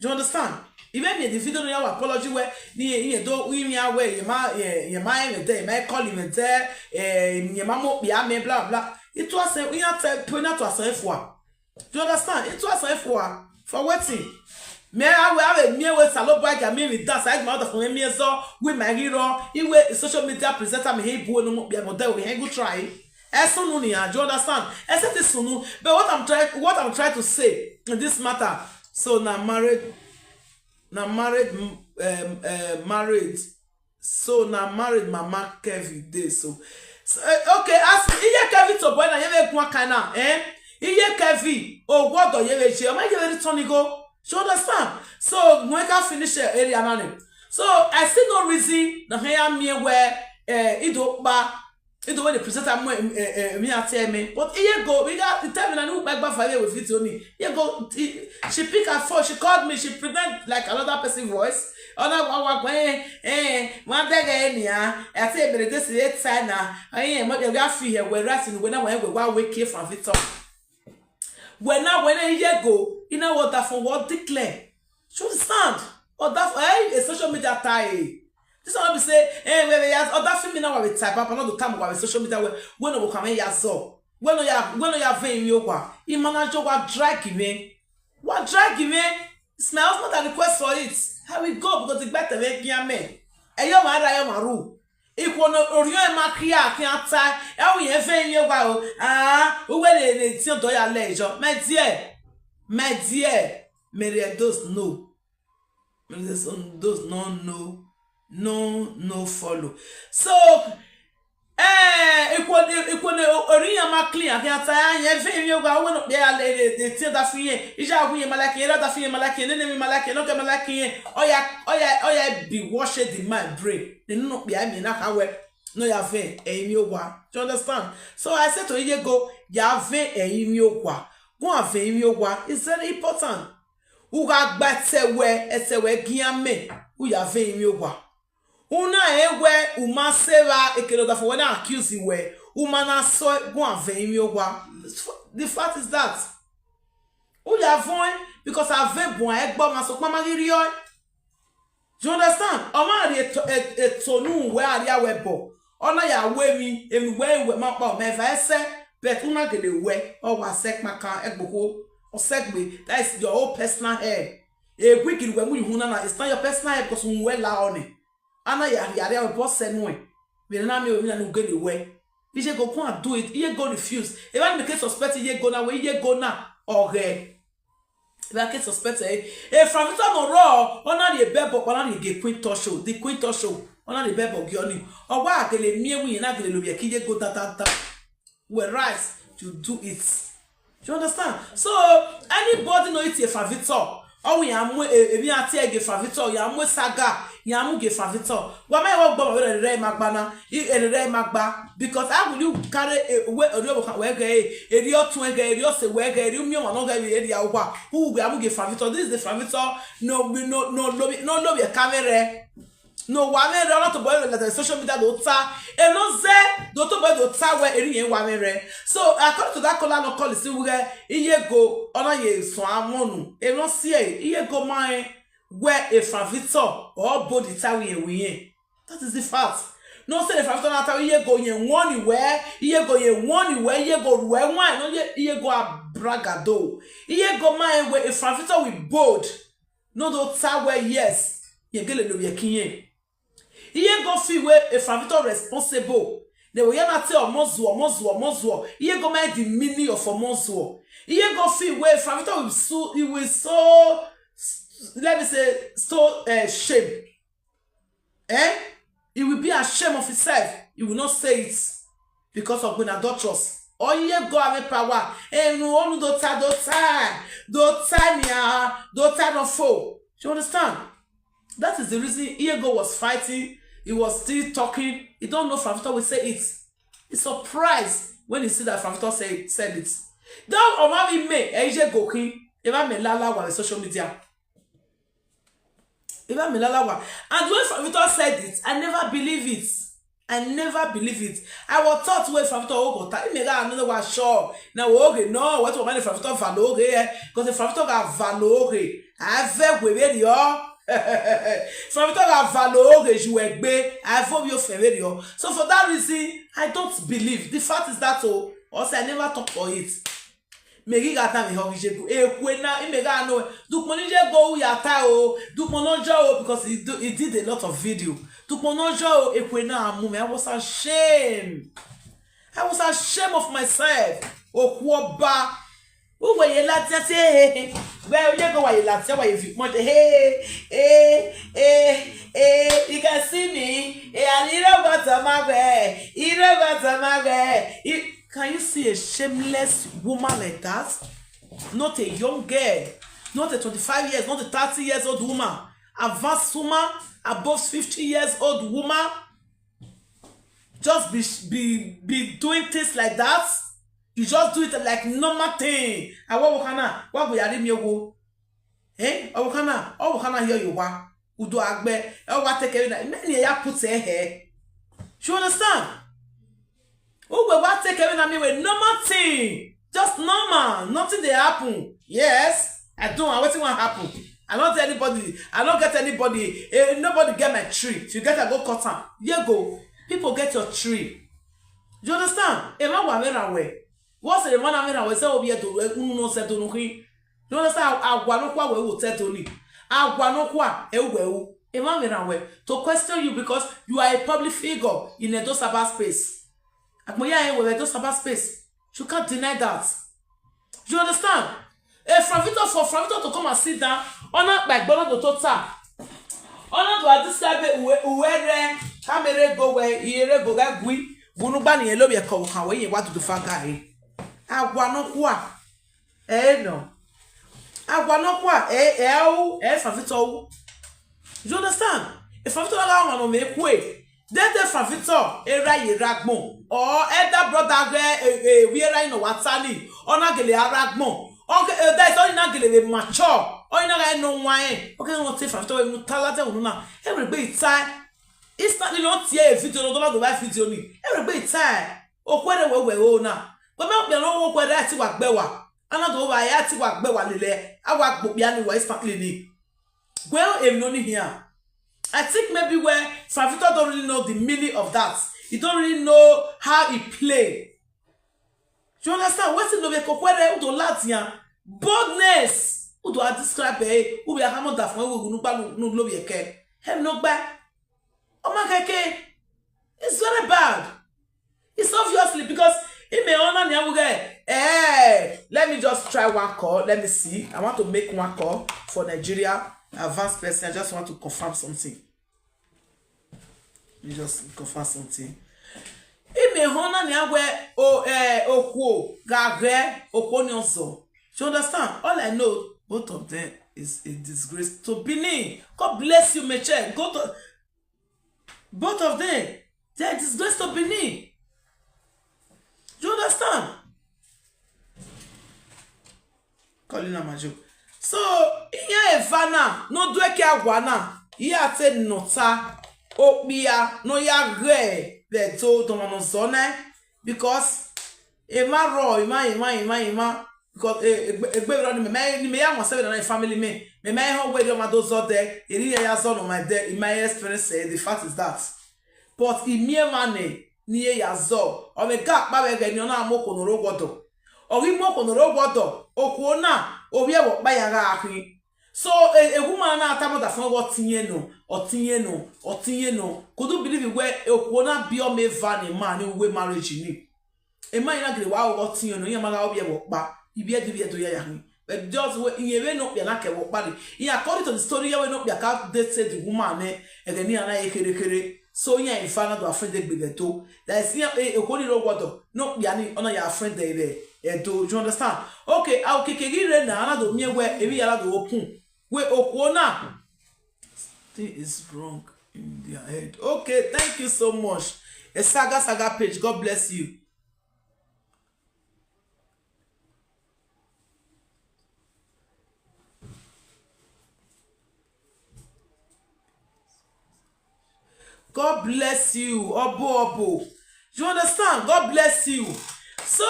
You understand? I vbe miẹn the video ne iran wa apology wẹ, ne iran do, iran wẹ, yẹn ma, yẹn, yẹn ma rẹn mwẹ dẹ, yẹn ma call mwẹ dẹ, eh, yẹn ma mu okpia mẹ, bla, bla. I tue asẹ, iran te point na tue asẹ fua. You understand? I tue asẹ fua. For wetin? Mẹ a wẹ, a vbe miẹn wẹ Osanobua gia miẹn emwi dan, sa ma ọdafẹn mwẹ miẹn zọ, wẹ ma ghi rrọọ, I wẹ social media presenter mẹ hẹ bu ne mu okpia mẹ dẹ, wẹ hẹ gu try. Ẹ sunu nian, you understand? Ẹ sẹtin sunu. But what I'm trying, what I'm trying to say in this matter, so na married, na married, um, uh, married. So na married mama Kevin dey so. So, eh, okay, as iye Kevin to boy na ye vbe guan kind na, eh? Iye Kevin, owa ọdọ ye vbe je, ọ ma ye vbe return go. You understand? So when I finish, eh, area na ni. So I see no reason na hẹ ya miẹn wẹ, eh, I do kpa Ido when the presenter mu, eh, eh, me I tell me. But Iyego, we got the time na ni ukpa gba fa we video ni. Iyego, he, she pick her phone, she called me, she pretend like another person voice. Ona wa wa gbe, eh, eh, one day eh, ni ah. I say, "Mere this is it, na." Eh, mo de ga fi here, we right in, we na, we, we wa wake here from Victor. Wẹ na, wẹ na Iyego, I na what that phone, what declare. You understand? Or that, eh, a social media tie. This one be say, eh, we, we, as other film now we type up, another time we social media we, we no come here so. We no ya, we no ya vẹ mi owa. I manage wa drag me. Wa drag me. It's my husband that request for it. I will go because the better way can me. Ẹ yọ ma ra, ẹ yọ ma ru. Ikwo no, oriọn ma kia, kia ta. Ẹ wi yẹn vẹ mi owa o. Ah, u we le, le ti do ya le jo. My dear. My dear. Mere those no. Those no, no, no, no follow. So, eh, ikwo, ikwo ne oriyan ma clean, akhin ata ya yẹn vẹ mi owa, wẹ no kpia ya le, le, le, tie da fi yẹn, ija wu yẹn ma like yẹn, da fi yẹn ma like yẹn, nene mi ma like yẹn, no ke ma like yẹn, oya, oya, oya, be wash the mind brain. Ne no kpia mi na ka wẹ, no ya vẹ, eh, mi owa. You understand? So I said to Iyego, ya vẹ, eh, mi owa. Go and vẹ mi owa. It's very important. U gha gba ẹtẹ wẹ, ẹtẹ wẹ gian mẹ, u ya vẹ emwi owa. U na rẹn wẹ u ma sẹ evba, ekene ọdafẹn wẹ na accuse wẹ, u ma na sẹ guan vẹ emwi owa. The fact is that u ya vuọn, because a vẹ buan ẹgbẹ ọmwa, sokpan ma ghi rriọe. You understand? Ọmwa rhie eto, e-, eto ne uwẹ a rria wẹ bọ, ọ na ya ru emwi, emwi wẹ, wẹ ma kpa ọmọ eva ẹsẹ, but u na gele wẹ, ọ wa sẹ kpakan ẹgbokho, ọ sẹ gbe, that is your own personal hair. E wig ne uwẹ mu ye uhunmwu na, it's not your personal hair, because uhunmwu wẹ la ọnẹ. A na ya rhie arria wẹ bọ sẹ nuẹn, vbe ne a na miẹn emwi na ne u gele wẹ. Iyego guan do it, Iyego refuse. Evba ne mẹ ke suspect Iyego na wẹ Iyego na ọ ghẹ. Evba ke suspect ẹre. Franvictor ne ọ rrọọ, ọ na rhie bẹbọ, ọ na rhie gie Queen Touch o, the Queen Touch o, ọ na rhie bẹbọ gie ọnii. Ọ wa gele miẹn wẹ irẹn na gele lovbiẹ ke Iyego da da da. Wẹ right, you do it. You understand? So, anybody ne ọ i tie Franvictor, ọ wẹ iran mu e-, emwi iran tie gie Franvictor, iran mu saga, iran mu gie Franvictor. Wa ma i vbe gbọmọ vbe ẹre ma gba na, i, ẹre ma gba. Because how will you carry a, wẹ, erriọ ọvbokhan wẹ ghẹ ẹre, erriọ ọtuẹn ghẹ ẹre, erriọ ọse wẹ ghẹ ẹre, erriọ umiọnmwẹ nọ ghẹ ẹre, erriọ owa, u wẹ a mu gie Franvictor. This is the Franvictor ne ọ, ne ọ, ne ọ lovbiẹ, ne ọ lovbiẹ ka mwẹ rẹ. Ne ọ wa mwẹ rẹ, ọ na tobọ ẹre ladian social media do ta. Emwi ne ọ zẹ, do tobọ ẹre do ta wẹ erriọ irẹn wa mwẹ rẹ. So, according to that caller ne ọ call sin vbe ighẹ Iyego, ọ na ye suẹn amwẹ unu. Emwi ne ọ si ẹre, Iyego ma rẹn wẹ Franvictor ọ bold ta vbe irẹn vbe irẹn. That is the fact. Ne ọ sẹ Franvictor na ta wẹ Iyego ye warn wẹ, Iyego ye warn wẹ, Iyego ruẹ wan, ne ọ ye Iyego a bragado. Iyego ma rẹn wẹ Franvictor will bold. Ne ọ do ta wẹ yes, irẹn gele lovbiẹ ke irẹn. Iyego feel wẹ Franvictor responsible. Vbene ọ ya na te ọmọ zuọ, ọmọ zuọ, ọmọ zuọ. Iyego ma rẹn the meaning of ọmọ zuọ. Iyego feel wẹ Franvictor will so, he will so, let me say, so, eh, shame. Eh? He will be ashamed of himself. He will not say it because of being adulterous. Ọ Iyego avbe power. Enu onu do ta, do ta, do ta nian, do ta nọ fo. You understand? That is the reason Iyego was fighting. He was still talking. He don't know Franvictor will say it. He surprised when he see that Franvictor say, said it. That ọmwa vbe mẹ, ẹ Iyego khin, evba mẹ lala wa vbe social media. Evba mẹ lala wa. And when Franvictor said it, I never believe it. I never believe it. I was taught wẹ Franvictor ogho ta. Imẹ gha nọ wa sure. Na wo oghe nọ, wẹ to ma ne Franvictor va lo oghe, eh. Because Franvictor gha va lo oghe, a vẹ wẹ vberriọ. Franvictor gha va lo oghe ju ẹgbe, a vẹ ovbi ofẹn vberriọ. So for that reason, I don't believe. The fact is that, oh, also I never talk for it. Mẹ ghi gha danmwehọ ghe Iyego. Ekhue na, imẹ gha nọ, dukpọn ne Iyego ru ya ta o, dukpọn ne ọ jọ o, because he do, he did a lot of video. Dukpọn ne ọ jọ o, ekhue na mu mẹ, I was ashamed. I was ashamed of myself. Okhuo ọba. Uwẹ ye ladian tie he. Wẹ Iyego wa ye ladian, wa ye vi kpọn he. Eh, eh, eh, you can see me. Eh, and you know what I'm aware. You know what I'm aware. You, can you see a shameless woman like that? Not a young girl, not a twenty-five years, not a thirty years old woman, advanced woman, above fifty years old woman, just be, be, be doing things like that. You just do it like normal thing. Awa wo kana, wa go yari mi owo. Eh, ọvbokhan na, ọvbokhan na hiẹ ye owa, udu a gbe, ọ wa take ẹre na, many ya put ẹre hẹ. You understand? Uwẹ wa take ẹre na mean wẹ normal thing, just normal, nothing dey happen. Yes, I don't, and wetin wan happen? I no tell anybody, I no get anybody, eh, nobody get my tree. If you get, I go cut am. Here go, people get your tree. You understand? Emwa wa vbe ra wẹ. What's the man na vbe ra wẹ? Sẹ ovbi ẹdo, unu nọ sẹ do nu khin. You understand? Awa nọkhua wẹ u te do ni. Awa nọkhua ẹ wẹ u. Emwa vbe ra wẹ to question you because you are a public figure in Edo cyber space. Agbọn ya rẹn wẹ vbe Edo cyber space. You can't deny that. You understand? A Franvictor, for Franvictor to come and sit down, ọ na kpa egbe, ọ na do tota. Ọ na do a describe uwẹ, uwẹ rẹ, ka mẹ rre go wẹ, iye rre go ghẹ gui, vbe unu gba ne irẹn lovbiẹ ke ọvbokhan wẹ, irẹn wa dudu fa ga re. Awa nọkhua, ẹ nọ. Awa nọkhua, ẹ, ẹ u, ẹ Franvictor u. You understand? A Franvictor na gha ọmwa ne ọ mwẹ ekhue. Dede Franvictor, erha ye erha agbọn. Or elder brother ghẹ, e, e, vbi erha ne ọ wa ta ni, ọ na gele a rre agbọn. Ọ ghe, e, that is, ọ na gele vbe mature. Ọ na gha nọ wan rẹn. Ọ ghe ne ọ te Franvictor vbe unu ta ladian unu na. Ẹmwẹ egbe i tae. Instantly ne ọ tie video ne ọ do na do vba video ni, ẹvbo egbe i tae, okhuo ẹre wẹ wẹ ro na. Wẹ ma okpia ne ọ ru okhuo ẹre, a te wa gbe wa. A na do vba, a te wa gbe wa lele, a wa gbe okpia ni wa instantly ni. Wẹ emwi nọ ni hia. I think maybe where San Victor don't really know the meaning of that. He don't really know how he play. You understand? Wetin ne ovbi ẹko khuẹrhẹ, u do ladian. Boldness. U do a describe ẹre, u vbe a khama ọdafẹn wẹ unu gba ne u lovbiẹ kẹ. Emwi ne ọ gbae. Ọ ma khẹke. It's very bad. It's obviously because imẹ ọna nian vbe ighẹ, eh, let me just try one call. Let me see. I want to make one call for Nigeria. Advanced person. I just want to confirm something. Let me just confirm something. Imẹ ọna nian wẹ o, eh, okhuo gha ghẹ, okhuo ni ọ zọ. You understand? All I know, both of them is a disgrace to Benin. God bless you, Michelle. Go to Both of them, they are disgrace to Benin. You understand? Calling am a joke. So, iran eva na, ne ọ do ẹki awa na, iran te nọ ta, okpia ne ọ ya ghẹ vbe Ẹdo, dọmwa ne ọ zọ nẹ, because emwa rrọọ, emwa, emwa, emwa, emwa, because, eh, egbe, egbe vberriọ ni mẹ, mẹ, ni mẹ ya wan sẹ vbe nana family mẹ, mẹ ma họn wẹ erriọ ọmwa do zọ dẹ, erriọ iran ya zọ ne ọmwa dẹ, I ma experience, eh, the fact is that. But I miẹn emwa nẹ, ne irẹn ya zọ, ọ vbe ga kpa vbe ẹghẹ ni ọ na mu okhuo ne ọ rre owa ọdọ. Ọ ghi mu okhuo ne ọ rre owa ọdọ, okhuo na, ovbi ẹvbo ọkpa ya gha khin. So, e, e woman na tama ọdafẹn wẹ ọ tiẹn nọ, ọ tiẹn nọ, ọ tiẹn nọ. Could you believe wẹ okhuo na biẹ ọmọ eva ne ima ni uwu marriage ni? Emwa na gele wa ghọghọ tiẹn nọ, iran ma gha ovbi ẹvbo ọkpa, ivbi Ẹdo, ivbi Ẹdo ya ya khin. But just wẹ, irẹn vbene okpia na ke ẹvbo ọkpa rre. Iran, according to the story, iran wẹ ne okpia ka date the woman nẹ, ẹghẹ ne iran na re kherhe kherhe. So iran eva na do a friend egbe vbe Ẹdo. That is, iran, e, okhuo ni rre owa ọdọ, ne okpia ni, ọ na ya friend ẹre vbe Ẹdo. You understand? Okay, a okiekie ghi rre na, a na do miẹn wẹ, emwi ya na do open. Wẹ okhuo na, thing is wrong in their head. Okay, thank you so much. A Saga Saga page, God bless you. God bless you, Obo Obo. You understand? God bless you. So,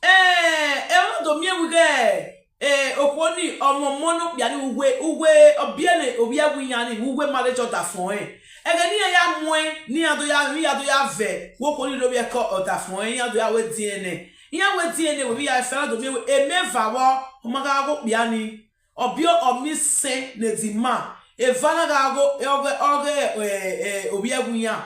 eh, ẹ wa do miẹn wẹ ighẹ, eh, okhuo ni, ọmọ ọmọ ne okpia ni uwe, uwe, ọ biẹ ne ovbi ẹvbo iran ni, uwe marriage ọdafẹn ọnrẹn. Ẹghẹ ne iran ya muẹn, ne iran do ya, ne iran do ya vẹ, wẹ okhuo ni rre ovbi ẹko ọdafẹn ọnrẹn, iran do ya wẹ D N A. Iran wẹ D N A, wẹ vbe ya fẹ, a na do miẹn wẹ, emẹ eva vbọ, ọ ma gha ghe okpia ni. Ọ biẹ ọmọ isẹn ne edinma, eva na gha gho, ọghe, ọghe, eh, eh, ovbi ẹvbo iran,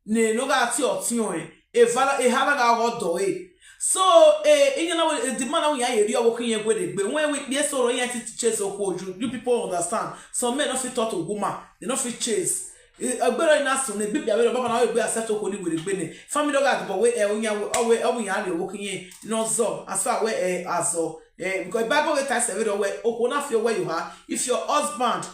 ne, ne ọ gha tie ọtiọnrẹn, eva na, eha na gha ghe ọdọ ẹre. So, eh, iran na wẹ, edinma na wẹ iran ye rri ọvbokhan iran werriegbe, wẹ, wẹ ikpia eso rrọọ iran te chase okhuo, you, you people understand. Some men no fit talk to woman, they no fit chase. Eh, egbe rrọọ na sunu, egbe ikpia vberriọ, baba na wẹ egbe accept okhuo ni werriegbe nẹ. Family ọ gha dọbọ wẹ, eh, iran wẹ, ọ wẹ, ọ wẹ iran rri ọvbokhan iran, ne ọ zọ, asua wẹ, eh, a zọ. Eh, because Bible vbe ta ẹsẹ vberriọ wẹ, okhuo na fi owẹ ye oha. If your husband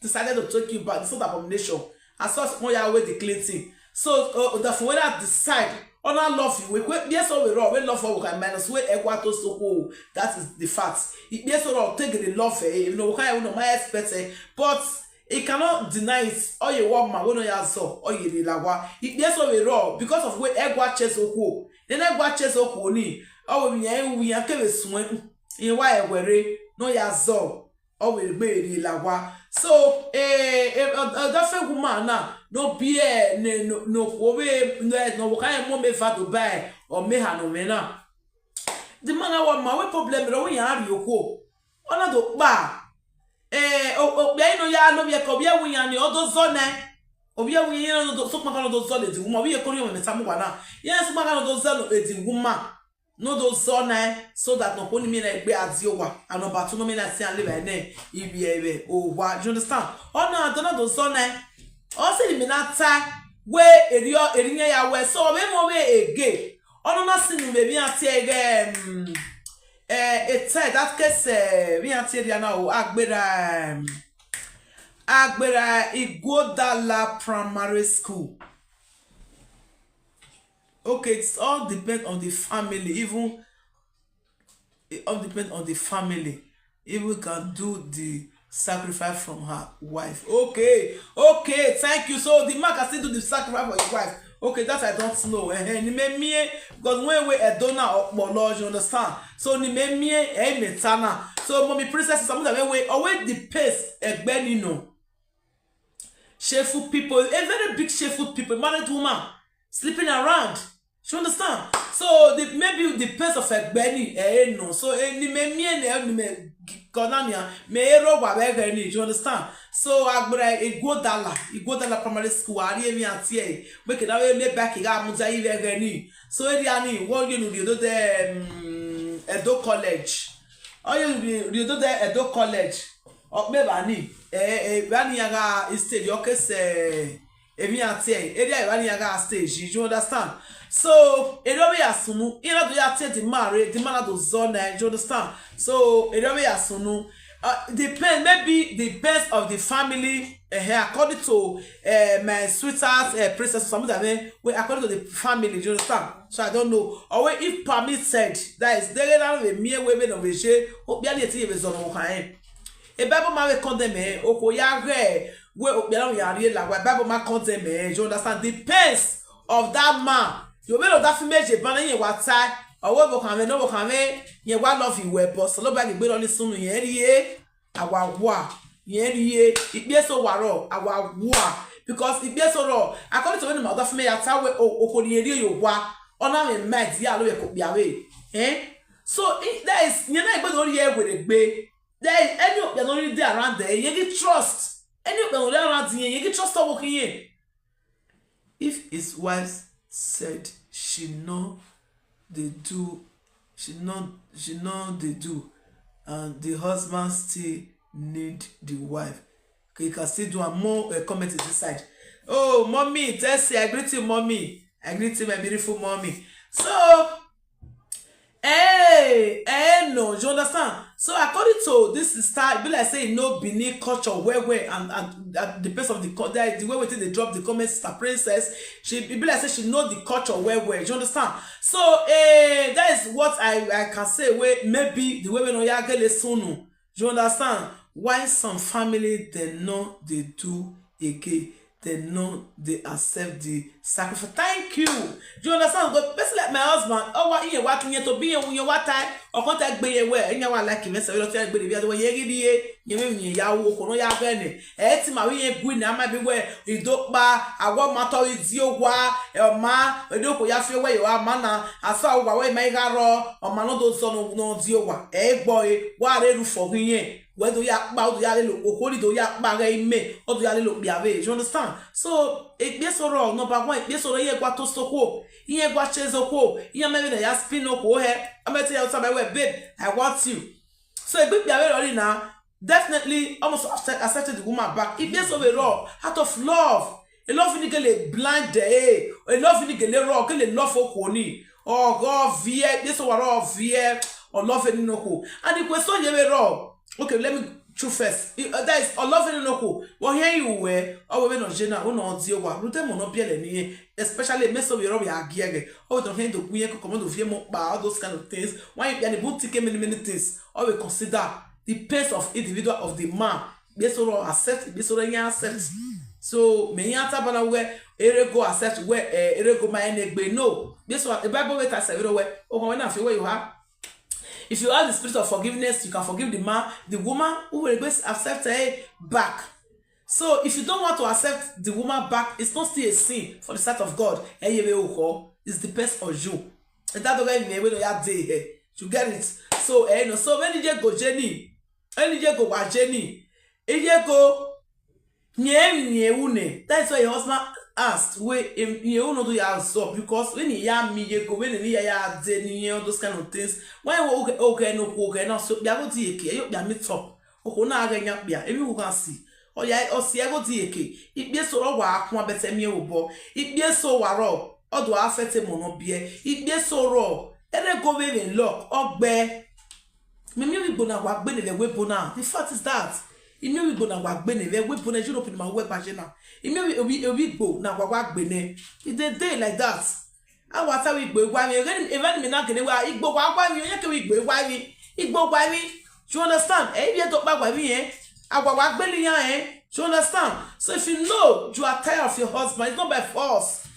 decided to take you back, it's not abomination. Asua sokpan ya wẹ the clean thing. So, uh, ọdafẹn wẹ na decide, ọ na love you, wẹ, wẹ, ikpia eso vberriọ, wẹ love ọvbokhan minus wẹ ẹguae to sẹ okhuo, that is the fact. Ikpia eso rrọọ te gele love, eh, emwi ne ọvbokhan ya ru ne ọ ma expect, eh, but he cannot deny it. Ọ ye wẹ ọ ma wẹ ne ọ ya zọ, ọ ye rhie la owa. Ikpia eso vberriọ, because of wẹ ẹguae chase okhuo. Then ẹguae chase okhuo ni, ọ wẹ emwi iran ru, iran kevbe suẹn, iran wa ẹwẹ rre, ne ọ ya zọ, ọ wẹ egbe rhie la owa. So, eh, eh, ọ, ọdafẹn woman na, ne ọ biẹ ne, ne, ne okhuo vbe, ne, ne ọvbokhan rẹn mu ọmọ eva do ba ọmọ eha ne ọ mwẹ na. The man na wa ma wẹ problem rrọọ, wẹ iran rrie okhuo. Ọ na do kpa. Eh, o-, okpia ni ne ọ ya lovbiẹ kẹ ovbi ẹvbo iran ni, ọ do zọ nẹ. Ovbi ẹvbo iran, iran do, sokpan kha ne ọ do zọ lady woman, ovbi iyeke orhiọn mwẹ mẹ tama uwa na. Iran sokpan kha ne ọ do zọ lady woman, ne ọ do zọ nẹ, so that ne okhuo ni miẹn na egbe a die owa, and number two, ne ọ miẹn na sẹ iran levba nẹ, ivbi ẹvbo owa, you understand? Ọ na, ọ na do zọ nẹ. Ọ sẹ ne imẹ na ta wẹ erriọ, erriọ iran ya wẹ, so ọ vbe mu vbe ege. Ọ na na sẹ ne vbe emwi iran tie ighẹ, mm, eh, e te that case, eh, vbe iran tie rria na o, Agbera, em, Agbera Iguodala Primary School. Okay, it's all depend on the family, even, it all depend on the family. If we can do the sacrifice from her wife. Okay, okay, thank you. So the man can still do the sacrifice for his wife. Okay, that I don't know. Ẹhẹn, ne imẹ miẹn, because wẹ wẹ Ẹdo na ọkpọlọ, you understand? So ne imẹ miẹn, ẹ i mẹ ta na. So Mummy Princess, something that wẹ, always the pace ẹgbẹ ni nọ. Shameful people, a very big shameful people, married woman sleeping around. You understand? So the, maybe the pace of ẹgbẹ ni, ẹ i nọ. So eh, ne imẹ miẹn nẹ, ne imẹ kọ na nian, mẹ i rre owa vbe ẹghẹ ni, you understand? So agbẹrẹ Iguodala, Iguodala Primary School, a rrie emwi a tie ẹre, wẹ ke na vbe le back gha mudia yi vbe ẹghẹ ni. So erriọ ni, wẹ ye ne u rhie ododẹ, um, Edo College. Ọ ye rhie ododẹ Edo College. Ọ kpe evba ni, eh, eh, evba ni iran gha stage, ọ ke sẹ emwi a tie ẹre, erriọ evba ni iran gha stage, you understand? So erriọ vbe ya sunu, iran na do ya tie the man rre, the man na do zọ nẹ, you understand? So erriọ vbe ya sunu, uh, depend, maybe depends of the family, eh, according to, eh, my sweetheart, eh, Princess Samuda, well, according to the family, you understand? So I don't know. Or well, if permitted, that is, they don't have a mere way of okpia ni eti ye vbe zọ nọ khan. E Bible ma vbe condemn ẹ, okhuo ya ghẹ wẹ okpia na ya rrie la, wẹ Bible ma condemn ẹ, you understand? The pace of that man, yo vbe lo da fi meje ban na yẹn wa tae, ọ wẹ vbe okhanmwẹ ne vbe okhanmwẹ yẹn wa love wẹ, but Osanobua ghi gbe rọ ni sunu yẹn rrie, a wa wa, yẹn rrie, ikpia eso wa rrọọ, a wa wa, because ikpia eso rrọọ, according to vbene ima da fi mẹ ya ta wẹ o-, okhuo ne irẹn rrie ye owa, ọ na mwẹ mind ya lo vbe ke okpia vbe, eh? So, i-, that is, yẹn na egbe do rhie werriegbe. There is any okpia ne ọ rhie dey around there, yẹn ghi trust. Any okpia ne ọ rhie around yẹn, yẹn ghi trust ọvbokhan yẹn. If his wife said she no dey do, she no, she no dey do, and the husband still need the wife, he can still do am. More, uh, comment is this side. Oh, mommy, Tessie, I greet you, mommy. I greet you, my beautiful mommy. So, eh, eh, no, you understand? So according to this sister, e be like say e know Benin culture well well, and, and, and the person of the co-, the, the way wetin dey drop the comment, Sister Princess, she, e be like say she know the culture well well. You understand? So, eh, that is what I, I can say. Wey maybe the way we no ya gele sunu. You understand? Why some family dem no dey do again? Dem no dey accept the sacrifice. Thank you. You understand? But person like my husband, ọ wa, iye wa kiyen to bi iye, iye wa tae, ọ kọn tae gbe iye wẹ, iye wa like me, so you don't gbe iye, iye ghi iye, iye me iye ya wo, ko no ya gbe ne. Ẹ ti ma vbe iye gui na, ma bi wẹ, idokpa, awọ ma tọ idi owa, ẹ, ọma, ẹdẹ okhuo ya fi owẹ ye ọmwa na, asọ owa wẹ ma i gha rrọọ, ọma ne ọ do zọ ne ọ di owa, ẹ i gbe ọre, wa rre ru fọ ghi yẹn, wẹ do ya kpa, ọ do ya lele okhuo ni do ya kpa ghẹ imẹ, ọ do ya lele okpia vbe, you understand? So, ekpia eso rrọọ, number one, ekpia eso rrọọ, iran gua toast okhuo, iran gua chase okhuo, iran ma vbe ne ya spin okhuo hẹ, a ma te ya tama wẹ, "Babe, I want you." So, egbe ikpia vbe rrọọ na, definitely, almost accept, accepted the woman back. Ikpia eso vbe rrọọ, out of love. A love ni gele blind ẹre, a love ni gele rrọọ, gele love okhuo ni. Ọ ghe ọ viẹ, ikpia eso wa rrọọ viẹ, ọ love ni nọ okhuo. And ikhuo eso ye vbe rrọọ. Okay, let me choose first. I, uh, that is, ọ love ni nọ okhuo. Vbe ọ hiẹn i ruẹ, ọ wẹ vbene ọ ye na, ọ na ọ di owa. Rhunmwuda emọ ne ọ biẹlẹ ne irẹn, especially emọ eso vbe rrọọ vbe a gie ẹghẹ. Ọ wẹ te ọ hiẹn do gu irẹn koko, ọ do viẹ emọ kpa, all those kind of things. Why you, and even think many, many things. Ọ vbe consider the pace of individual of the man. Ikpia eso rrọọ accept, ikpia eso rrọọ iran accept. So, mẹ iran taba na wẹ, erego accept wẹ, eh, erego ma rẹn ne egbe. No. Ikpia eso, the Bible vbe ta sẹ vbe rrọọ wẹ, okhuo wẹ na fi wẹ ye oha. If you have the spirit of forgiveness, you can forgive the man, the woman, who will accept her back. So, if you don't want to accept the woman back, it's not still a sin for the sight of God. Ẹ ye vbe okhuo, it's depends on you. Ẹ da do ghẹ mẹ wẹ no ya de hẹ. You get it? So, eh, no, so vbene iyego ye ni, vbene iyego wa ye ni, iyego, rẹn emwi ne irẹn ru nẹ. That is why your husband asked, wẹ, em, irẹn ru ne ọ do ya zọ, because vbene I ya miẹn iyego, vbene emwi ya ya de ne irẹn, all those kind of things. Why wo oghẹ, oghẹ ne okhuo oghẹ na, so okpia gho di eke, ẹ ye okpia meet up. Okhuo na ghẹ yan kpia, emwi wu gha si. Ọ ya, ọ si ẹgho di eke. Ikpia eso rrọọ wa khuan bẹtẹ miẹn vbe obọ. Ikpia eso wa rrọọ, ọ do affect emọ ne ọ biẹ. Ikpia eso rrọọ, erego vbe emwi luck, ọ gbe. Mẹ miẹn ovbi igbo na wa gbe nẹ vbe ẹvbo ebo na. The fact is that, I miẹn ovbi igbo na wa gbe nẹ vbe ẹvbo ebo na, Europe ne ima ru ẹgba ye na. I miẹn ovbi, ovbi, ovbi igbo na wa wa gbe nẹ. It dey dey like that. A wa ta wẹ igbo wa emwi, evba ni mẹ na gele wa, igbo wa wa emwi, ọ ya ke wẹ igbo wa emwi, igbo wa emwi. You understand? Ẹ i vbi Ẹdo kpa wa emwi rẹn. Awa wa gbele iran rẹn. Do you understand? So if you know you are tired of your husband, it's not by force.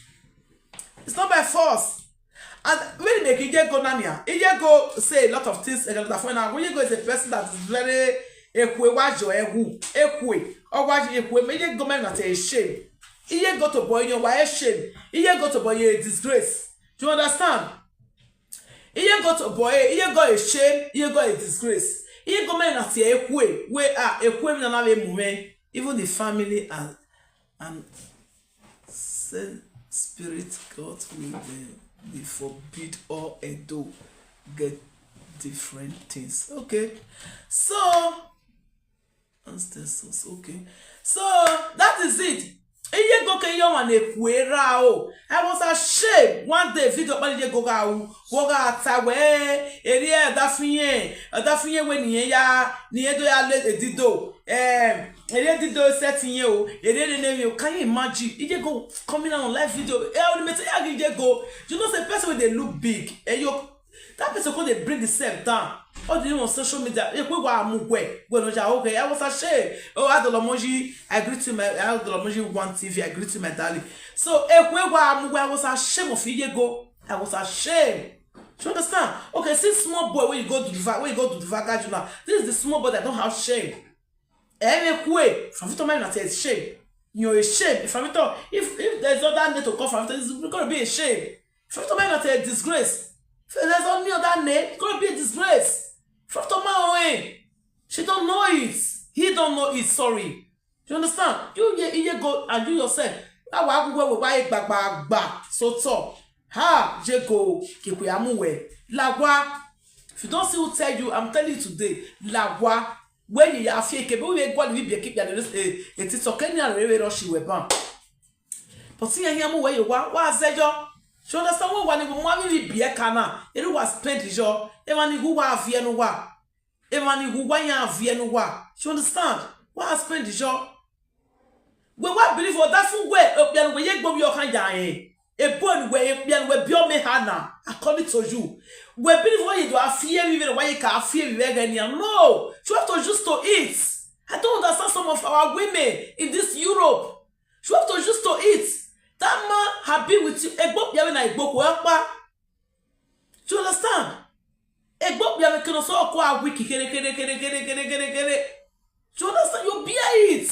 It's not by force. And when they make Iyego na nia, Iyego say a lot of things. Iyego is a person that is very ekhue wa jọ ẹwu. Ekhue, ọ wa ekhue, ma Iyego ma na te shame. Iyego to boy yan wa shame. Iyego to boy ye disgrace. Do you understand? Iyego to boy, Iyego a shame, Iyego a disgrace. Iyego ma na te ekhue, we are ekhue na na vbe mu mwẹ. Even the family and and same spirit God will be, be forbid all Edo get different things. Okay. So, ancestors, okay. So, that is it. Iyego ke ye ọmwa ne ekhue ra o. I was ashamed. One day, video kpali Iyego gha ru, wọ gha ta wẹ, erriọ ọdafiẹn, ọdafiẹn wẹ ne irẹn ya, ne irẹn do ya le edido. Em, erriọ edido set irẹn o, erriọ nene emwi o. Can you imagine? Iyego coming out on live video. Eh, onimete ya ghi Iyego. You know say person wey dey look big, eh, yo, that person come dey bring himself down. All the name on social media, ekhue wa mu wẹ, wẹ nọ ya oghe. I was ashamed. Oh, Adolomoji, I greet you, my Adolomoji One T V, I greet you, my darling. So, ekhue wa mu wẹ, I was ashamed of Iyego. I was ashamed. Do you understand? Okay, see small boy wey you go do the va-, wey you go do the vaga you now. This is the small boy that don't have shame. Ẹ vbe khue, Fravito might not say shame. You're a shame. If Fravito, if, if there's other name to call Fravito, it's gonna be a shame. Fravito might not say disgrace. If there's any other name, it's gonna be a disgrace. Fravito ma oe. She don't know it. He don't know it. Sorry. You understand? You ye, ye go and you yourself. Awa aguwe we wa egbagbagba so tall. Ha, Iyego, kekwe amu we. Lawa. If you don't see who tell you, I'm telling you today. Lawa. Wẹ ye ya fi eke, be wẹ guali vbe ibiẹka ikpia lele, eh, eh, TikTok, eni a rre vbe rọ shi wẹ ban. But iran hian mu wẹ ye owa, wa zẹ yọ. You understand? Wẹ owa ni mu avbe ivbi ibiẹka na, ere uwa spend yọ, emwa ni hu uwa viẹ ne uwa. Emwa ni hu uwa iran viẹ ne uwa. You understand? Wa spend yọ. Wẹ wa believe ọdafẹn wẹ, okpia ne uwẹ ye egbe ovbi ọkhan ya rẹn. Ebo ne uwẹ, okpia ne uwẹ biẹ ọmọ eha na, according to you. Wẹ believe wẹ ye do a fi emwi vbene wa ye ka fi emwi vbe ẹghẹ nian. No, you have to used to it. I don't understand some of our women in this Europe. You have to used to it. That man have been with you. Egbe okpia vbe na egbe okhuo ọkpa. Do you understand? Egbe okpia vbe kene ọsọ ọkọ a weak khere, khere, khere, khere, khere, khere, khere. Do you understand? You bear it.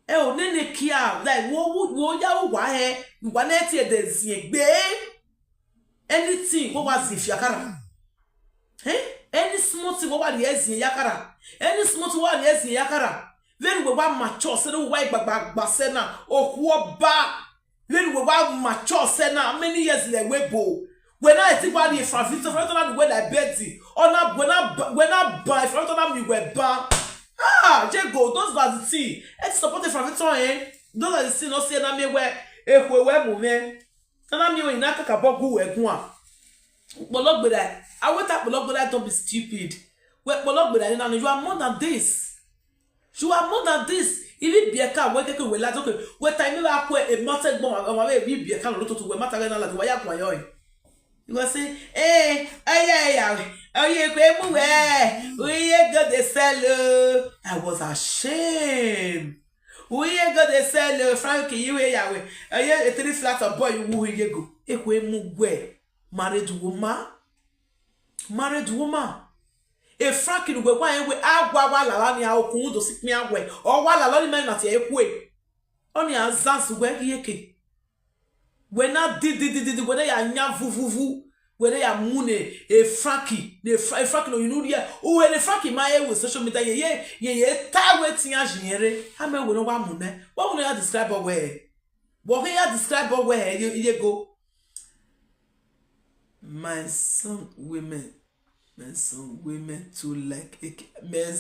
Ẹ o nene kia, like, wo, wo, wo ya uwa hẹ, uwa ne tie de ziengbe. Anything, wo wa zin fiakara. Eh? Any small thing, wo wa rhie zin yakara. Any small thing, wo wa rhie zin yakara. Vbene uwẹ wa mature sẹ ne uwa igbagbagba sẹ na, okhuo ba. Vbene uwẹ wa mature sẹ na, many years lẹ wẹ bo. Wẹ na ti wa rhie Fravito, Fravito na wẹ like bed. Ọ na, wẹ na, wẹ na ba Fravito na miẹn uwẹ ban. Ah, Iyego, those are the thing. Ẹ ti support Fravito, eh? Those are the things no see na miẹn wẹ, ekhue wẹ mu mwẹ. Ana miẹn wẹ na kakabọ gu wẹ guan. Kpọlọ gberra, I wait kpọlọ gberra, don't be stupid. Wẹ kpọlọ gberra na, you are more than this. You are more than this. Ivbi ibiẹka wẹ keke wẹ ladian, okay. Wẹ ta ime vbe akue, e ma te gbọn, ọmwa vbe ivbi ibiẹka nọ lototọ, wẹ ma ta ghẹ na ladian, wa ya guan yọ. You go say, "Eh, oye, ya, oye, kwe mu wẹ, oye go dey sell o." I was ashamed. Oye go dey sell o, Frank, you hear ya we. Oye, a three flat of boy, you who ye go. Ekhue mu wẹ, married woman. Married woman. E Frank ni wẹ wa, e wẹ, a wa wa lala ni a okun do si kpian wẹ. Ọ wa lala ni ma na tie ekhue. Ọni a zan su wẹ ghie ke. Wẹ na di, di, di, di, di, wẹ na ya yan vuvuvu. Wẹ na ya mu ne e Frank, ne Fra-, e Frank no yinu rhie. U wẹ ne Frank ma he wẹ social media ye, ye, ye, ye ta wẹ tian ji yẹn re. A mẹ wẹ ne wa mu nẹ. Wa wẹ ne ya describe wẹ. Wa ya describe wẹ, ye, ye go. My son women, my son women too like eke, my,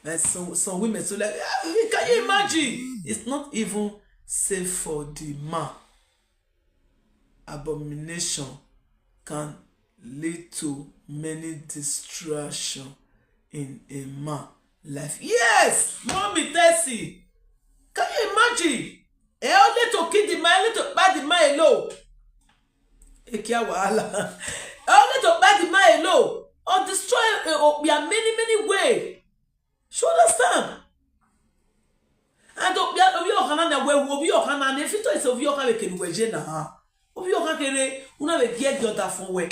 my son, some women too like, ah, can you imagine? It's not even safe for the man. Abomination can lead to many distraction in a man life. Yes, mommy Tessie, can you imagine? Ẹ ọ le to kill the man, ẹ le to kpa the man alone. Ekia wahala. Ẹ ọ le to kpa the man alone. Or destroy, eh, okpia many, many way. You understand? Ẹdẹ okpia ovbi ọkhan na ne wẹ ru ovbi ọkhan na ne Fitọ ise ovbi ọkhan vbe kene uwẹ ye na. Ovbi ọkhan kherhe, u na vbe gie gie ọdafọn wẹ.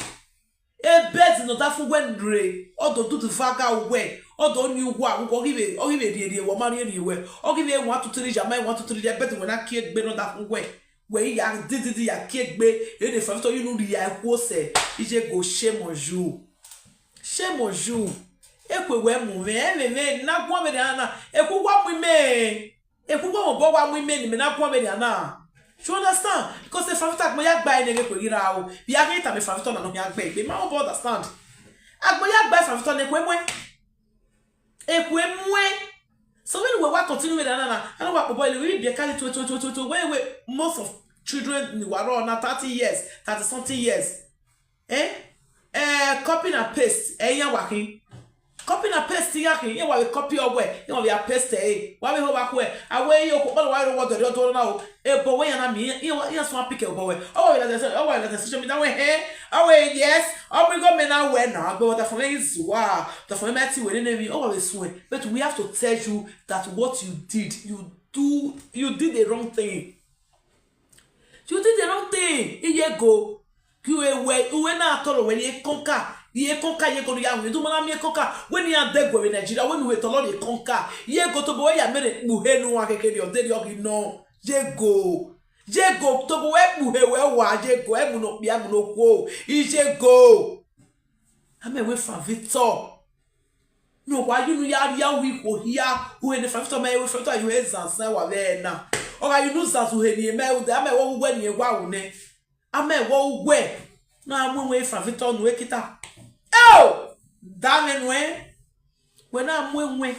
Ebẹdi ne ọdafọn wẹ rre, ọ do dudu vaga wẹ, ọ do ni uwa, ọ ghi vbe, ọ ghi vbe rhie rhie wẹ, ọ ma rhie rhie wẹ, ọ ghi vbe wan tutu ni ya ma wan tutu ni ya, ebẹdi wẹ na kie egbe ne ọdafọn wẹ. Wẹ i ya dididi ya kie egbe, ene Fitọ ye unu rhia ẹkhuo sẹ, iye go shame on you. Shame on you. Ekhue wẹ mu mwẹ, ẹmwẹ mwẹ na guan vberriọ na, ekhue wa mu imẹ. Ekhue wa mobọ wa mu imẹ ne imẹ na guan vberriọ na. You understand? Because Fitọ agbọn ya gba ẹre ne ekhue ghi ra o. Vbe a ghi tama Fitọ na ne ọ khian gbe egbe, ma mobọ understand. Agbọn ya gba Fitọ ne ekhue muẹn. Ekhue muẹn. So vbene uwẹ wa continue vberriọ na na, a na wa kpobọ ile, we be carry to, to, to, to, to, where we, most of children ni wa rrọọ na thirty years, thirty something years. Eh? Eh, copy and paste, eh, iran wa khin. Copy and paste iran khin, iran wa vbe copy ọwẹ, iran wa vbe paste ẹre. Wa vbe ho vbe khuẹ, a wẹ iye okhuo kpọlọ wa rre ọwọ dọrriọ dọrriọ na o. Ebo wẹ iran na miẹn, iran wa, iran suẹn pick ẹbọ wẹ. Ọ wa vbe la social, ọ wa vbe la social media wẹ hẹ, ọ wẹ yes, ọ mu igho mẹ na wẹ na, gbe wọta fọn mwẹ ghi zua, wọta fọn mwẹ ma ti wẹ nene emwi, ọ wa vbe suẹn. But we have to tell you that what you did, you do, you did a wrong thing. You did the wrong thing. Iye go. Gie uwẹ, uwẹ na tọrọ wẹ rhie kọnka. Rhie kọnka iye go ne u ya winna. Du ma na miẹn kọnka. Wẹ ne iran dẹ gu vbe Nigeria. Wẹ ne uwẹ tọrọ rhie kọnka. Iye go tobọ wẹ ya miẹn rre kpu uhe ne uwa kekere ọ deghẹ ọ ghi nọ. Iye go. Iye go tobọ wẹ kpu uhe wẹ wa. Iye go. Ẹ mu ne okpia, ẹ mu ne okhuo. Iye go. A mẹ wẹ Frank Victor. Ne uwa ye unu ya rhia uwu ikhuo hia, uhe ne Frank Victor mẹ, Frank Victor ya uhe zanzan wa vbe ẹre na. Ọ gha ye unu zanzan uhe ne imẹ ru, a mẹ wẹ uwẹ ne wa ru nẹ. A mẹ wẹ uwẹ, na mu ẹwẹn Frank Victor nu ekita. Eo! Da mwẹ nuẹn. Wẹ na mu ẹwẹn,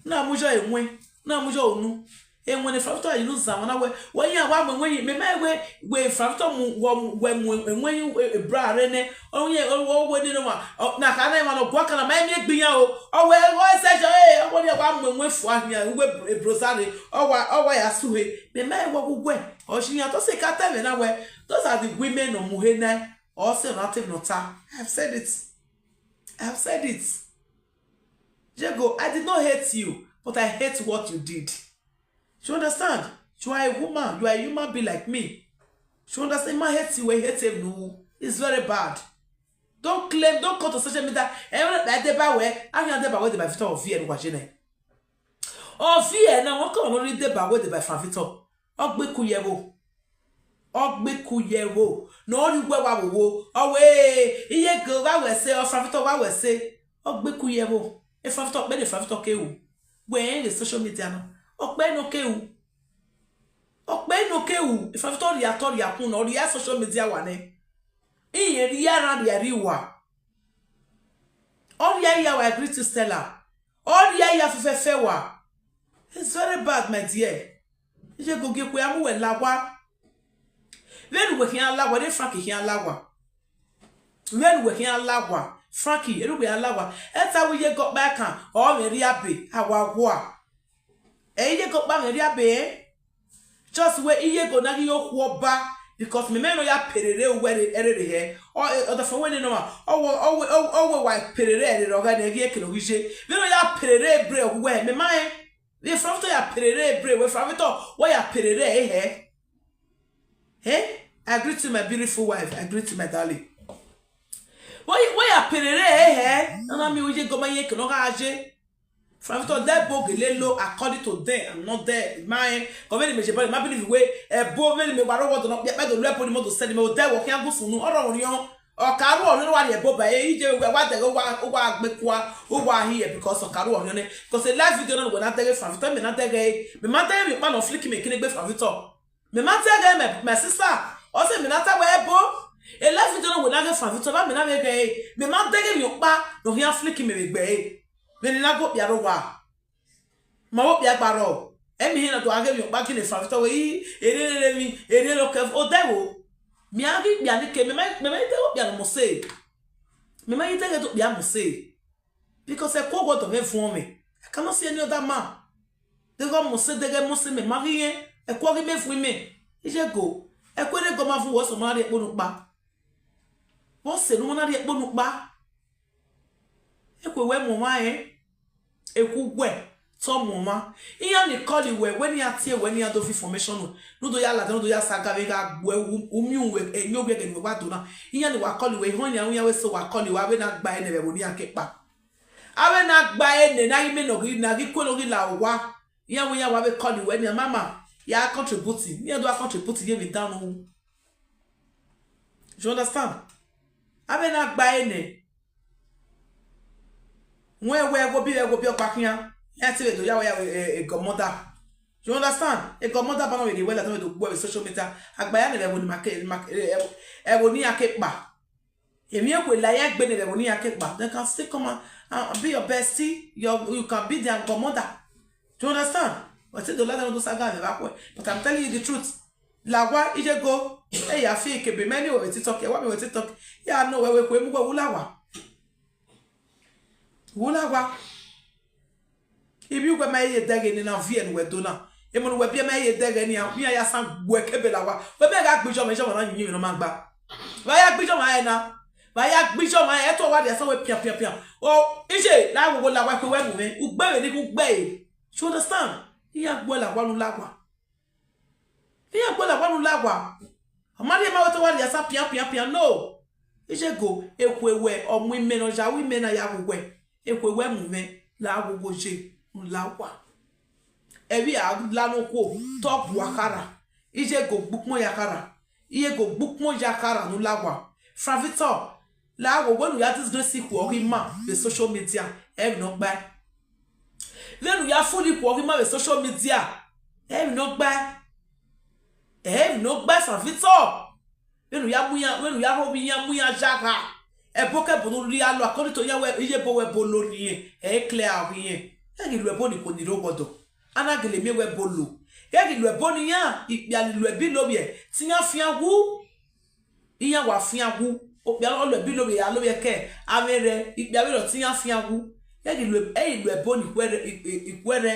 na mu yọ ẹwẹn, na mu yọ unu. Ẹwẹn ne Frank Victor ya unu zanmwẹ na wẹ, wẹ iran wa mu ẹwẹn yi, mẹ ma wẹ, wẹ Frank Victor mu, wẹ mu, wẹ mu ẹwẹn yi, e, e bra rre nẹ, ọ yẹn, ọ, ọ wẹ nene ọmwa, ọ, na kha na emwa ne ọ guan kan na, ma emwi egbe iran o, ọ wẹ, ọ sẹ jọ, e, ọ wẹ ne iran wa mu ẹwẹn fua khian, uwẹ ebroza rre, ọ wa, ọ wa ya su uhe, mẹ ma wẹ uwẹ, ọ si iran, tọ sẹ ka ta ẹmwẹ na wẹ, those are the women ne ọ mu uhe nẹ, ọ sẹ ọna te emwi ne ọ ta. I have said it. I have said it. Iye go, I did not hate you, but I hate what you did. You understand? You are a woman, you are a human being like me. You understand? Ma hate you, I hate him, no. It's very bad. Don't claim, don't come to social media. Everyone that they buy where, I can they buy where they buy Victor of fear, what you know. Of fear, now, what come on, they buy where they buy Frank Victor. Ọ gbe ku ye ẹvbo. Ọ gbe ku ye ẹvbo. Ne ọ rhie uwẹ wa vbe owo. Ọ wẹ, iye go wa wẹ ẹse, ọ Frank Victor wa wẹ ẹse. Ọ gbe ku ye ẹvbo. E Frank Victor, ọkpẹ ne Frank Victor ke ru. Wẹ rẹn vbe social media na. Ọkpẹ nọ ke ru. Ọkpẹ nọ ke ru. E Frank Victor rhia tọ rhia kun nọ, ọ rhia social media wa nẹ. Irẹn rhia ra rhia rri uwa. Ọ rhia ya wa agree to Stella. Ọ rhia ya fẹfẹfẹ wa. It's very bad, my dear. Iye go gie kue a mu wẹ la owa. Vbene uwẹ khian la owa, ne Frankie khian la owa. Vbene uwẹ khian la owa, Frankie, ere uwẹ khian la owa. Ẹ ta wẹ iye go ọkpa kan, ọ mwẹ rhie abe, a wa gua. Ẹ iye go ọkpa mwẹ rhie abe, eh? Just wẹ iye go na ghi yo okhuo ọba, because mẹ mẹ no ya perere uwẹ ẹrere hẹ. Ọ, eh, ọdafẹn wẹ nene ọmwa, ọ wẹ, ọ wẹ, ọ wẹ wa perere ẹrere ọghẹ nẹ, ghi ekene ọ ghi ye. Vbene ọ ya perere bre uwẹ, mẹ ma rẹn. Vbe Frank Victor ya perere bre, wẹ Frank Victor, wẹ ya perere ẹre hẹ. Eh? I agree to my beautiful wife, I agree to my darling. Wẹ, wẹ ya perere ẹre hẹ, nana mi wẹ iye go ma ye ekene ọ gha ye. Frank Victor, de ebo gele lo according to them and not them. Ma rẹn, kọ vbene mẹ ye body, ma believe wẹ, ebo vbene mẹ wa rre ọwọdọ nọ, kpẹkpẹ do lu ebo ni mo do sẹ ni mẹ, odẹ wẹ ọ khian gu sunu, ọ rọrọ orhiọn. Ọ ka ru ọrhiọn ne uwa rhie ebo ba, e, iye wẹ wa dẹghe, uwa, uwa gbe kua, uwa hiẹ, because ọ ka ru ọrhiọn nẹ. Because a live video na wẹ na dẹghe Frank Victor, mẹ na dẹghe, mẹ ma dẹghe emwi ọkpa ne ọ flick mẹ kene egbe Frank Victor. Mẹ ma dẹghe mẹ, my sister. Ọ sẹ mẹ na ta wẹ ebo. A live video na wẹ na ghe Frank Victor, ba mẹ na vbe ghe, mẹ ma dẹghe emwi ọkpa ne ọ khian flick mẹ vbe egbe ẹre. Vbene na gu okpia rre owa. Ma vbe okpia gba rrọọ. Ẹmwẹ ihe na do gha ghe emwi ọkpa gele Frank Victor wẹ, i, erriọ erriọ emwi, erriọ erriọ okẹ, odẹ vbo. Mẹ a ghi kpia ni ke, mẹ ma, mẹ ma i dẹghe okpia ne ọ mose. Mẹ ma i dẹghe do okpia mose. Because ẹko wẹ ọdọ mwẹ vuọn mwẹ. I cannot see any other man. Deghẹ ọ mose, deghẹ mose mẹ ma ghi rẹn, ẹko ghi mẹ vuọn mẹ. Iye go. Ẹko erriọ go ma vuọn wẹ, ọsẹ ma rhie ẹkpo ne ukpa. Vbọ sẹ ne u ma na rhie ẹkpo ne ukpa? Ekhue wẹ mu ọmwa rẹn, ekhue uwẹ, te ọ mu ọmwa. Iran ni call wẹ, wẹ ne iran tie wẹ ne iran do fi information nu, ne u do ya ladian, ne u do ya saga vbe gha gbuẹ u, u miẹn uwẹ, ẹyọ vbe ẹghẹ ne uwẹ wa do na. Iran ni wa call wẹ, ihọn iran, iran wẹ so wa call wẹ, avbe na gba ẹre nẹ vbe ẹvbo ne iran ke kpa. Avbe na gba ẹre nẹ, ne a ghi miẹn ne ọ ghi, ne a ghi kue ne ọ ghi la owa. Iran wẹ iran wa vbe call wẹ nian, mama, ya contribute, ne iran do gha contribute ye emwi dan ru. You understand? Avbe na gba ẹre nẹ. Wẹ wẹ ẹghẹ obi, ẹghẹ obi ọkpa khian, iran te vbe do ya wẹ ya wẹ, eh, eh, godmother. You understand? Eh, godmother ba na vbe rhie wẹ ladian vbe do gbuẹ vbe social media. A gba ya nẹ vbe ẹvbo ni ma ke, ma ke, eh, ẹvbo, ẹvbo ne iran ke kpa. Emwi ekhue la ya gbe nẹ vbe ẹvbo ne iran ke kpa. They can still come and, and be your bestie. Your, you can be their godmother. Do you understand? Wẹ te do ladian ne u do saga vbe evba khuẹ. But I'm telling you the truth. La owa, Iyego, e ya fi kebe mẹ ni wẹ vbe TikTok, ẹ wa miẹn wẹ TikTok. Ya nọ wẹ, wẹ khuemu wẹ, u la owa. U la owa. Ivbi uwẹ ma ye dẹghe ne na viẹ ne uwẹ do na. Emọ ne uwẹ biẹ ma ye dẹghe nian, iran ya san gbuẹ kebe la owa. Wẹ mẹ gha gbe ijọmwa, ijọmwa na yin uyinmwẹ ne ọ ma gba. Vbe a ya gbe ijọmwa ẹre na? Vbe a ya gbe ijọmwa ẹre, ẹto wa rhie asọn wẹ pian, pian, pian. O, iye, la wo wo la owa, khuẹ wẹ mu mwẹ. Ugbe vbe ne u gbe ẹre. You understand? Iran gbuẹ la owa ne u la owa. Iran gbuẹ la owa ne u la owa. Ọ ma rhie ma wẹ te wa rhie asa pian, pian, pian. No. Iyego, ekhue wẹ, ọ mu imẹ ne ọ ya ru imẹ na ya wu wẹ. Ekhue wẹ mu mwẹ, la wo wo ye, ne u la owa. Ẹvbi a la ne okhuo, te ọ gua khara. Iyego gbe ukpọn ya khara. Iyego gbe ukpọn ya khara ne u la owa. Franvictor, la wo wẹ ne u ya disgrace ikhuo ọghe ima vbe social media, ẹ i re emwi ne ọ gbae. Vbene u ya fulu ikhuo ọghe ima vbe social media, ẹ i re emwi ne ọ gbae. Ẹ i re emwi ne ọ gbae, Franvictor. Vbene u ya mu iran, vbene u ya rhie ovbi iran mu iran ya gha, ẹbokẹbo ne u rhie lọ, according to iran wẹ, iye ebo wẹ ebo lo ne irẹn, ẹ i clear ọghe irẹn. Ghẹ ghi lu ẹbo ni khuo ni rre oghọdọ, a na gele miẹn wẹ ebo lo. Ghẹ ghi lu ẹbo ne iran, ikpia ni lu ẹbọ ilovbiẹ, te iran fian wu. Iran wa fian wu, okpia ọ lu ẹbọ ilovbiẹ, ya lovbiẹ kẹ, avbe rẹ, ikpia vberriọ te iran fian wu. Ghẹ ghi lu, ẹ i lu ẹbo ni ikhuẹrhẹ, i, i, ikhuẹrhẹ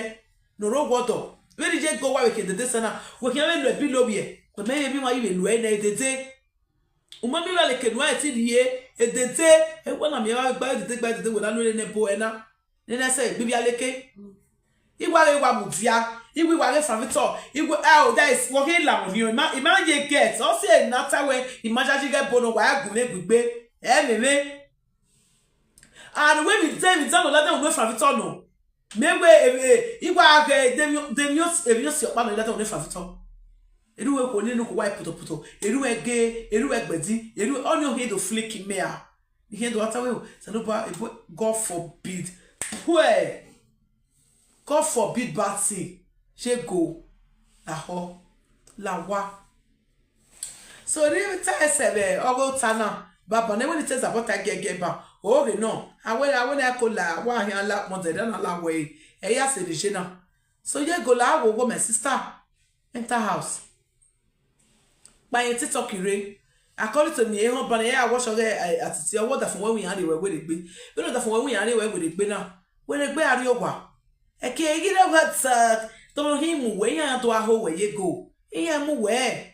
ne ọ rre oghọdọ. Vbene Iyego wa vbe khin dede sẹ na, wẹ khian vbe lu ẹbọ ilovbiẹ, wẹ mẹ vbe miẹn wa ghi vbe lu ẹre nẹ dede. U ma miẹn ivbialeke ne uwa ti rhie, edede, ẹ wẹ na miẹn gha gba edede, gba edede, wẹ na lu ẹre ne ẹbo ẹre na, ne na sẹ egbe ivbialeke. I wa ghe wa mudia, I wa ghe Franvictor, I wa, ẹ o, that is, wẹ ghi la mwẹ orhiọn, I ma, I ma ye get, ọ si ẹre ne a ta wẹ, I ma yayi ghẹ ẹbo ne ọ wa ya gu mwẹ egbigbe, ẹ mwẹ mwẹ. And wẹ vbe de, vbe de ne ọ ladian unu Franvictor nọ, mẹ wẹ, e, e, I wa ghẹ de emwi, de emwi, emwi osi ọkpa ne ọ ladian unu Franvictor. Erha uwẹ khuo ne unu khuo wa poto poto, erha uwẹ ge, erha uwẹ gbẹdi, erha uwẹ, ọnii ọ khian do flick mẹ a. I khian do wa ta wẹ o, Osanobua, ebo, God forbid. Puẹ! God forbid bad thing. Iyego, lahọ, la owa. So, ne I ta ẹsẹ vbe ọghe ota na, baba ne wẹ ne I te zabọ ta giẹgiẹ ba, oghe nọ, a wẹ, a wẹ ne a ko la, wa khian la, mother, ẹdẹ na la wẹ, ẹ ya sẹ vbe iye na. So, Iyego, la wo wo, my sister, enter house. Kpa ye TikTok rre. According to me, ehọn ban ya watch ọghe, eh, atiti, ọ wẹ ọdafẹn wẹ iran rhie wẹ werriegbe. Vbene ọdafẹn wẹ iran rhie wẹ werriegbe na, werriegbe a rrie owa. Ẹki i ghi rre wẹ ta, tọmọ hin mu wẹ, iran do a ho wẹ Iyego. Iran mu wẹ.